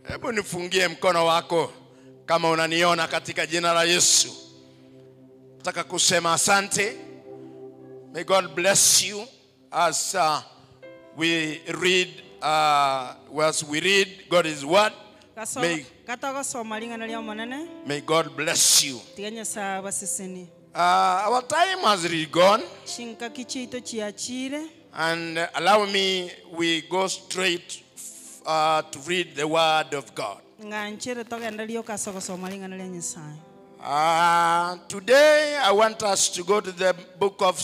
Speaker 4: Hebu nifungie mkono wako kama unaniona katika jina la Yesu. Nataka kusema asante. May God bless you as we read as we read God's word. May,
Speaker 6: Katagosoma ling'ana lia Omonene.
Speaker 4: may God bless you.
Speaker 6: Tiga Nyasaye abasesenie.
Speaker 4: Our time has really gone,
Speaker 6: Chinkaki chiaito chiachire.
Speaker 4: and allow me, we go straight to read the word of God.
Speaker 6: Ng'anchere togenda rioka ase ogosoma ring'ana ria Nyasaye.
Speaker 4: Today, I want us to go to the book of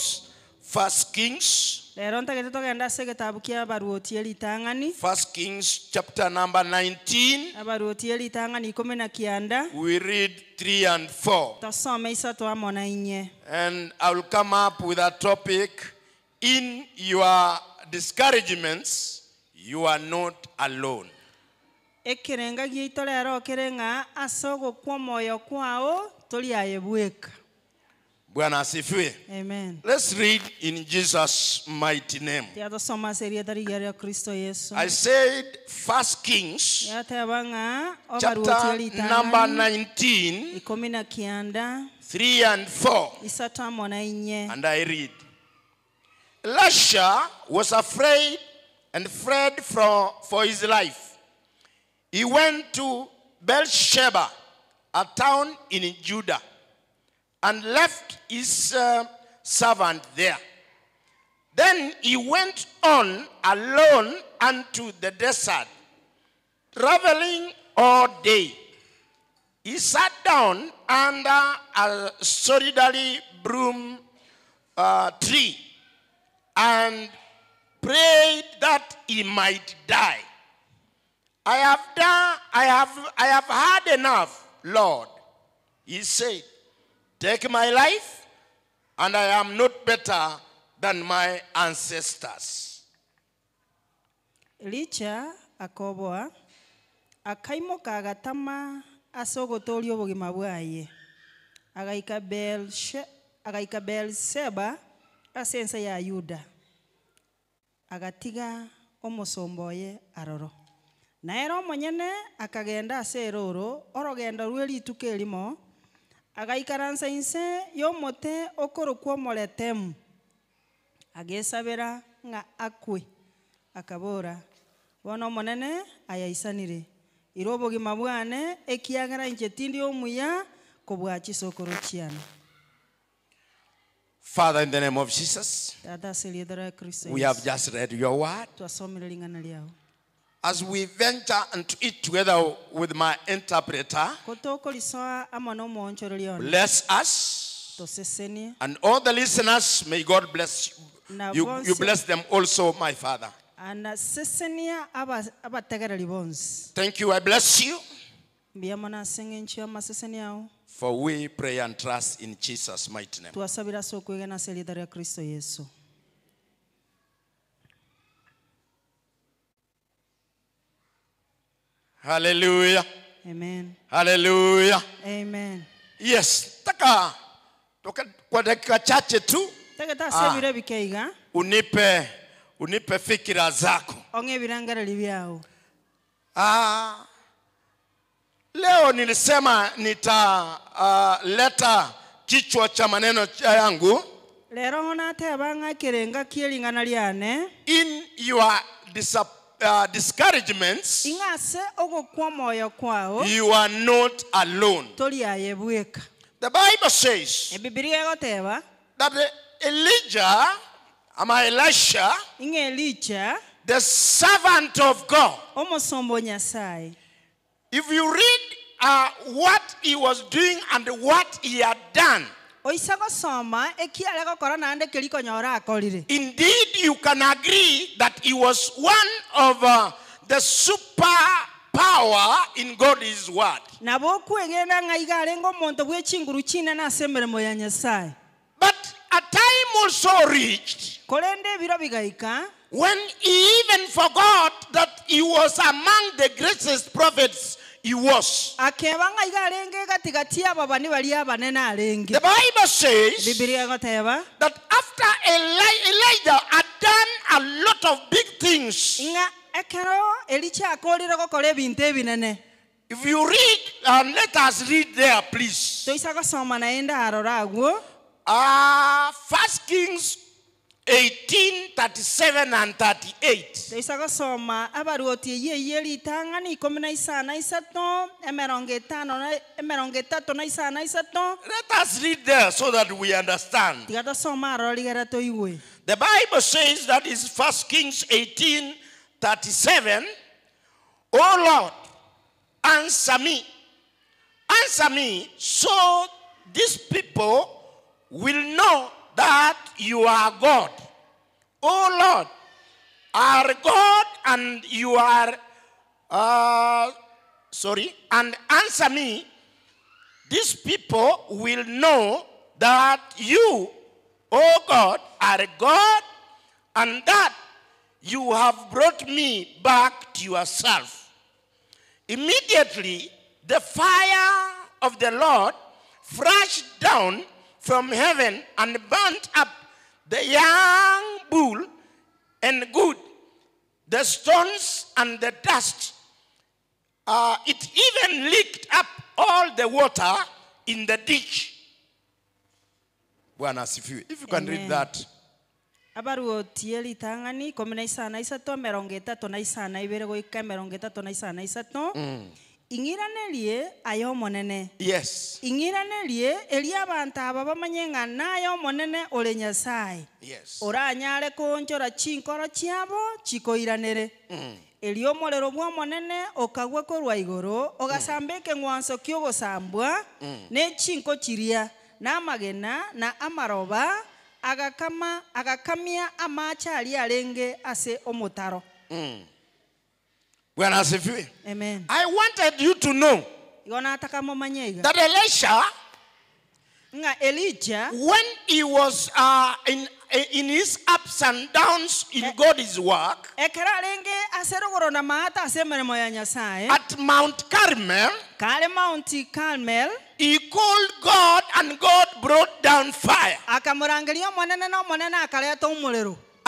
Speaker 4: First Kings.
Speaker 6: Rero ntagete togenda ase egetabu kia abaruoti eritang'ani.
Speaker 4: First Kings chapter number 19.
Speaker 6: Abaruoti eritang'ani 19.
Speaker 4: We read 3 and 4.
Speaker 6: Tosome isato amo na inye.
Speaker 4: And I will come up with a topic: in your discouragements, you are not alone.
Speaker 6: Ekerenga giaito rero kere ng'a ase ogokwa omoyo kwao tori aye bweka.
Speaker 4: Bwana asifiwe.
Speaker 6: Amen.
Speaker 4: Let's read in Jesus' mighty name.
Speaker 6: Tiga tosoma ase erieta rigiya ria Kristo Yesu.
Speaker 4: I said First Kings
Speaker 6: Yateba ng'a obaruoti
Speaker 4: chapter number
Speaker 6: eritang'ani
Speaker 4: 19,
Speaker 6: 19
Speaker 4: 3 and 4.
Speaker 6: isato amo na inye.
Speaker 4: And I read, Elisha was afraid and fled for his life. He went to Beersheba, a town in Judah, and left his servant there. Then he went on alone unto the desert, traveling all day. He sat down under a solitary broom tree and prayed that he might die. I have had enough, Lord, he said. Take my life, and I am not better than my ancestors.
Speaker 6: Elisha akoboa akaimoka agatama ase ogotoria obogima bwaye. Agaika Beersheba ase ense ya Yuda. Agatiga omosomba oye aroro. Naere omonyene akagenda ase eroro orogendo rwe rituko erimo agaikaransa inse y'omote okorokwa omoretemu. Agesabera ng'a akwe. Akabora, bono omonene ayaisanire. Ira obogima bwane ekiagera inche tindi omuya kobua chisokoro chiane.
Speaker 4: Father, in the name of Jesus,
Speaker 6: Tata ase erieta ria Kristo
Speaker 4: we have just read your word.
Speaker 6: Twasomire ring'ana riao.
Speaker 4: As we venture into it together with my interpreter,
Speaker 6: Kotokorisoa amo na omoonchoreria one.
Speaker 4: bless us
Speaker 6: Tosesenie.
Speaker 4: and all the listeners. May God bless you. You bless them also, my Father.
Speaker 6: Anasesenia abategereri bonsi.
Speaker 4: Thank you. I bless you.
Speaker 6: Mbuya mono ase eng'encho y'amaseseni ao.
Speaker 4: For we pray and trust in Jesus' mighty name.
Speaker 6: Twasabira ase okwegena ase erieta ria Kristo Yesu.
Speaker 4: Hallelujah.
Speaker 6: Amen.
Speaker 4: Hallelujah.
Speaker 6: Amen.
Speaker 4: Yes, taka kwa dakika chache tu
Speaker 6: Taka ase ebiro bikeiga
Speaker 4: unipe fikira zako.
Speaker 6: Ong'e ebirengereri biao.
Speaker 7: Leo nilisema nitaleta kichwa cha maneno yangu.
Speaker 6: Lero natebanga kirenga kielingana liane.
Speaker 7: In your discouragements,
Speaker 6: ingase ogokwa moyo kwao,
Speaker 7: you are not alone.
Speaker 6: Toliayebweka.
Speaker 7: The Bible says
Speaker 6: Bibilia egoteba
Speaker 7: that Elijah, ama Elisha,
Speaker 6: inge Elijah,
Speaker 7: the servant of God,
Speaker 6: omosombo Nyasaye.
Speaker 7: If you read what he was doing and what he had done, indeed you can agree that he was one of the super power in God's word. But a time also reached when he even forgot that he was among the greatest prophets he was. The Bible says that after Elijah had done a lot of big things, if you read, let us read there, please. 1 Kings 18, 37 and 38. Let us read there so that we understand. The Bible says that is 1 Kings 18, 37. O Lord, answer me. Answer me so these people will know that you are God. O Lord, our God, and you are, and answer me. These people will know that you, O God, are God, and that you have brought me back to yourself. Immediately, the fire of the Lord flashed down from heaven and burnt up the young bull and good, the stones and the dust. It even licked up all the water in the ditch. Bwana asifiwe. If you can read that.
Speaker 6: Ingiranelie ayomonene.
Speaker 7: Yes.
Speaker 6: Ingiranelie eliabanta abamanye nayo monene ole Nyasaye.
Speaker 7: Yes.
Speaker 6: Oranyare konchora chinkoro chiabo chikoiranere. Eliomorero bwa monene okagwa korwa igoro ogasambeke ngwanso kyogosambwa ne chinko chiria na amagena na amaroba agakama agakamia amacha ali arenge ase omotaro.
Speaker 7: Bwana asifiwe.
Speaker 6: Amen.
Speaker 7: I wanted you to know that Elisha,
Speaker 6: Elijah,
Speaker 7: when he was in his ups and downs in God's work, at Mount Carmel, he called God and God brought down fire.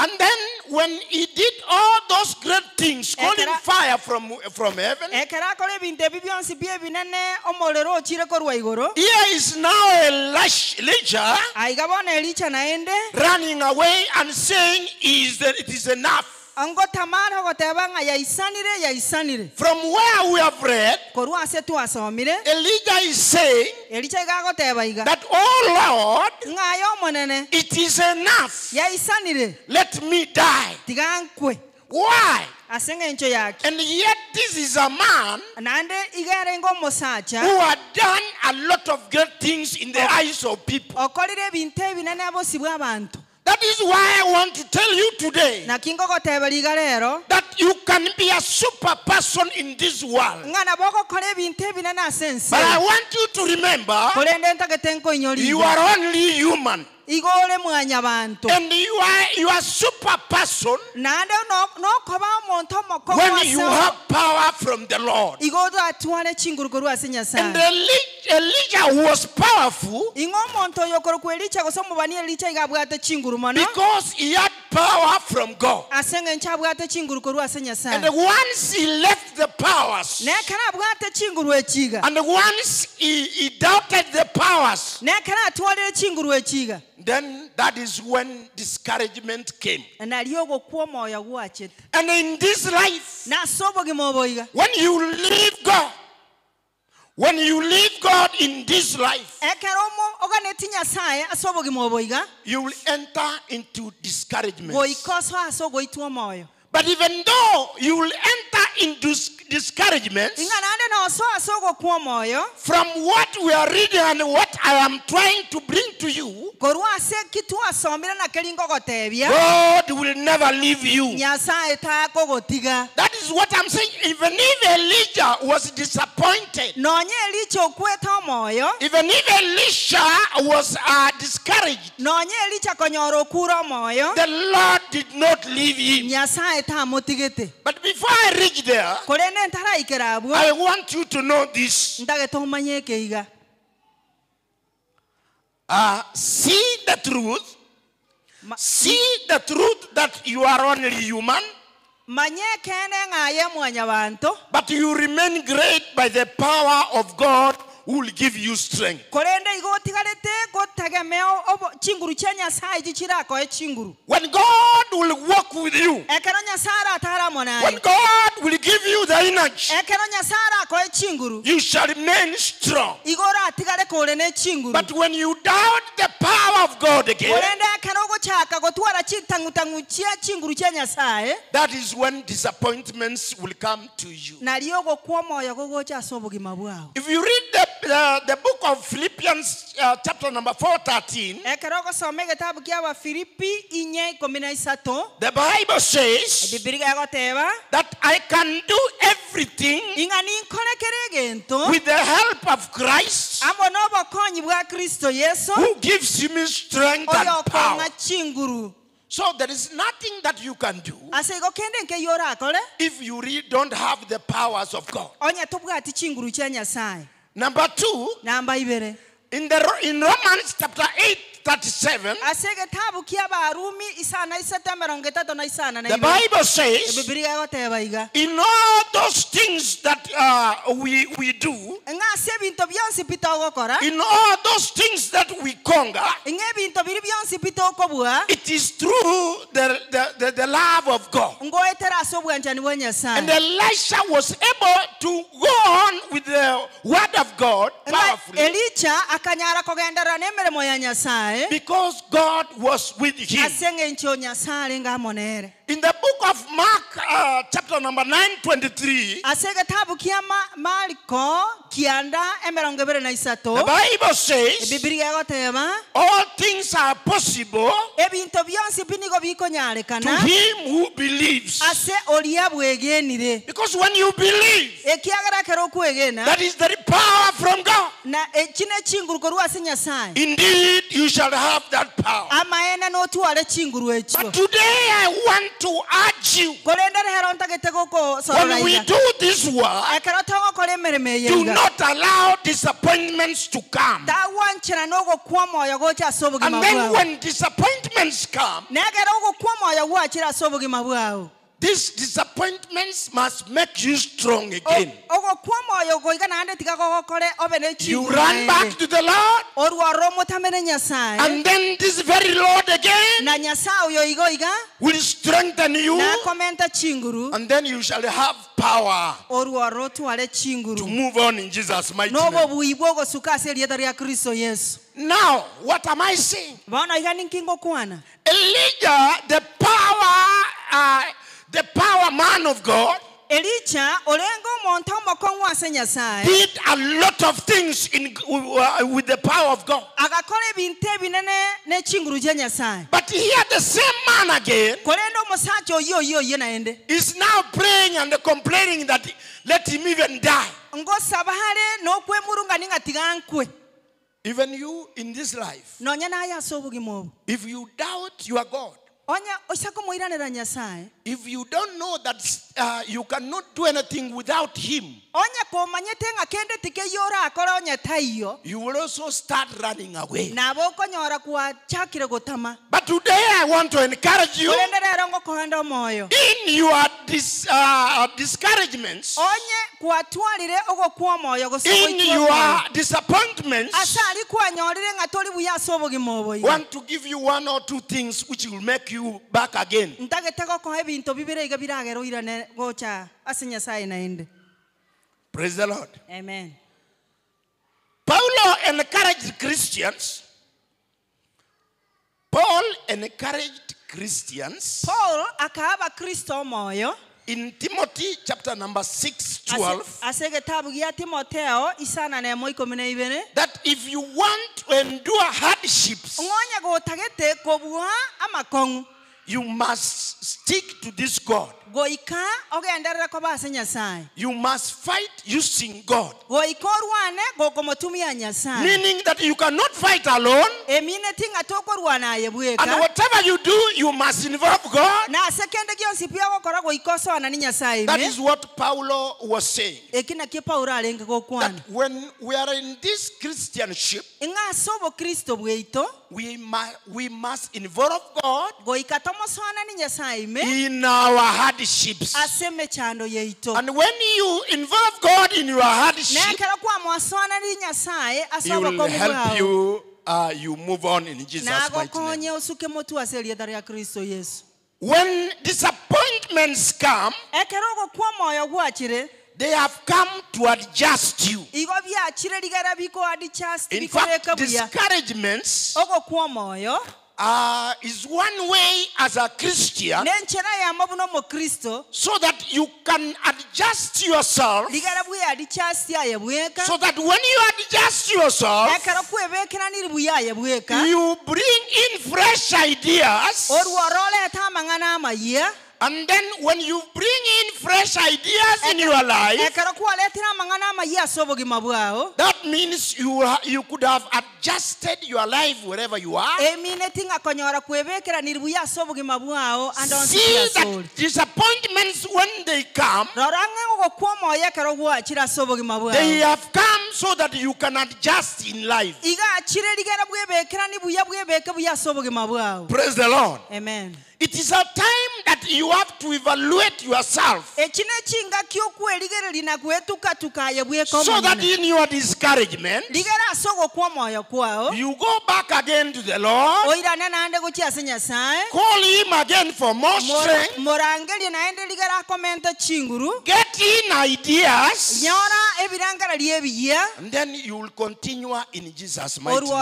Speaker 7: And then when he did all those great things, calling fire from heaven, here is now Elijah running away and saying, it is enough. From where we have read, Elijah is saying that, oh Lord, it is enough. Let me die. Why? And yet this is a man who had done a lot of great things in the eyes of people. That is why I want to tell you today that you can be a super person in this world. But I want you to remember, you are only human. And you are super person when you have power from the Lord. And Elijah was powerful because he had power from God. And once he left the powers, and once he doubted the powers, then that is when discouragement came. And in this life, when you leave God, when you leave God in this life, you will enter into discouragement. But even though you will enter into discouragement, from what we are reading and what I am trying to bring to you, God will never leave you. That is what I'm saying. Even if Elijah was disappointed, even if Elisha was discouraged, the Lord did not leave him. But before I reach there, I want you to know this. See the truth. See the truth that you are only human. But you remain great by the power of God who will give you strength. When God will walk with you, when God will give you the energy, you shall remain strong. But when you doubt the power of God again, that is when disappointments will come to you. If you read the book of Philippians chapter number 4:13, the Bible says that I can do everything with the help of Christ who gives me strength and power. So there is nothing that you can do if you really don't have the powers of God. Number two, in Romans chapter 8:37, the Bible says, in all those things that we do, in all those things that we conquer, it is through the love of God. And Elisha was able to go on with the word of God powerfully, because God was with him. In the book of Mark, chapter number 9:23, the Bible says, all things are possible to him who believes. Because when you believe, that is the power from God. Indeed, you shall have that power. But today I want to urge you, when we do this work, do not allow disappointments to come. And then when disappointments come, these disappointments must make you strong again. You run back to the Lord, and then this very Lord again will strengthen you, and then you shall have power to move on in Jesus' mighty name. Now, what am I saying? Elijah, the power man of God, did a lot of things with the power of God. But here the same man again is now praying and complaining that let him even die. Even you in this life, if you doubt your God, If you don't know that you cannot do anything without him, you will also start running away. But today I want to encourage you in your discouragements, in your disappointments. I want to give you one or two things which will make you back again. Praise the Lord.
Speaker 6: Amen.
Speaker 7: Paulo encouraged Christians. Paul encouraged Christians.
Speaker 6: Paul akaba Kristo moyo.
Speaker 7: In Timothy chapter number 6:12. That if you want to endure hardships, you must stick to this God. You must fight using God. Meaning that you cannot fight alone. And whatever you do, you must involve God. That is what Paulo was saying. That when we are in this Christianship, we must involve God in our hardships. And when you involve God in your hardship, He will help you. You move on in Jesus' mighty name. When disappointments come, they have come to adjust you. In fact, discouragements is one way as a Christian so that you can adjust yourself, so that when you adjust yourself, you bring in fresh ideas. And then when you bring in fresh ideas in your life, that means you could have adjusted your life wherever you are. See that disappointments, when they come, they have come so that you can adjust in life. Praise the Lord.
Speaker 6: Amen.
Speaker 7: It is a time that you have to evaluate yourself so that in your discouragement, you go back again to the Lord, call him again for more strength, get in ideas, and then you will continue in Jesus' mighty name.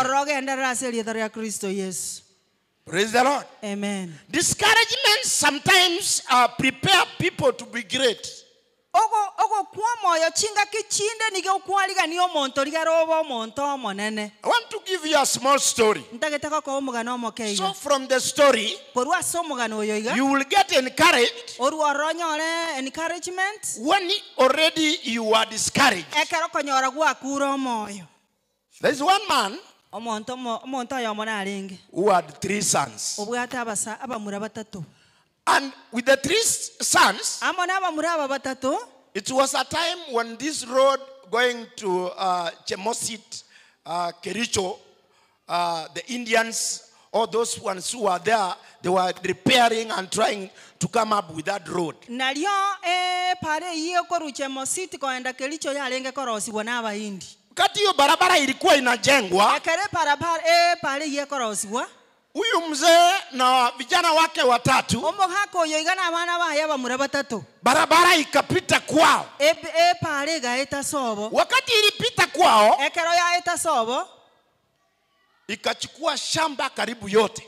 Speaker 7: Praise the Lord.
Speaker 6: Amen.
Speaker 7: Discouragement sometimes prepare people to be great. I want to give you a small story. So from the story, you will get encouraged when already you are discouraged. There is one man who had three sons. And with the three sons, it was a time when this road going to Chemosit, Kericho, the Indians, all those ones who were there, they were repairing and trying to come up with that road. Wakati hiyo barabara ilikuwa inajengwa, huyu mzee na vijana wake watatu, barabara ikapita kwao. Wakati ilipita kwao, ikachukua shamba karibu yote.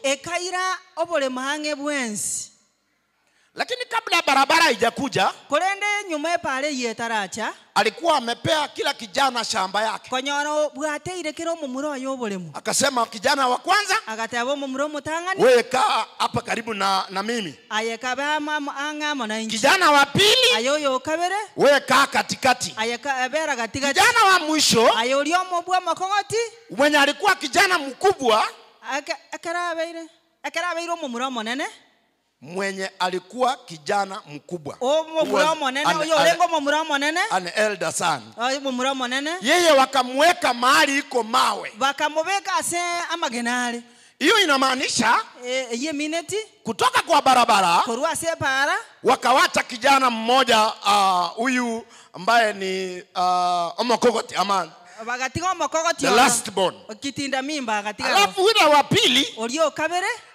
Speaker 7: Lakini kabla barabara haijakuja, alikuwa amepea kila kijana shamba yake. Akasema kijana wa kwanza, wewe kaa hapa karibu na mimi. Kijana wa pili, wewe kaa katikati. Kijana wa mwisho, mwenye alikuwa kijana mkubwa, Mwenye alikuwa kijana mkubwa. An elder son. Yeye wakamweka mahali iko mawe. Hiyo inamaanisha kutoka kwa barabara wakawacha kijana mmoja huyu ambaye ni Omokogoti ama the last born. Alafu ule wa pili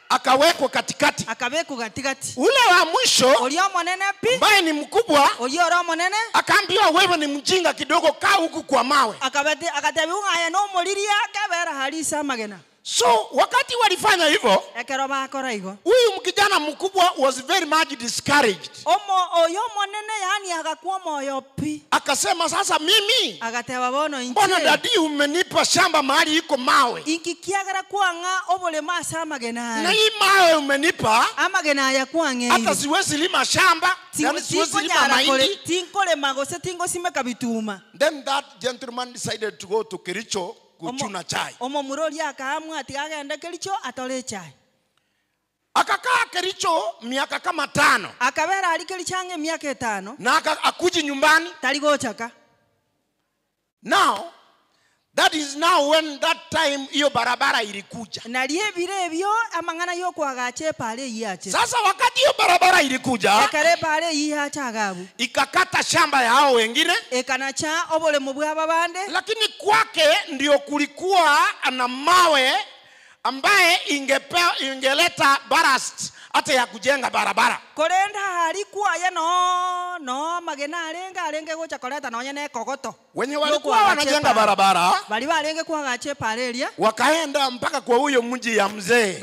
Speaker 7: akawekwa katikati. Ule wa mwisho ambaye ni mkubwa akaambiwa wewe ni mjinga kidogo, kaa huku kwa mawe. So wakati walifanya hivyo, huyu kijana mkubwa was very much discouraged. Akasema sasa mimi, mbona dadi umenipa shamba mahali iko mawe? Na hii mawe umenipa, hata siwezi lima shamba, yani siwezi lima mahindi. Then that gentleman decided to go to Kericho kuchuna chai. Akakaa Kericho miaka kama 5. Na akuji nyumbani. Now, that is now when that time hiyo barabara ilikuja. Sasa wakati hiyo barabara ilikuja, ikakata shamba ya hao wengine. Lakini kwake ndio kulikuwa na mawe ambaye ingeleta ballast hata ya kujenga barabara. Wenye walikuwa wanajenga barabara wakaenda mpaka kwa huyo mji ya mzee.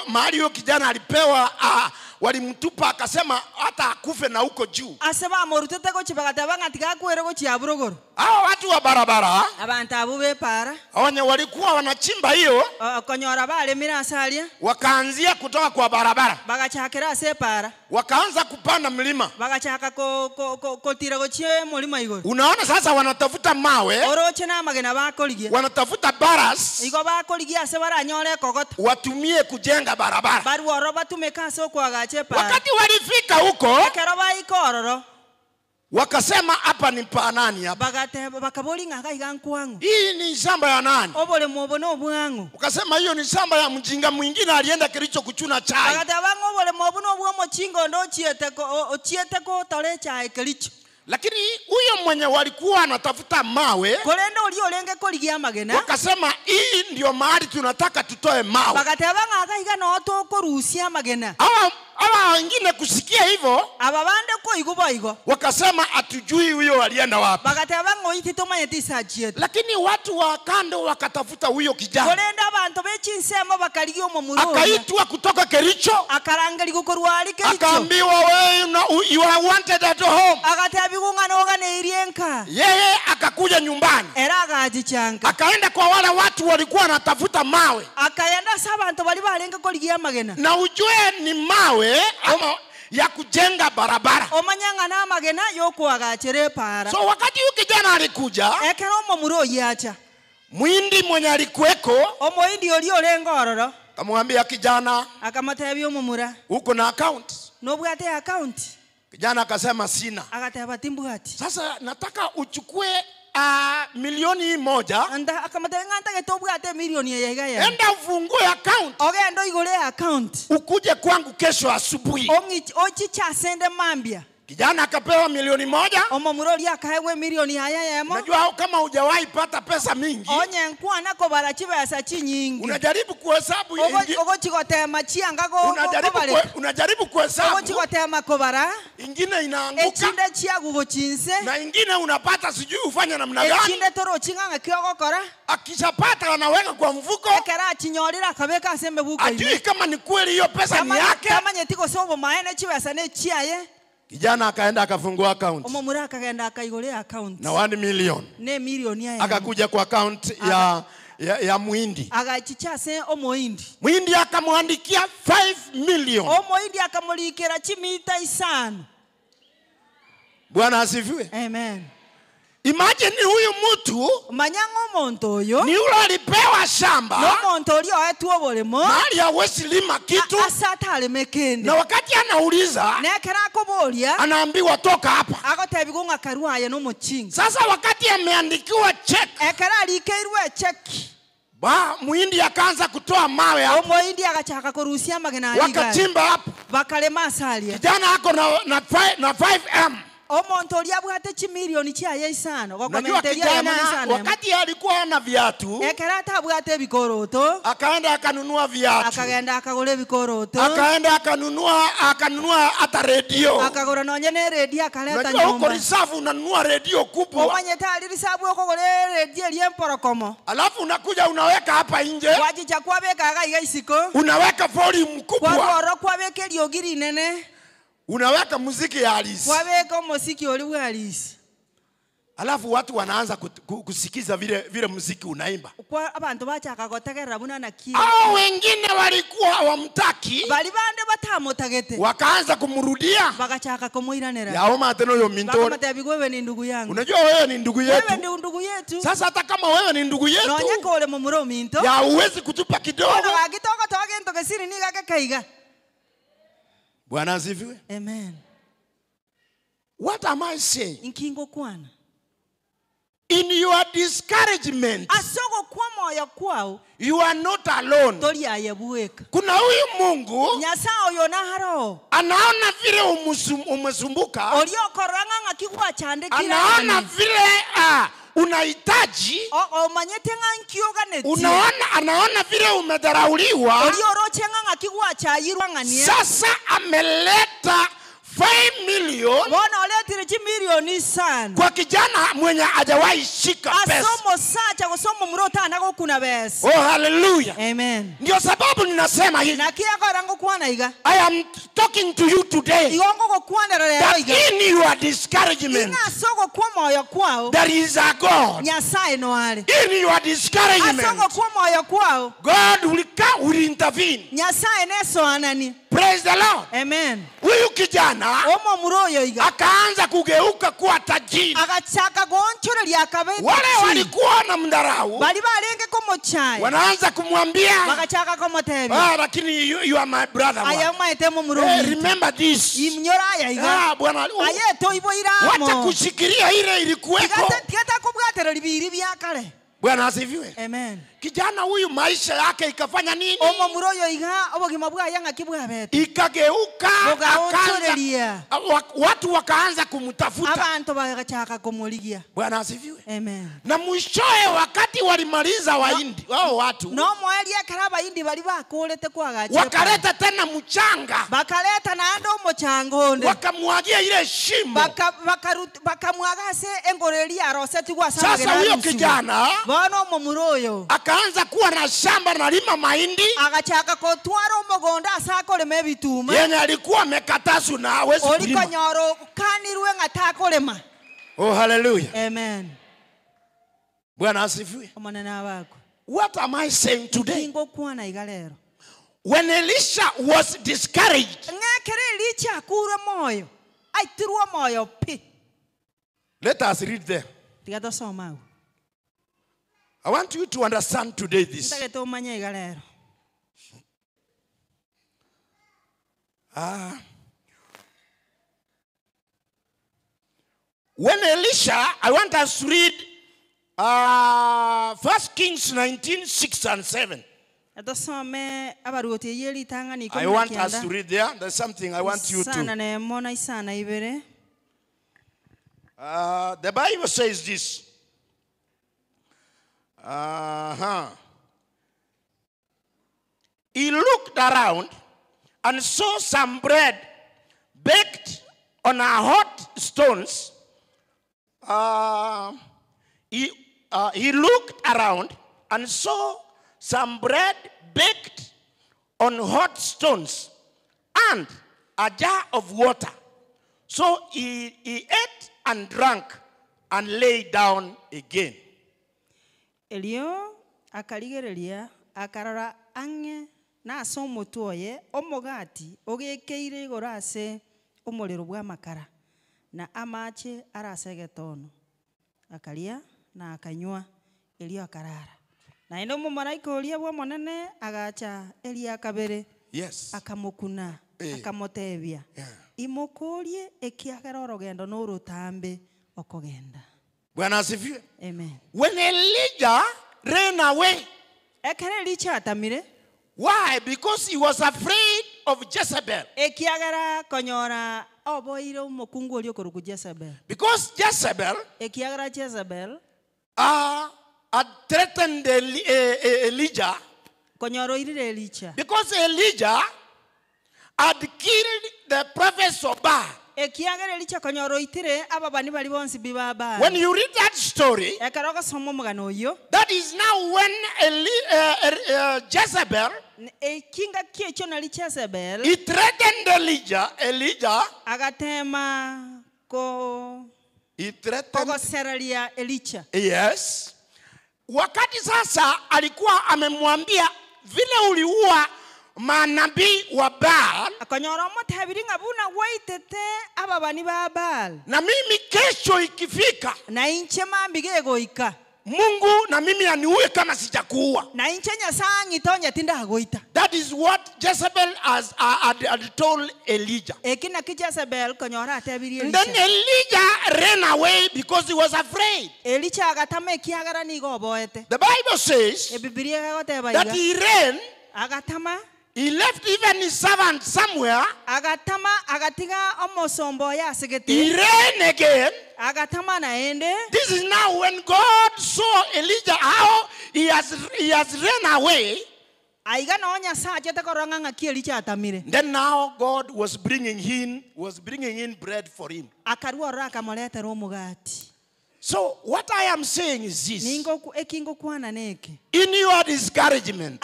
Speaker 7: Mahali huyo kijana alipewa, walimtupa akasema hata akufe na huko juu. Hao watu wa barabara wenye walikuwa wanachimba hiyo wakaanzia kutoka kwa barabara, wakaanza kupanda mlima. Unaona sasa wanatafuta mawe, wanatafuta baras watumie kujenga barabara. Wakati walifika huko wakasema hapa ni pa nani hapa? Hii ni shamba ya nani? Wakasema hiyo ni shamba ya mjinga mwingine alienda Kericho kuchuna chai. Lakini huyo mwenye walikuwa anatafuta mawe wakasema hii ndio mahali tunataka tutoe mawe. Hawa wengine kusikia hivyo wakasema hatujui huyo alienda wapi. Lakini watu wa kando wakatafuta huyo kijana. Akaitwa kutoka Kericho. Akaambiwa wewe you are wanted at home. Yeye akakuja nyumbani. Akaenda kwa wale watu walikuwa wanatafuta mawe. Na ujue ni mawe ama ya kujenga barabara. So wakati huyu kijana alikuja, Muhindi mwenye alikuweko akamwambia kijana, uko na account? Kijana akasema sina. Sasa nataka uchukue milioni 1. Enda ufungue account. Ukuje kwangu kesho asubuhi. Kijana akapewa milioni 1. Unajua kama hujawahi pata pesa mingi, unajaribu kuhesabu, unajaribu kuhesabu, ingine inaanguka na ingine unapata sijui ufanye namna gani. Akishapata anaweka kwa mfuko, ajui kama ni kweli hiyo pesa ni yake. Kijana akaenda akafungua account. Na 1 million. Akakuja kwa account ya Muhindi. Muhindi akamwandikia 5 million. Bwana asifiwe.
Speaker 6: Amen.
Speaker 7: Imagine huyu mtu
Speaker 6: Manyango omonto oyo
Speaker 7: ni yule alipewa shamba
Speaker 6: nomonto oria oetwe oboremo
Speaker 7: mahali hawezi lima kitu,
Speaker 6: ase atareme kende
Speaker 7: na wakati anauliza
Speaker 6: nekera akoboria
Speaker 7: anaambiwa toka hapa.
Speaker 6: Agotebiwa ng'a karua aye nomochinga.
Speaker 7: Sasa wakati ameandikiwa check,
Speaker 6: ekera arikeirwe echeki,
Speaker 7: ba muhindi akaanza kutoa mawe hapo,
Speaker 6: omoindi agachaka kurusia amagena ariga,
Speaker 7: wakachimba hapo,
Speaker 6: bakarema asaria.
Speaker 7: Kijana ako na 5M.
Speaker 6: Omonto oria abwate chimilioni chiaye isano
Speaker 7: Unajua
Speaker 6: gokomenteria
Speaker 7: kijana
Speaker 6: isano.
Speaker 7: wakati alikuwa na viatu
Speaker 6: ekera atabwate ebikoroto
Speaker 7: akaenda akanunua viatu,
Speaker 6: akagenda akagura ebikoroto,
Speaker 7: akaenda akanunua hata redio,
Speaker 6: akagura nonye ne redio akaleta
Speaker 7: Unajua huko
Speaker 6: nyumba.
Speaker 7: risafu unanunua redio kubwa,
Speaker 6: Omanyete ari risabu okogora eredio eria emporokomo,
Speaker 7: alafu unakuja unaweka hapa nje,
Speaker 6: wachicha kwabeka iga iga isiko,
Speaker 7: unaweka volume kubwa,
Speaker 6: kwarora kwabeka eriogi rinene,
Speaker 7: unaweka muziki ya halisi,
Speaker 6: kwabeka omuziki ori bwa halisi,
Speaker 7: alafu watu wanaanza kusikiza vile muziki unaimba.
Speaker 6: Kwa abantu bachaka gotegerera buna naki.
Speaker 7: Hao wengine walikuwa hawamtaki,
Speaker 6: bali bande batamutagete,
Speaker 7: wakaanza kumrudia,
Speaker 6: bagachaka kumuiranera.
Speaker 7: Yaoma tena huyo mintori,
Speaker 6: Bakamutebia wewe ni ndugu yangu.
Speaker 7: Unajua wewe ni ndugu yetu.
Speaker 6: Wewe ni ndugu yetu.
Speaker 7: Sasa hata kama wewe ni ndugu yetu,
Speaker 6: nonye kore mumuro minto,
Speaker 7: ya uwezi kutupa kidogo.
Speaker 6: Bagitoka toge ntoke ni gake kaiga.
Speaker 7: Bwana asifiwe.
Speaker 6: Amen.
Speaker 7: What am I saying?
Speaker 6: Inkingo kwana.
Speaker 7: In your discouragement,
Speaker 6: asogo kwa moyo kwao,
Speaker 7: you are not alone.
Speaker 6: Tori ayebueka.
Speaker 7: Kuna huyu Mungu
Speaker 6: Nyasaye oyo na haro,
Speaker 7: anaona vile umesumbuka,
Speaker 6: oriokoranga ng'akigwa chandikira,
Speaker 7: anaona vile unahitaji,
Speaker 6: omanyete ng'ankioganeti,
Speaker 7: unaona, anaona vile umedharauliwa,
Speaker 6: orioroche ng'akigwa chayirwa ng'ania.
Speaker 7: Sasa ameleta 5 million
Speaker 6: bona oletire chimilioni sana
Speaker 7: kwa kijana mwenye hajawahi shika pesa.
Speaker 6: Asomo sacha gosoma murota anagokuna pesa.
Speaker 7: Oh, hallelujah.
Speaker 6: Amen.
Speaker 7: Ndio sababu ninasema hivi.
Speaker 6: Na kia ngokwana iga.
Speaker 7: I am talking to you today.
Speaker 6: Igongo gokwana rero iga.
Speaker 7: That in your discouragement,
Speaker 6: ina sogo kwa moyo kwao,
Speaker 7: there is a God.
Speaker 6: Nyasaye no ale.
Speaker 7: In your discouragement,
Speaker 6: asogo kwa moyo kwao,
Speaker 7: God will come, will intervene.
Speaker 6: Nyasaye neso anani.
Speaker 7: Praise the Lord.
Speaker 6: Amen.
Speaker 7: Huyu kijana
Speaker 6: omo muroyo iga
Speaker 7: akaanza kugeuka kuwa tajiri.
Speaker 6: Agachaka gonchoreria akabe.
Speaker 7: Wale walikuwa na mdharau,
Speaker 6: bali barenge komochaya,
Speaker 7: wanaanza kumwambia,
Speaker 6: bagachaka komotebia,
Speaker 7: lakini you are my brother.
Speaker 6: Aya maete mo muroyo.
Speaker 7: Hey, remember this.
Speaker 6: Imnyora aya iga.
Speaker 7: Bwana.
Speaker 6: Aye toibo iramo.
Speaker 7: Wacha kushikilia ile ilikuweko.
Speaker 6: Tigata kubwatera libiri bya kale.
Speaker 7: Bwana asifiwe.
Speaker 6: Amen.
Speaker 7: Kijana huyu maisha yake ikafanya nini?
Speaker 6: Omo muroyo iga obogima bwa ng'aki bwabete.
Speaker 7: Ikageuka, akaanza, watu wakaanza kumtafuta.
Speaker 6: Abantu bagachaka kumuligia.
Speaker 7: Bwana asifiwe.
Speaker 6: Amen.
Speaker 7: Na mwishoe wakati walimaliza Wahindi, wao watu.
Speaker 6: No mwali akaraba Hindi bali bakolete kwagache.
Speaker 7: Wakaleta tena mchanga.
Speaker 6: Bakaleta na ando mchango onde.
Speaker 7: Wakamwagia ile shimo.
Speaker 6: Bakamwaga se engorelia aroseti kwa
Speaker 7: sasa. Sasa huyo kijana
Speaker 6: bono omo muroyo
Speaker 7: akaanza kuwa na shamba na lima mahindi,
Speaker 6: agachaka kotwara omogonda asakolema ebituma
Speaker 7: yenye alikuwa amekatazwa na hawezi kulima,
Speaker 6: olikonyoro kanirwe ng'atakolema.
Speaker 7: Oh, hallelujah.
Speaker 6: Amen.
Speaker 7: Bwana asifiwe.
Speaker 6: Omonene wako.
Speaker 7: What am I saying today?
Speaker 6: Ingokwana iga lero.
Speaker 7: When Elisha was discouraged,
Speaker 6: ng'ekere Elisha akurwe moyo, aitirwe moyo pi.
Speaker 7: Let us read there.
Speaker 6: Tigatosoma.
Speaker 7: I want you to understand today this. When Elisha, I want us to read 1 Kings 19, 6 and 7. I want us to read there. There's something I want you to. The Bible says this. He looked around and saw some bread baked on a hot stones. He looked around and saw some bread baked on hot stones and a jar of water. So he ate and drank and lay down again.
Speaker 6: Elio akarigereria akarora ang'e na ase omotwe oye omogati ogekeire igoro ase omorero bwa amakara na amache arase egetono Akalia na akanywa Elia akarara. Na ino mumaraika oria bwa monene agacha Elia kabere.
Speaker 7: Yes.
Speaker 6: Akamukuna, akamotebia.
Speaker 7: Yeah.
Speaker 6: Imokorie ekiagera orogendo norutambe okogenda.
Speaker 7: Bwana asifiwe.
Speaker 6: Amen.
Speaker 7: When Elijah ran away,
Speaker 6: ekere Elijah atamire.
Speaker 7: Why? Because he was afraid of Jezebel.
Speaker 6: Ekiagera konyora oboire omokungu orio koruku Jezebel.
Speaker 7: Because Jezebel,
Speaker 6: ekiagera Jezebel
Speaker 7: had threatened Elijah.
Speaker 6: Konyoro irire Elijah.
Speaker 7: Because Elijah had killed the prophets of Baal.
Speaker 6: Ekiagera Elijah konyoro itire ababani bari bonsi biba Baal.
Speaker 7: When you read that story,
Speaker 6: ekaroko somo mugano oyo.
Speaker 7: That is now when Jezebel,
Speaker 6: ekinga kiecho na Jezebel,
Speaker 7: he threatened Elijah. Elijah
Speaker 6: agatema ko
Speaker 7: he threatened
Speaker 6: kogoseralia Elijah.
Speaker 7: Yes. Wakati sasa alikuwa amemwambia vile uliua manabii wa Baal,
Speaker 6: akonyora omotabiri ngabuna waitete ababani ba Baal,
Speaker 7: na mimi kesho ikifika
Speaker 6: na inche mambige goika
Speaker 7: Mungu na mimi aniue kama sijakuua,
Speaker 6: na inche nyasangi tonya tinda goita.
Speaker 7: That is what Jezebel has had told Elijah.
Speaker 6: Ekina ki Jezebel konyora atabiri Elijah.
Speaker 7: And then Elijah ran away because he was afraid.
Speaker 6: Elijah agatama ekiagera nigo oboete.
Speaker 7: The Bible says
Speaker 6: Ebibilia egoteba
Speaker 7: that he ran,
Speaker 6: agatama.
Speaker 7: He left even his servant somewhere.
Speaker 6: Agatama agatiga omosombo ya asigete.
Speaker 7: He ran again.
Speaker 6: Agatama naende.
Speaker 7: This is now when God saw Elijah how he has ran away.
Speaker 6: Aiga nonya saje tekoranga ngaki Elijah atamire.
Speaker 7: Then now God was bringing in bread for him.
Speaker 6: Akarua raka moletera omugati.
Speaker 7: So what I am saying is this.
Speaker 6: In
Speaker 7: your discouragement,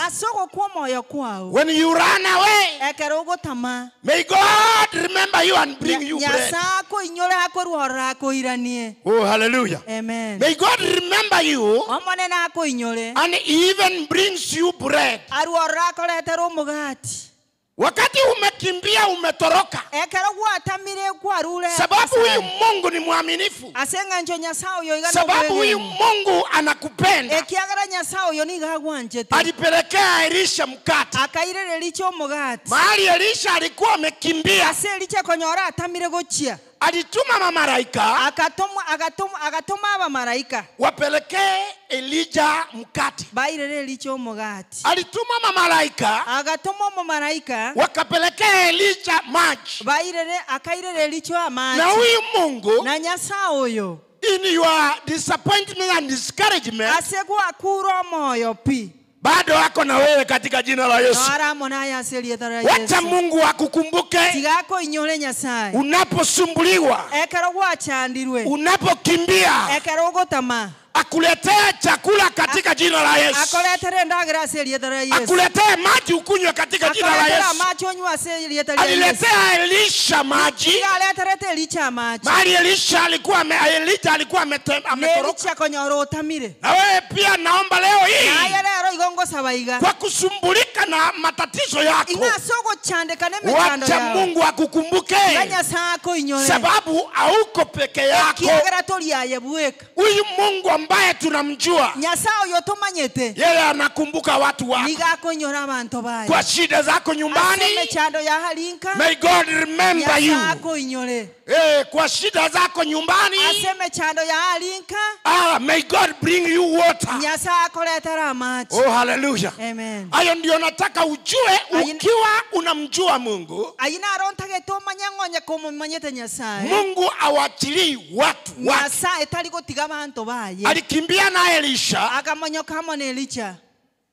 Speaker 7: when you run away, may God remember you and bring you bread. Oh, hallelujah.
Speaker 6: Amen.
Speaker 7: May God remember you and he even brings you bread. Wakati umekimbia umetoroka, sababu huyu Mungu ni mwaminifu, sababu huyu Mungu anakupenda, alipelekea Elisha mkate mahali Elisha alikuwa amekimbia. Alituma mamalaika,
Speaker 6: akatuma mamalaika
Speaker 7: wapelekee Elijah mkate. Alituma mamalaika,
Speaker 6: akatuma mamalaika
Speaker 7: wakapelekea Elijah maji.
Speaker 6: Akaire
Speaker 7: Na huyu Mungu,
Speaker 6: na Nyasaye
Speaker 7: in your disappointment and discouragement,
Speaker 6: asegwa kuro moyo pi
Speaker 7: bado ako na wewe katika jina la Yesu. Wacha Mungu akukumbuke unaposumbuliwa, unapokimbia, akuletee chakula katika jina la Yesu. Akuletee maji ukunywe katika jina la Yesu. Aliletea Elisha maji. Mahali Elisha alikuwa Elijah alikuwa ametoroka. Na wewe pia naomba leo hii, kwa kusumbulika na matatizo yako, wacha Mungu akukumbuke, sababu hauko peke yako. Huyu Mungu ambaye tunamjua, yeye anakumbuka watu wako. Kwa shida zako nyumbani, may God remember you. Kwa shida zako nyumbani, may God bring you water. Oh, hallelujah.
Speaker 6: Amen.
Speaker 7: Hayo ndio nataka ujue ukiwa unamjua Mungu. Mungu awachilii watu wake. Alikimbia na Elisha.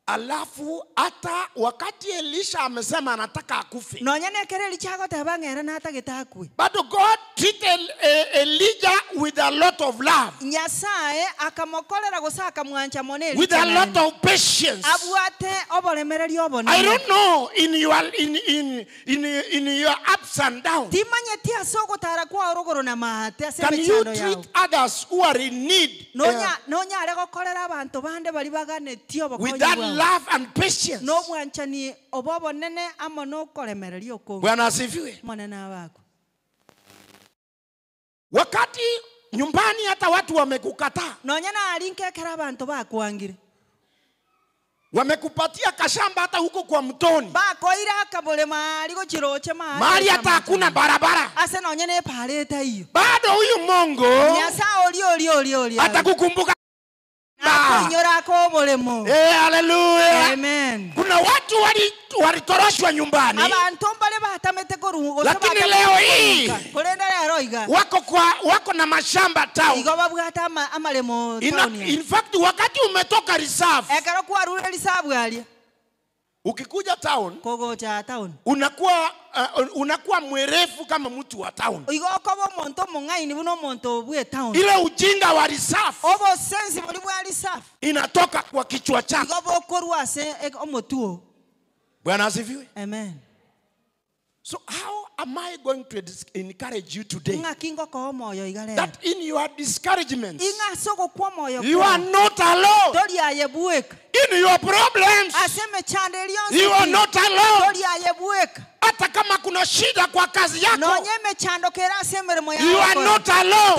Speaker 7: Alafu hata wakati Elisha amesema anataka akufe, but God treated Elijah with a lot of love, with a lot of patience. I don't know in your in your ups and downs, can you treat others who are in need with that love and patience? Bwana asifiwe. Wakati Nyumbani hata watu wamekukataa.
Speaker 6: Nonya narinke ekero abanto bakwangire.
Speaker 7: Wamekupatia kashamba hata huko kwa mtoni.
Speaker 6: Bakoira akabole mahali gochiroche mahali.
Speaker 7: Mahali hata hakuna barabara.
Speaker 6: Ase nonya neparete iyo.
Speaker 7: Bado huyu Mungu
Speaker 6: Nyasaye ori ori ori ori
Speaker 7: atakukumbuka.
Speaker 6: Akuinyora akobolemo.
Speaker 7: Hallelujah.
Speaker 6: Amen.
Speaker 7: Kuna watu walitoroshwa nyumbani.
Speaker 6: Abantu mbale batamete koru.
Speaker 7: Lakini leo hii
Speaker 6: korenda lero iga
Speaker 7: wako na mashamba town.
Speaker 6: Igo babwata amalemo town.
Speaker 7: In fact wakati umetoka reserve.
Speaker 6: Ekero kwarure reserve alia.
Speaker 7: Ukikuja town,
Speaker 6: kogocha town.
Speaker 7: Unakuwa mwerefu kama mtu wa town.
Speaker 6: Igo kobo monto mong'aini buno monto bwe town.
Speaker 7: Ile ujinga wa reserve.
Speaker 6: Obo sense buli bwa reserve.
Speaker 7: Inatoka kwa kichwa chako.
Speaker 6: Igo bokorwa ase omotuo.
Speaker 7: Bwana asifiwe.
Speaker 6: Amen.
Speaker 7: So how am I going to encourage you today? That in your discouragements, you are not alone. In your problems, you are not alone. Hata kama kuna shida kwa kazi yako, you are not alone.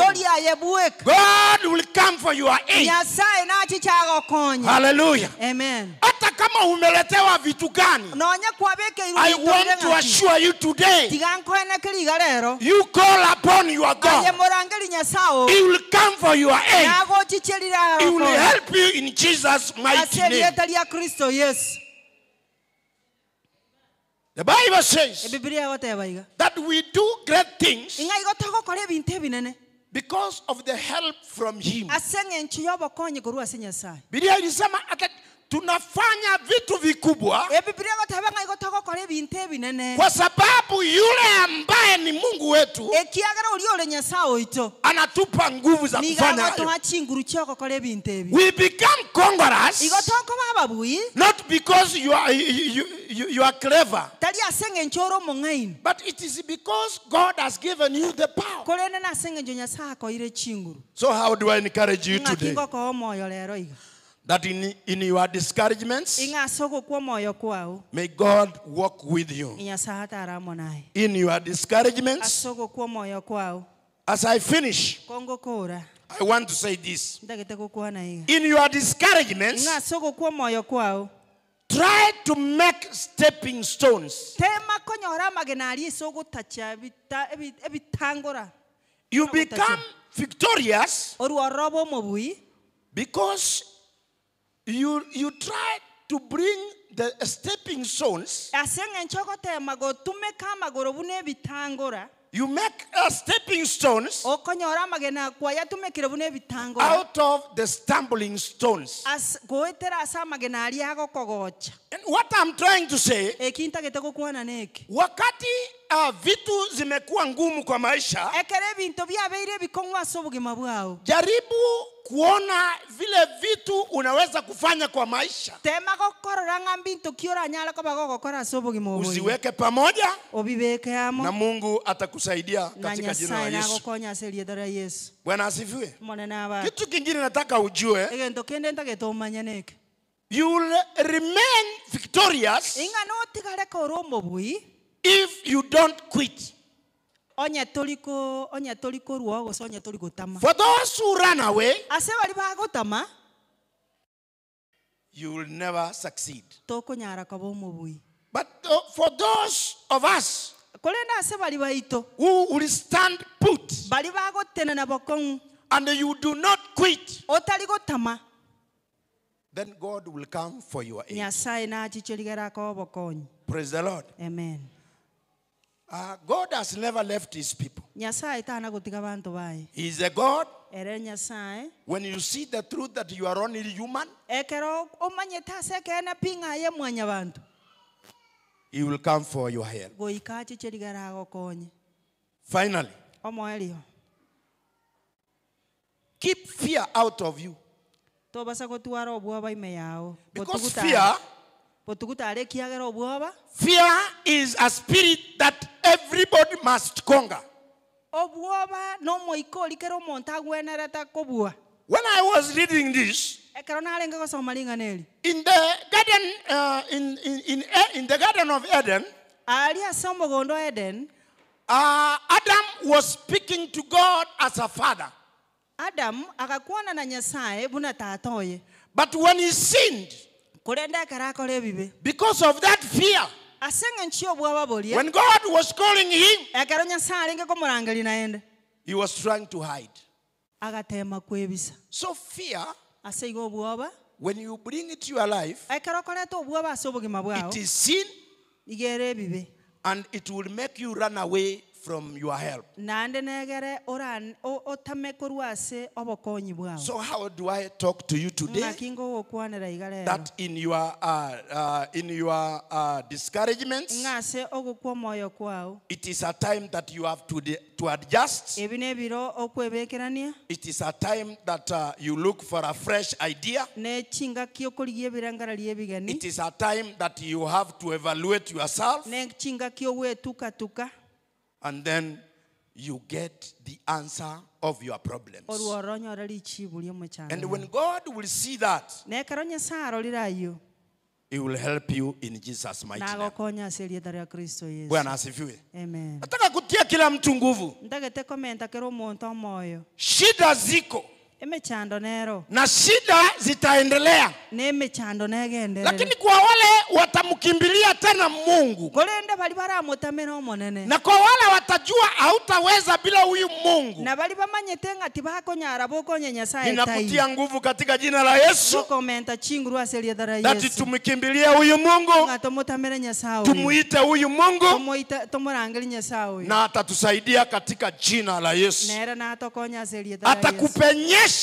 Speaker 7: God will come for your aid. Hallelujah.
Speaker 6: Amen.
Speaker 7: Hata kama umeletewa vitu gani, I want to assure you today, you call upon your God. He will come for your aid. He will help you in Jesus' mighty name. The Bible says that we do great things because of the help from Him. Biblia ilisema hata tunafanya vitu vikubwa kwa sababu yule ambaye ni Mungu wetu anatupa nguvu za kufanya hayo. We become conquerors not because you are clever, but it is because God has given you the power. So how do I encourage you today? That in your discouragements, may God walk with you. In your discouragements, as I finish, I want to say this. In your discouragements, try to make stepping stones. You become victorious because you try to bring the stepping stones. You make stepping stones out of the stumbling stones. And what I'm trying to say, wakati vitu zimekuwa ngumu kwa maisha, jaribu kuona vile vitu unaweza kufanya kwa maisha. Usiweke pamoja na Mungu atakusaidia katika jina la Yesu. Bwana asifiwe. Kitu kingine nataka ujue, you will remain victorious if you don't quit. For those who run away, you will never succeed. But for those of us who will stand put and you do not quit, then God will come for your aid. Praise the Lord.
Speaker 6: Amen.
Speaker 7: God has never left his people. He is a God. When you see the truth that you are only human, he will come for your help. Finally, keep fear out of you. Because fear is a spirit that everybody must conquer. When I was reading this, in the garden, in the Garden of Eden, Adam was speaking to God as a father.
Speaker 6: Adam agakwana na Nyasaye buna tatoye.
Speaker 7: But when he sinned, because of that fear, when God was calling him, he was trying to hide. So fear, when you bring it to your life, it is sin, and it will make you run away from your help. So how do I talk to you today? That in your discouragements, it is a time that you have to adjust. It is a time that you look for a fresh idea. It is a time that you have to evaluate yourself. And then you get the answer of your problems. And when God will see that, He will help you in Jesus' mighty name. Bwana asifiwe.
Speaker 6: Amen.
Speaker 7: Nataka kutia kila mtu nguvu. Shida ziko. Na shida zitaendelea. Lakini kwa wale watamkimbilia tena Mungu, na kwa wale watajua hautaweza bila huyu Mungu, ninakutia nguvu katika jina la Yesu, that tumkimbilie huyu Mungu, tumuite huyu Mungu, na atatusaidia katika jina la Yesu. Atakupenyesha.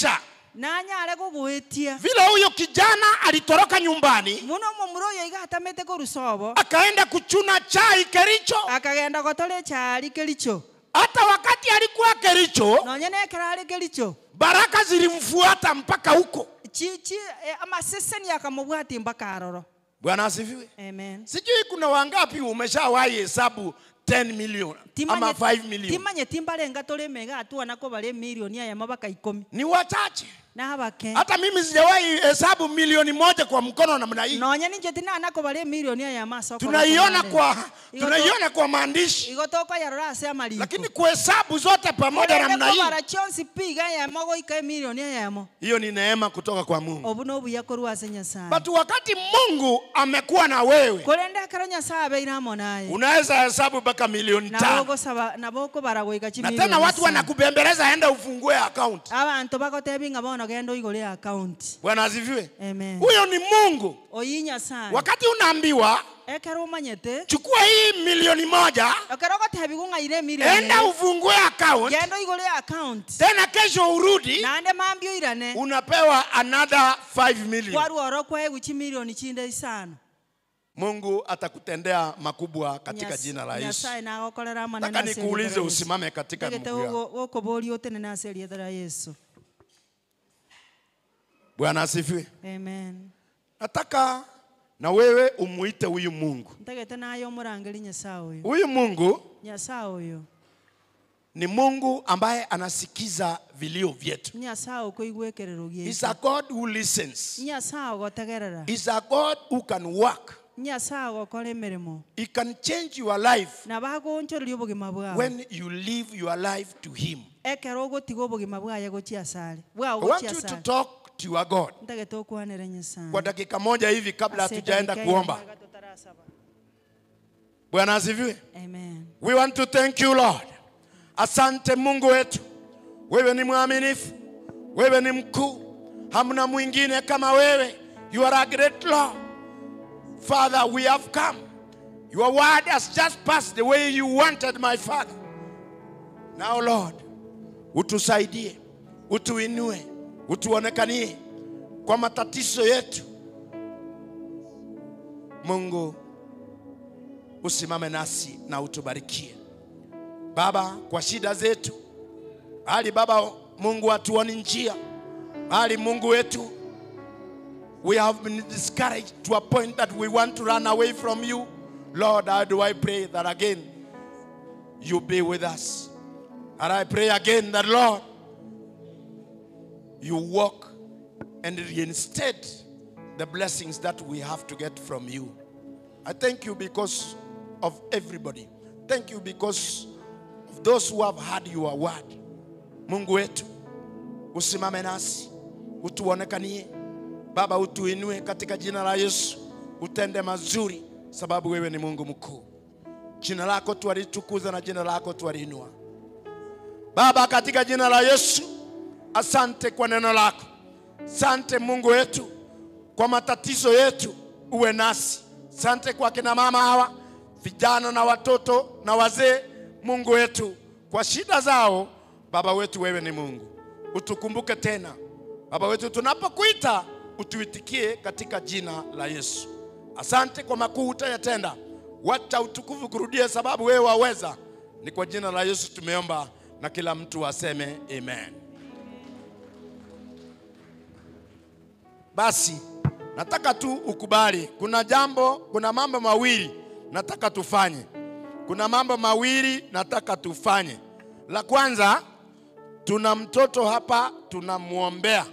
Speaker 7: Vile huyo kijana alitoroka nyumbani, akaenda kuchuna chai Kericho. Hata wakati alikuwa Kericho, baraka zilimfuata mpaka huko. Bwana asifiwe.
Speaker 6: Amen.
Speaker 7: Sijui kuna wangapi umeshawahi hesabu 10 million ama 5 million. Ni wachache. Hata mimi sijawahi hesabu milioni 1 kwa mkono namna hii. Tunaiona kwa maandishi. Lakini kuhesabu zote pamoja namna hii, hiyo ni neema kutoka kwa Mungu. But wakati Mungu amekuwa na wewe, unaweza hesabu mpaka milioni 5. Na tena watu wanakubembeleza, enda ufungue account. Bwana asifiwe. Huyo ni Mungu. Wakati unaambiwa chukua hii milioni 1, enda ufungue account, tena kesho urudi, unapewa another 5 million. Mungu atakutendea makubwa katika jina la Yesu. Nataka nikuulize usimame katika mguu yako. Bwana asifiwe.
Speaker 6: Amen.
Speaker 7: Nataka na wewe umuite huyu Mungu. Huyu Mungu ni Mungu ambaye anasikiza vilio vyetu. He's a God who listens. He's a God who can work. He can change your life when you live your life to Him. I want you to talk to your God kwa dakika moja hivi kabla hatujaenda kuomba. Bwana asifiwe.
Speaker 6: Amen.
Speaker 7: We want to thank you, Lord. Asante Mungu wetu. Wewe ni mwaminifu. Wewe ni mkuu. Hamna mwingine kama wewe. You are a great Lord. Father, we have come. Your word has just passed the way you wanted, my Father. Now, Lord, utusaidie, utuinue, utuonekanie kwa matatizo yetu. Mungu, usimame nasi na utubarikie. Baba, kwa shida zetu, hali Baba Mungu hatuoni njia, hali Mungu wetu, we have been discouraged to a point that we want to run away from you. Lord, how do I pray that again you be with us. And I pray again that, Lord, you walk and reinstate the blessings that we have to get from you. I thank you because of everybody. Thank you because of those who have heard your word. Mungu wetu, Usimame nasi, utuonekanie Baba, utuinue katika jina la Yesu. Utende mazuri, sababu wewe ni Mungu mkuu. Jina lako twalitukuza na jina lako twaliinua. Baba, katika jina la Yesu, asante kwa neno lako. Asante Mungu wetu kwa matatizo yetu, uwe nasi. Asante kwa kina mama hawa, vijana na watoto na wazee, Mungu wetu, kwa shida zao. Baba wetu, wewe ni Mungu. Utukumbuke tena Baba wetu, tunapokuita utuitikie katika jina la Yesu. Asante kwa makuu utayatenda. Wacha utukufu kurudie, sababu wewe waweza. Ni kwa jina la Yesu tumeomba, na kila mtu aseme amen. Basi nataka tu ukubali, kuna mambo mawili nataka tufanye. Kuna mambo mawili nataka tufanye. La kwanza, tuna mtoto hapa tunamuombea.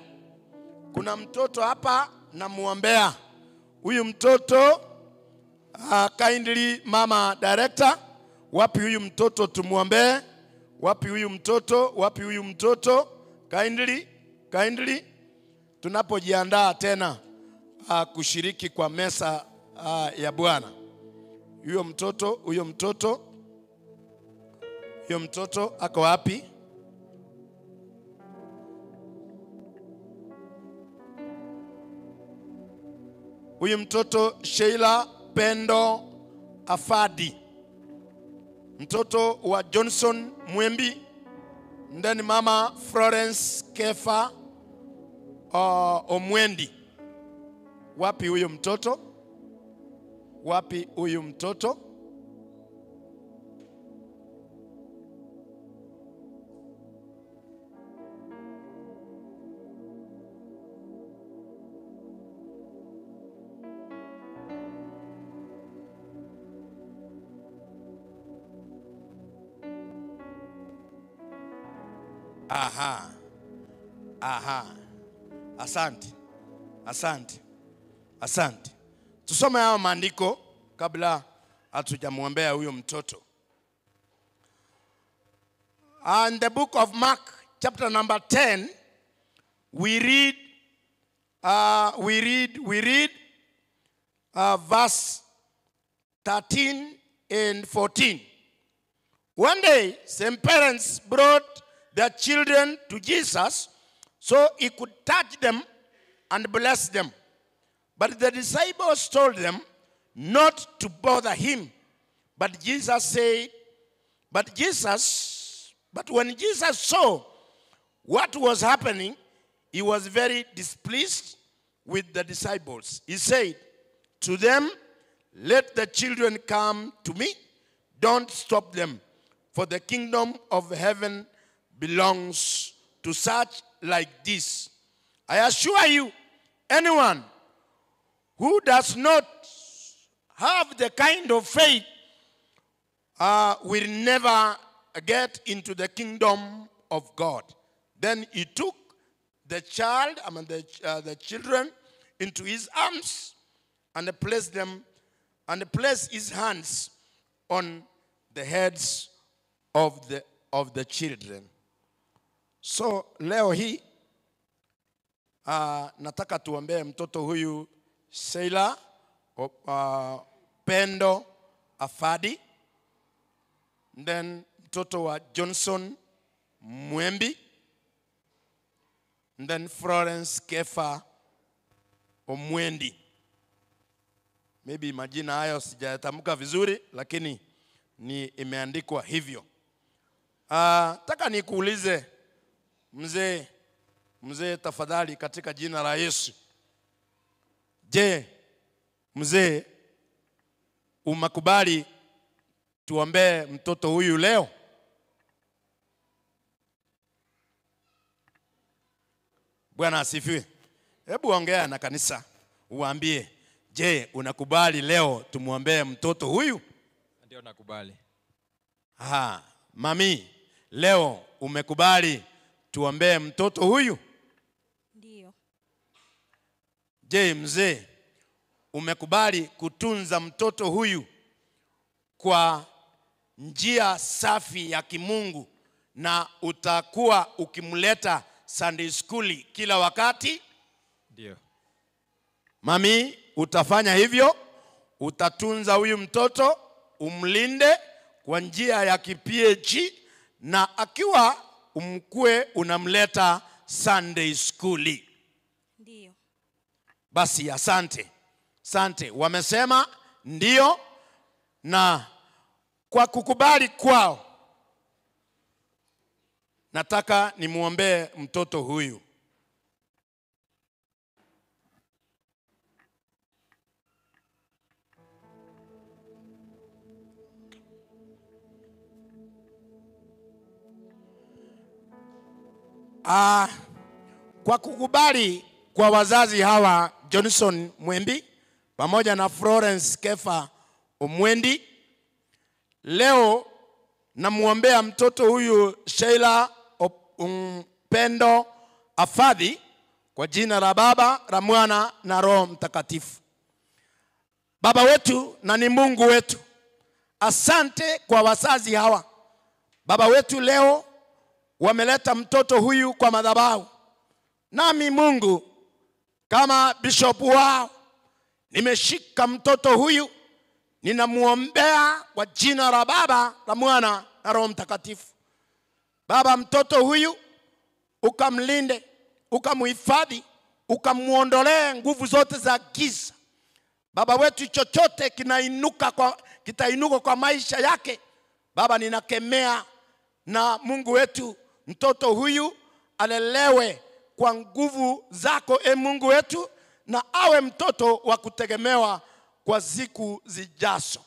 Speaker 7: Kuna mtoto hapa namuombea. Huyu mtoto, kindly mama director, wapi huyu mtoto tumuombee? Wapi huyu mtoto? Wapi huyu mtoto? Kindly, kindly. Tunapojiandaa tena kushiriki kwa mesa ya Bwana. Huyo mtoto, huyo mtoto, huyo mtoto ako wapi? Huyu mtoto Sheila Pendo Afadi, mtoto wa Johnson Mwembi, ndani mama Florence Kefa Omwendi. Wapi huyu mtoto? Wapi huyu mtoto? Aha. Aha. Asante. Asante. Asante. Tusome haya maandiko kabla hatujamwombea huyo mtoto. And the book of Mark chapter number 10, we read verse 13 and 14. One day, some parents brought their children to Jesus so he could touch them and bless them. But the disciples told them not to bother him. But Jesus said, but when Jesus saw what was happening, he was very displeased with the disciples. He said to them, "Let the children come to me. Don't stop them, for the kingdom of heaven belongs to such like this. I assure you, anyone who does not have the kind of faith will never get into the kingdom of God." Then he took the child, I mean the children, into his arms and placed them, and placed his hands on the heads of the children. So leo hii nataka tuombee mtoto huyu Sheila Pendo Afadi, then mtoto wa Johnson Mwembi, and then Florence Kefa Omwendi. Maybe majina hayo sijatamka vizuri, lakini ni imeandikwa hivyo. Taka nikuulize mzee tafadhali, katika jina la Yesu. Je, mzee, umekubali tuombee mtoto huyu leo? Bwana asifiwe. Hebu ongea na kanisa uambie, je, unakubali leo tumuombee mtoto huyu?
Speaker 4: Ndio, nakubali.
Speaker 7: Aha, mami, leo umekubali tuombee mtoto huyu?
Speaker 8: Ndio.
Speaker 7: Je, mzee, umekubali kutunza mtoto huyu kwa njia safi ya kimungu na utakuwa ukimleta Sunday school kila wakati?
Speaker 4: Ndio.
Speaker 7: Mami, utafanya hivyo, utatunza huyu mtoto, umlinde kwa njia ya PAG, na akiwa umkue unamleta Sunday school.
Speaker 8: Ndio.
Speaker 7: Basi asante. Asante. Wamesema ndio, na kwa kukubali kwao nataka nimuombee mtoto huyu. Kwa kukubali kwa wazazi hawa Johnson Mwembi pamoja na Florence Kefa Omwendi, leo namuombea mtoto huyu Sheila Pendo Afadhi kwa jina la Baba, la Mwana na Roho Mtakatifu. Baba wetu na ni Mungu wetu, asante kwa wazazi hawa. Baba wetu, leo wameleta mtoto huyu kwa madhabahu. Nami Mungu kama bishop wao nimeshika mtoto huyu, ninamuombea kwa jina la Baba, la Mwana na Roho Mtakatifu. Baba, mtoto huyu ukamlinde, ukamuhifadhi, ukamuondolee nguvu zote za giza. Baba wetu, chochote kitainuka kwa maisha yake, Baba ninakemea. Na Mungu wetu, mtoto huyu alelewe kwa nguvu zako, e Mungu wetu, na awe mtoto wa kutegemewa kwa siku zijazo.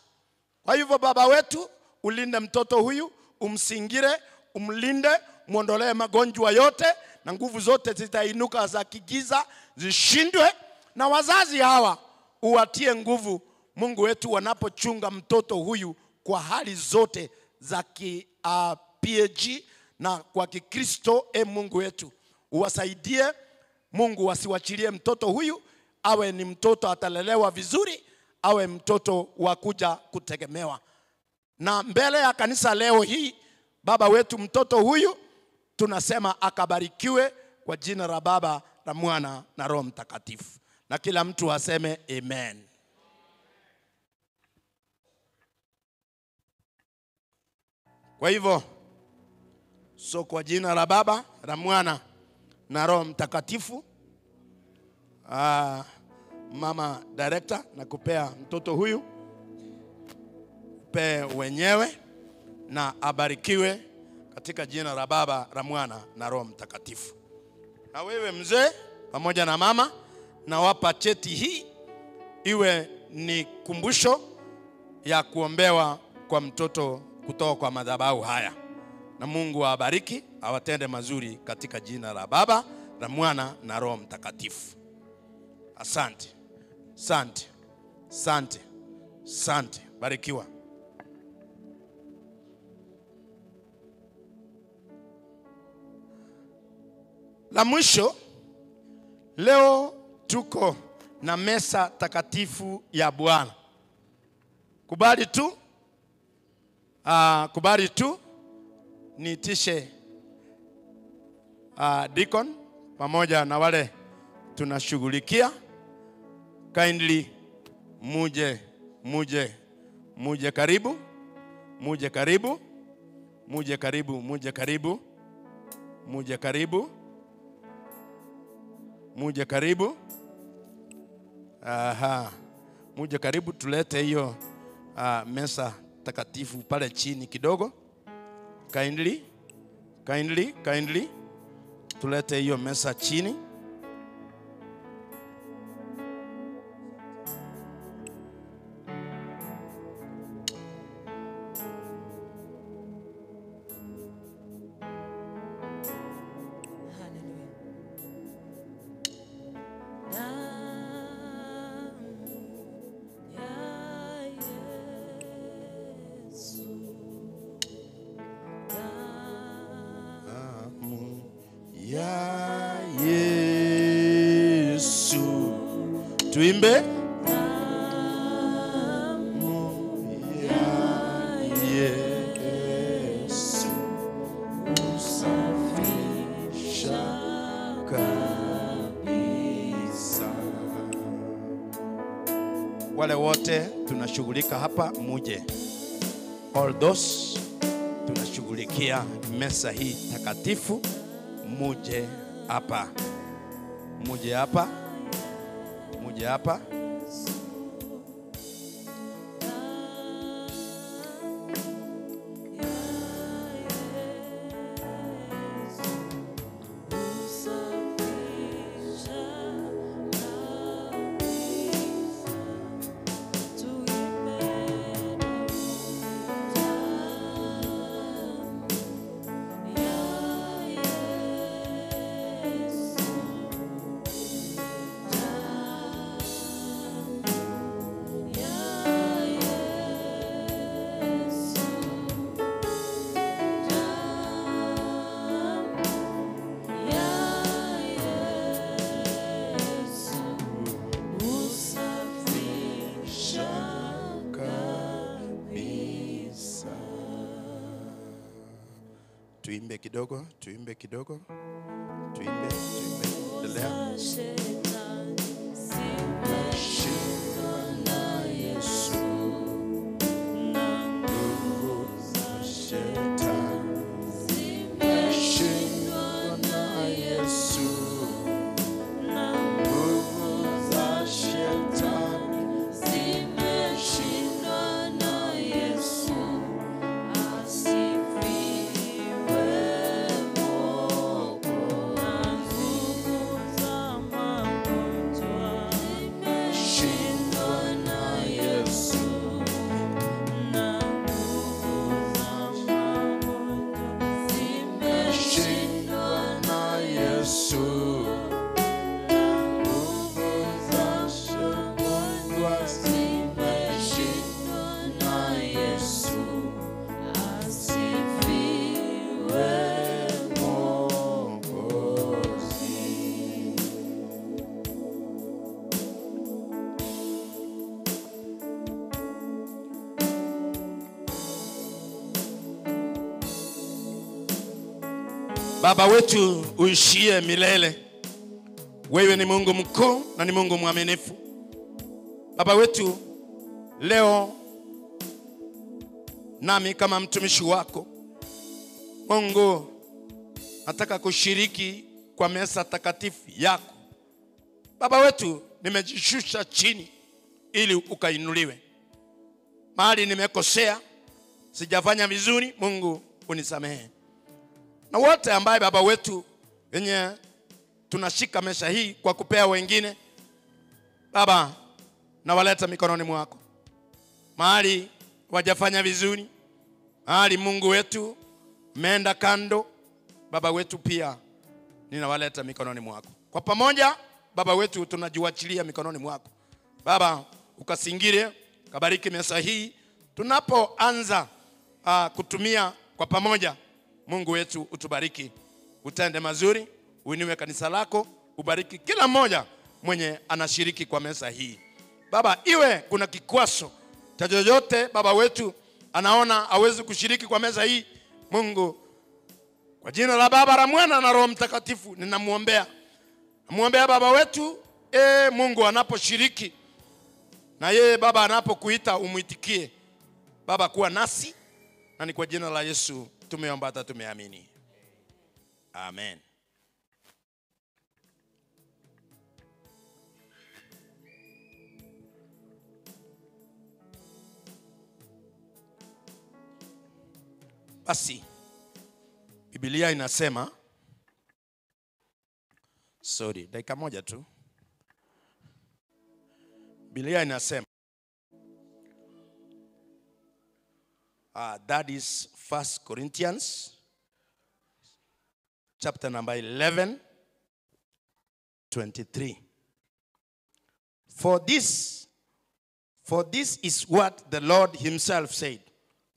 Speaker 7: Kwa hivyo Baba wetu, ulinde mtoto huyu, umsingire, umlinde, muondolee magonjwa yote na nguvu zote zitainuka za kigiza zishindwe. Na wazazi hawa uwatie nguvu, Mungu wetu, wanapochunga mtoto huyu kwa hali zote za PAG na kwa Kikristo. E Mungu wetu, uwasaidie Mungu, wasiwachilie mtoto huyu, awe ni mtoto atalelewa vizuri, awe mtoto wa kuja kutegemewa. Na mbele ya kanisa leo hii, Baba wetu, mtoto huyu tunasema akabarikiwe kwa jina la Baba, la Mwana na Roho Mtakatifu. Na kila mtu aseme amen. Kwa hivyo, so kwa jina la Baba, la Mwana na Roho Mtakatifu, Mama Director, nakupea mtoto huyu, pe wenyewe, na abarikiwe katika jina la Baba, la Mwana na Roho Mtakatifu. Na wewe mzee pamoja na mama, nawapa cheti hii iwe ni kumbusho ya kuombewa kwa mtoto kutoka kwa madhabahu haya. Na Mungu awabariki, awatende mazuri katika jina la Baba, la Mwana na Roho Mtakatifu. Asante. Asante. Asante. Asante. Barikiwa. La mwisho, leo tuko na mesa takatifu ya Bwana. Kubali tu, kubali tu niitishe deacon pamoja na wale tunashughulikia. Kindly muje, muje, muje karibu, muje karibu, muje karibu, muje karibu, muje karibu, muje karibu. Aha, muje karibu, tulete hiyo mesa takatifu pale chini kidogo. Kindly, kindly, kindly tulete hiyo mesa chini. Tuimbe. Damu ya Yesu husafisha Wale wote tunashughulika hapa muje. All those tunashughulikia meza hii takatifu, muje hapa. Muje hapa. Muje hapa. Tuimbe kidogo, tuimbe kidogo. Tuimbe, tuimbe. Endelea. Baba wetu uishie milele, wewe ni Mungu mkuu na ni Mungu mwaminifu. Baba wetu, leo nami kama mtumishi wako Mungu nataka kushiriki kwa meza takatifu yako. Baba wetu, nimejishusha chini ili ukainuliwe. Mahali nimekosea, sijafanya vizuri, Mungu unisamehe. Na wote ambaye Baba wetu wenye tunashika meza hii kwa kupea wengine, Baba nawaleta mikononi mwako. Mahali wajafanya vizuri, mahali Mungu wetu meenda kando, Baba wetu pia ninawaleta mikononi mwako. Kwa pamoja Baba wetu tunajiachilia mikononi mwako. Baba ukasingire, kabariki meza hii tunapoanza kutumia kwa pamoja. Mungu wetu utubariki, utende mazuri, uinue kanisa lako, ubariki kila mmoja mwenye anashiriki kwa meza hii. Baba, iwe kuna kikwazo cha chochote Baba wetu anaona hawezi kushiriki kwa meza hii, Mungu, kwa jina la Baba la Mwana na Roho Mtakatifu ninamuombea. Namuombea Baba wetu, Mungu anaposhiriki na yeye Baba anapokuita umuitikie. Baba kuwa nasi, na ni kwa jina la Yesu tumeomba hata tumeamini. Amen. Basi Biblia inasema, sorry, dakika moja tu. Biblia inasema, that is 1 Corinthians chapter number 11, 23. For this is what the Lord himself said,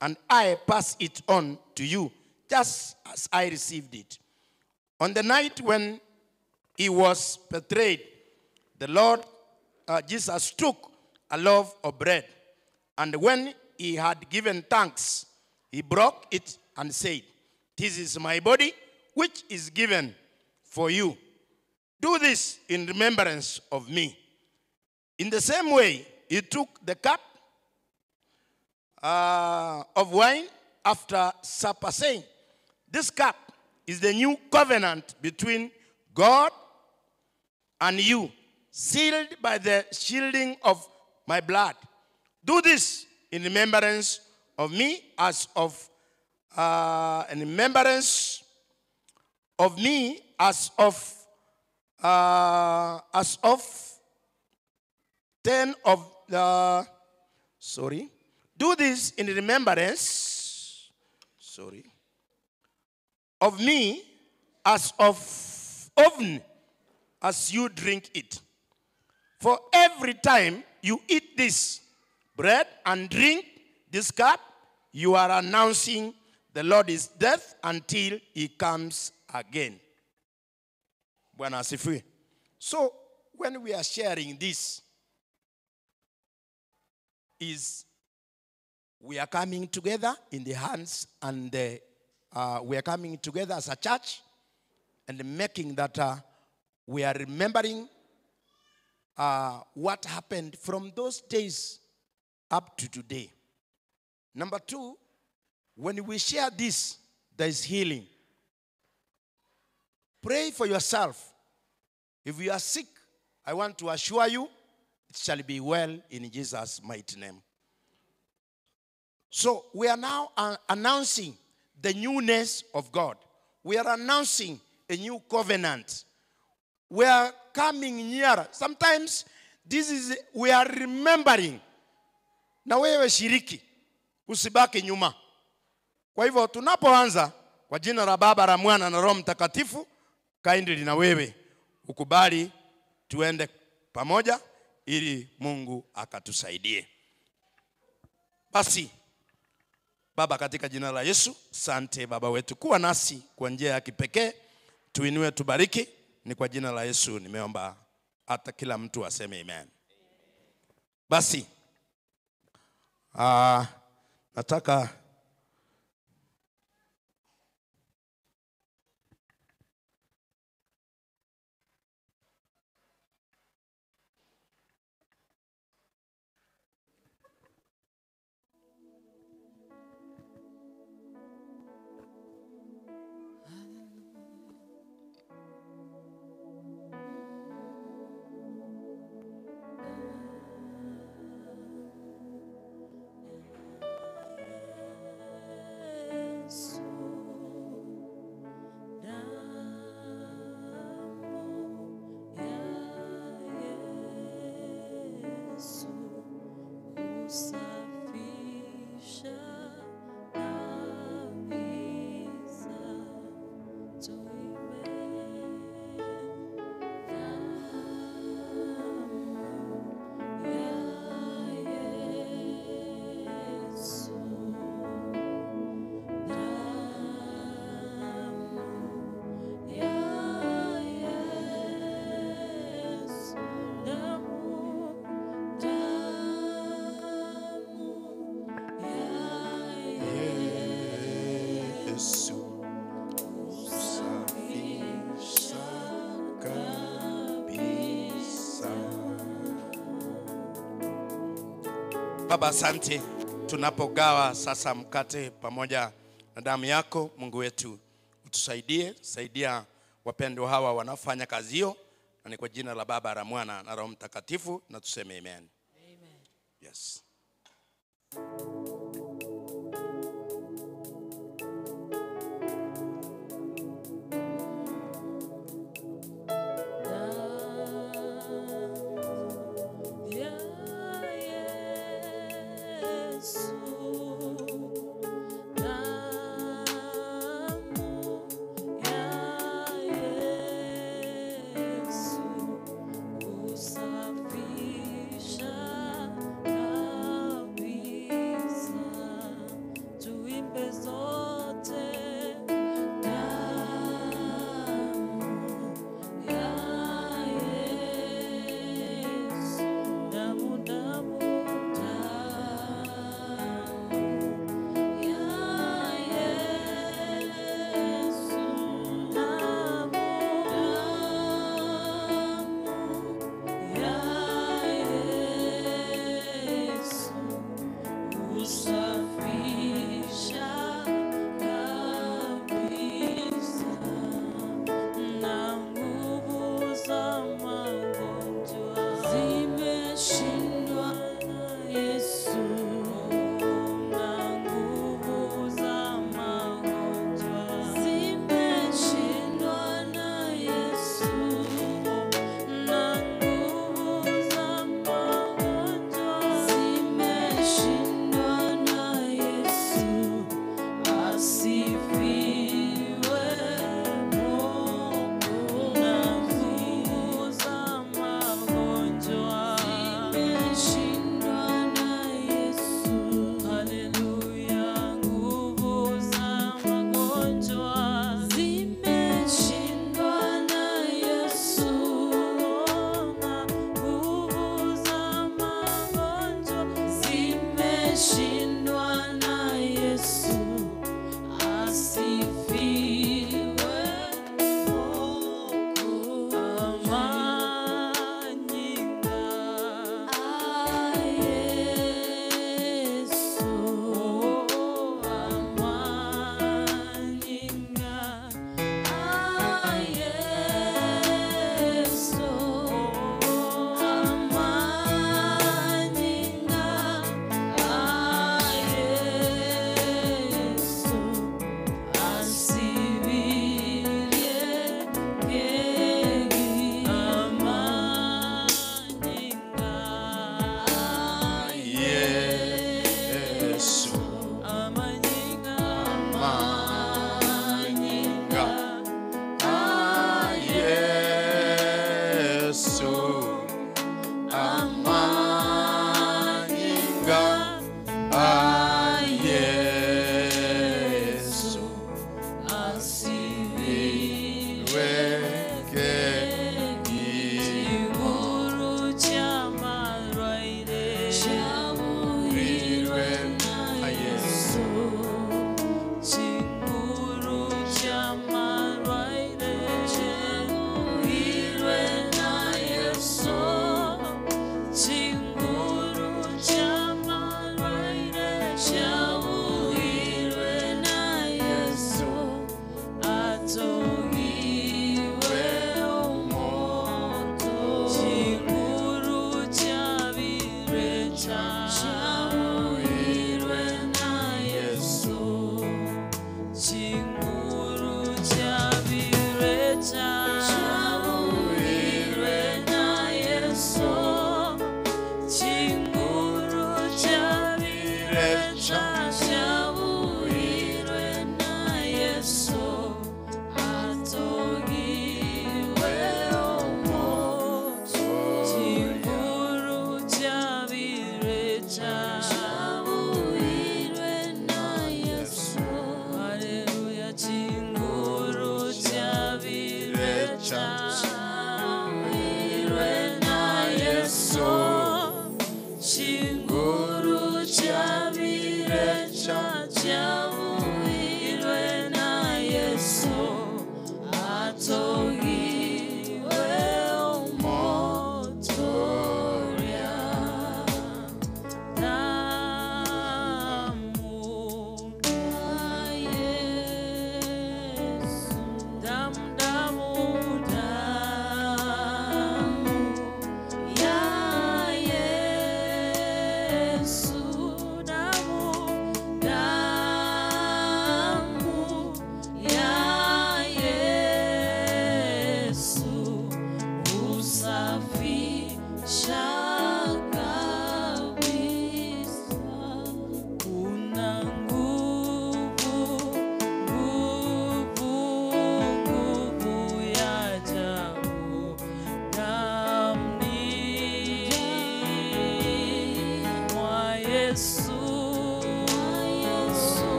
Speaker 7: and I pass it on to you, just as I received it. On the night when he was betrayed, the Lord Jesus took a loaf of bread, and when he had given thanks, he broke it and said, "This is my body, which is given for you. Do this in remembrance of me." In the same way, he took the cup of wine after supper, saying, "This cup is the new covenant between God and you, sealed by the shielding of my blood. Do this in remembrance of me as of in remembrance of me as of 10 of the sorry. Do this in remembrance, sorry, of me as of often as you drink it. For every time you eat this bread and drink this cup, you are announcing the Lord's death until he comes again." Bwana asifiwe. So when we are sharing this, is we are coming together in the hands and the, we are coming together as a church and making that we are remembering what happened from those days up to today. Number two, when we share this, there is healing. Pray for yourself. If you are sick, I want to assure you, it shall be well in Jesus' mighty name. So we are now announcing the newness of God. We are announcing a new covenant. We are coming nearer. Sometimes this is, we are remembering. Na wewe shiriki, usibaki nyuma. Kwa hivyo tunapoanza kwa jina la Baba, la Mwana na Roho Mtakatifu, kindly na wewe ukubali tuende pamoja ili Mungu akatusaidie. Basi Baba, katika jina la Yesu, sante Baba wetu kuwa nasi kwa njia ya kipekee, tuinue, tubariki. Ni kwa jina la Yesu nimeomba, hata kila mtu aseme amen. Basi nataka Baba, asante tunapogawa sasa mkate pamoja na damu yako. Mungu wetu utusaidie, saidia wapendwa hawa wanaofanya kazi hiyo, na ni kwa jina la Baba, la Mwana na Roho Mtakatifu na tuseme amen. Amen. Yes.
Speaker 2: Usafisha kabisa.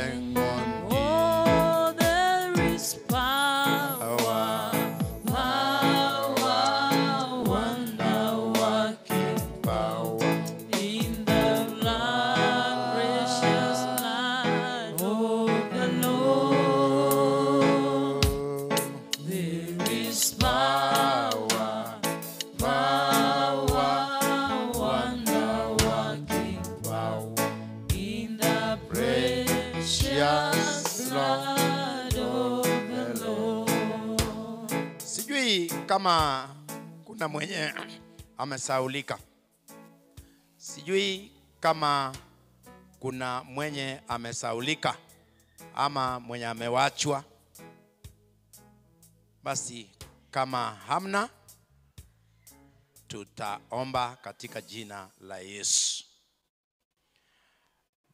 Speaker 4: Geng'on
Speaker 2: Oh, there is power, power, wonder-working
Speaker 4: power
Speaker 2: in the blood, precious blood of the Lord. There is power, power, wonder-working
Speaker 4: power
Speaker 2: in the precious blood of the Lord.
Speaker 7: Sijui kama kuna mwenye amesaulika. Sijui kama kuna mwenye amesaulika ama mwenye amewachwa. Basi kama hamna, tutaomba katika jina la Yesu.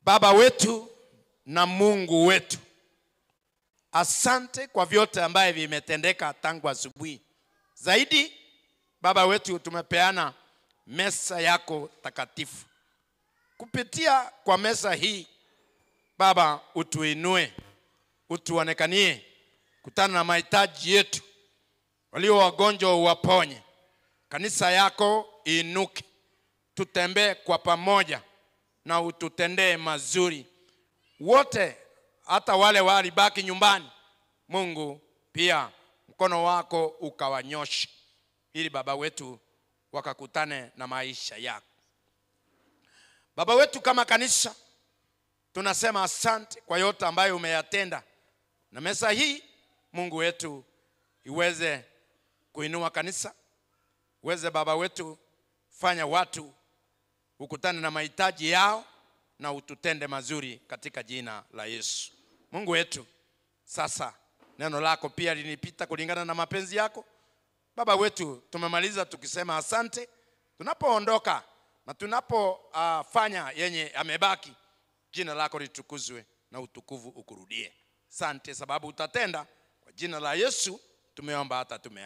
Speaker 7: Baba wetu na Mungu wetu, asante kwa vyote ambaye vimetendeka tangu asubuhi. Zaidi Baba wetu, tumepeana mesa yako takatifu. Kupitia kwa mesa hii Baba, utuinue, utuonekanie, kutana na mahitaji yetu. Walio wagonjwa uwaponye. Kanisa yako iinuke, tutembee kwa pamoja na ututendee mazuri wote, hata wale walibaki nyumbani. Mungu, pia mkono wako ukawanyoshe, ili Baba wetu wakakutane na maisha yako. Baba wetu, kama kanisa tunasema asante kwa yote ambayo umeyatenda, na mesa hii Mungu wetu iweze kuinua kanisa, uweze Baba wetu fanya watu ukutane na mahitaji yao na ututende mazuri katika jina la Yesu. Mungu wetu, sasa neno lako pia linipita kulingana na mapenzi yako. Baba wetu, tumemaliza tukisema asante. Tunapoondoka na tunapofanya yenye amebaki, jina lako litukuzwe na utukufu ukurudie. Asante sababu utatenda. Kwa jina la Yesu tumeomba hata tumeamini.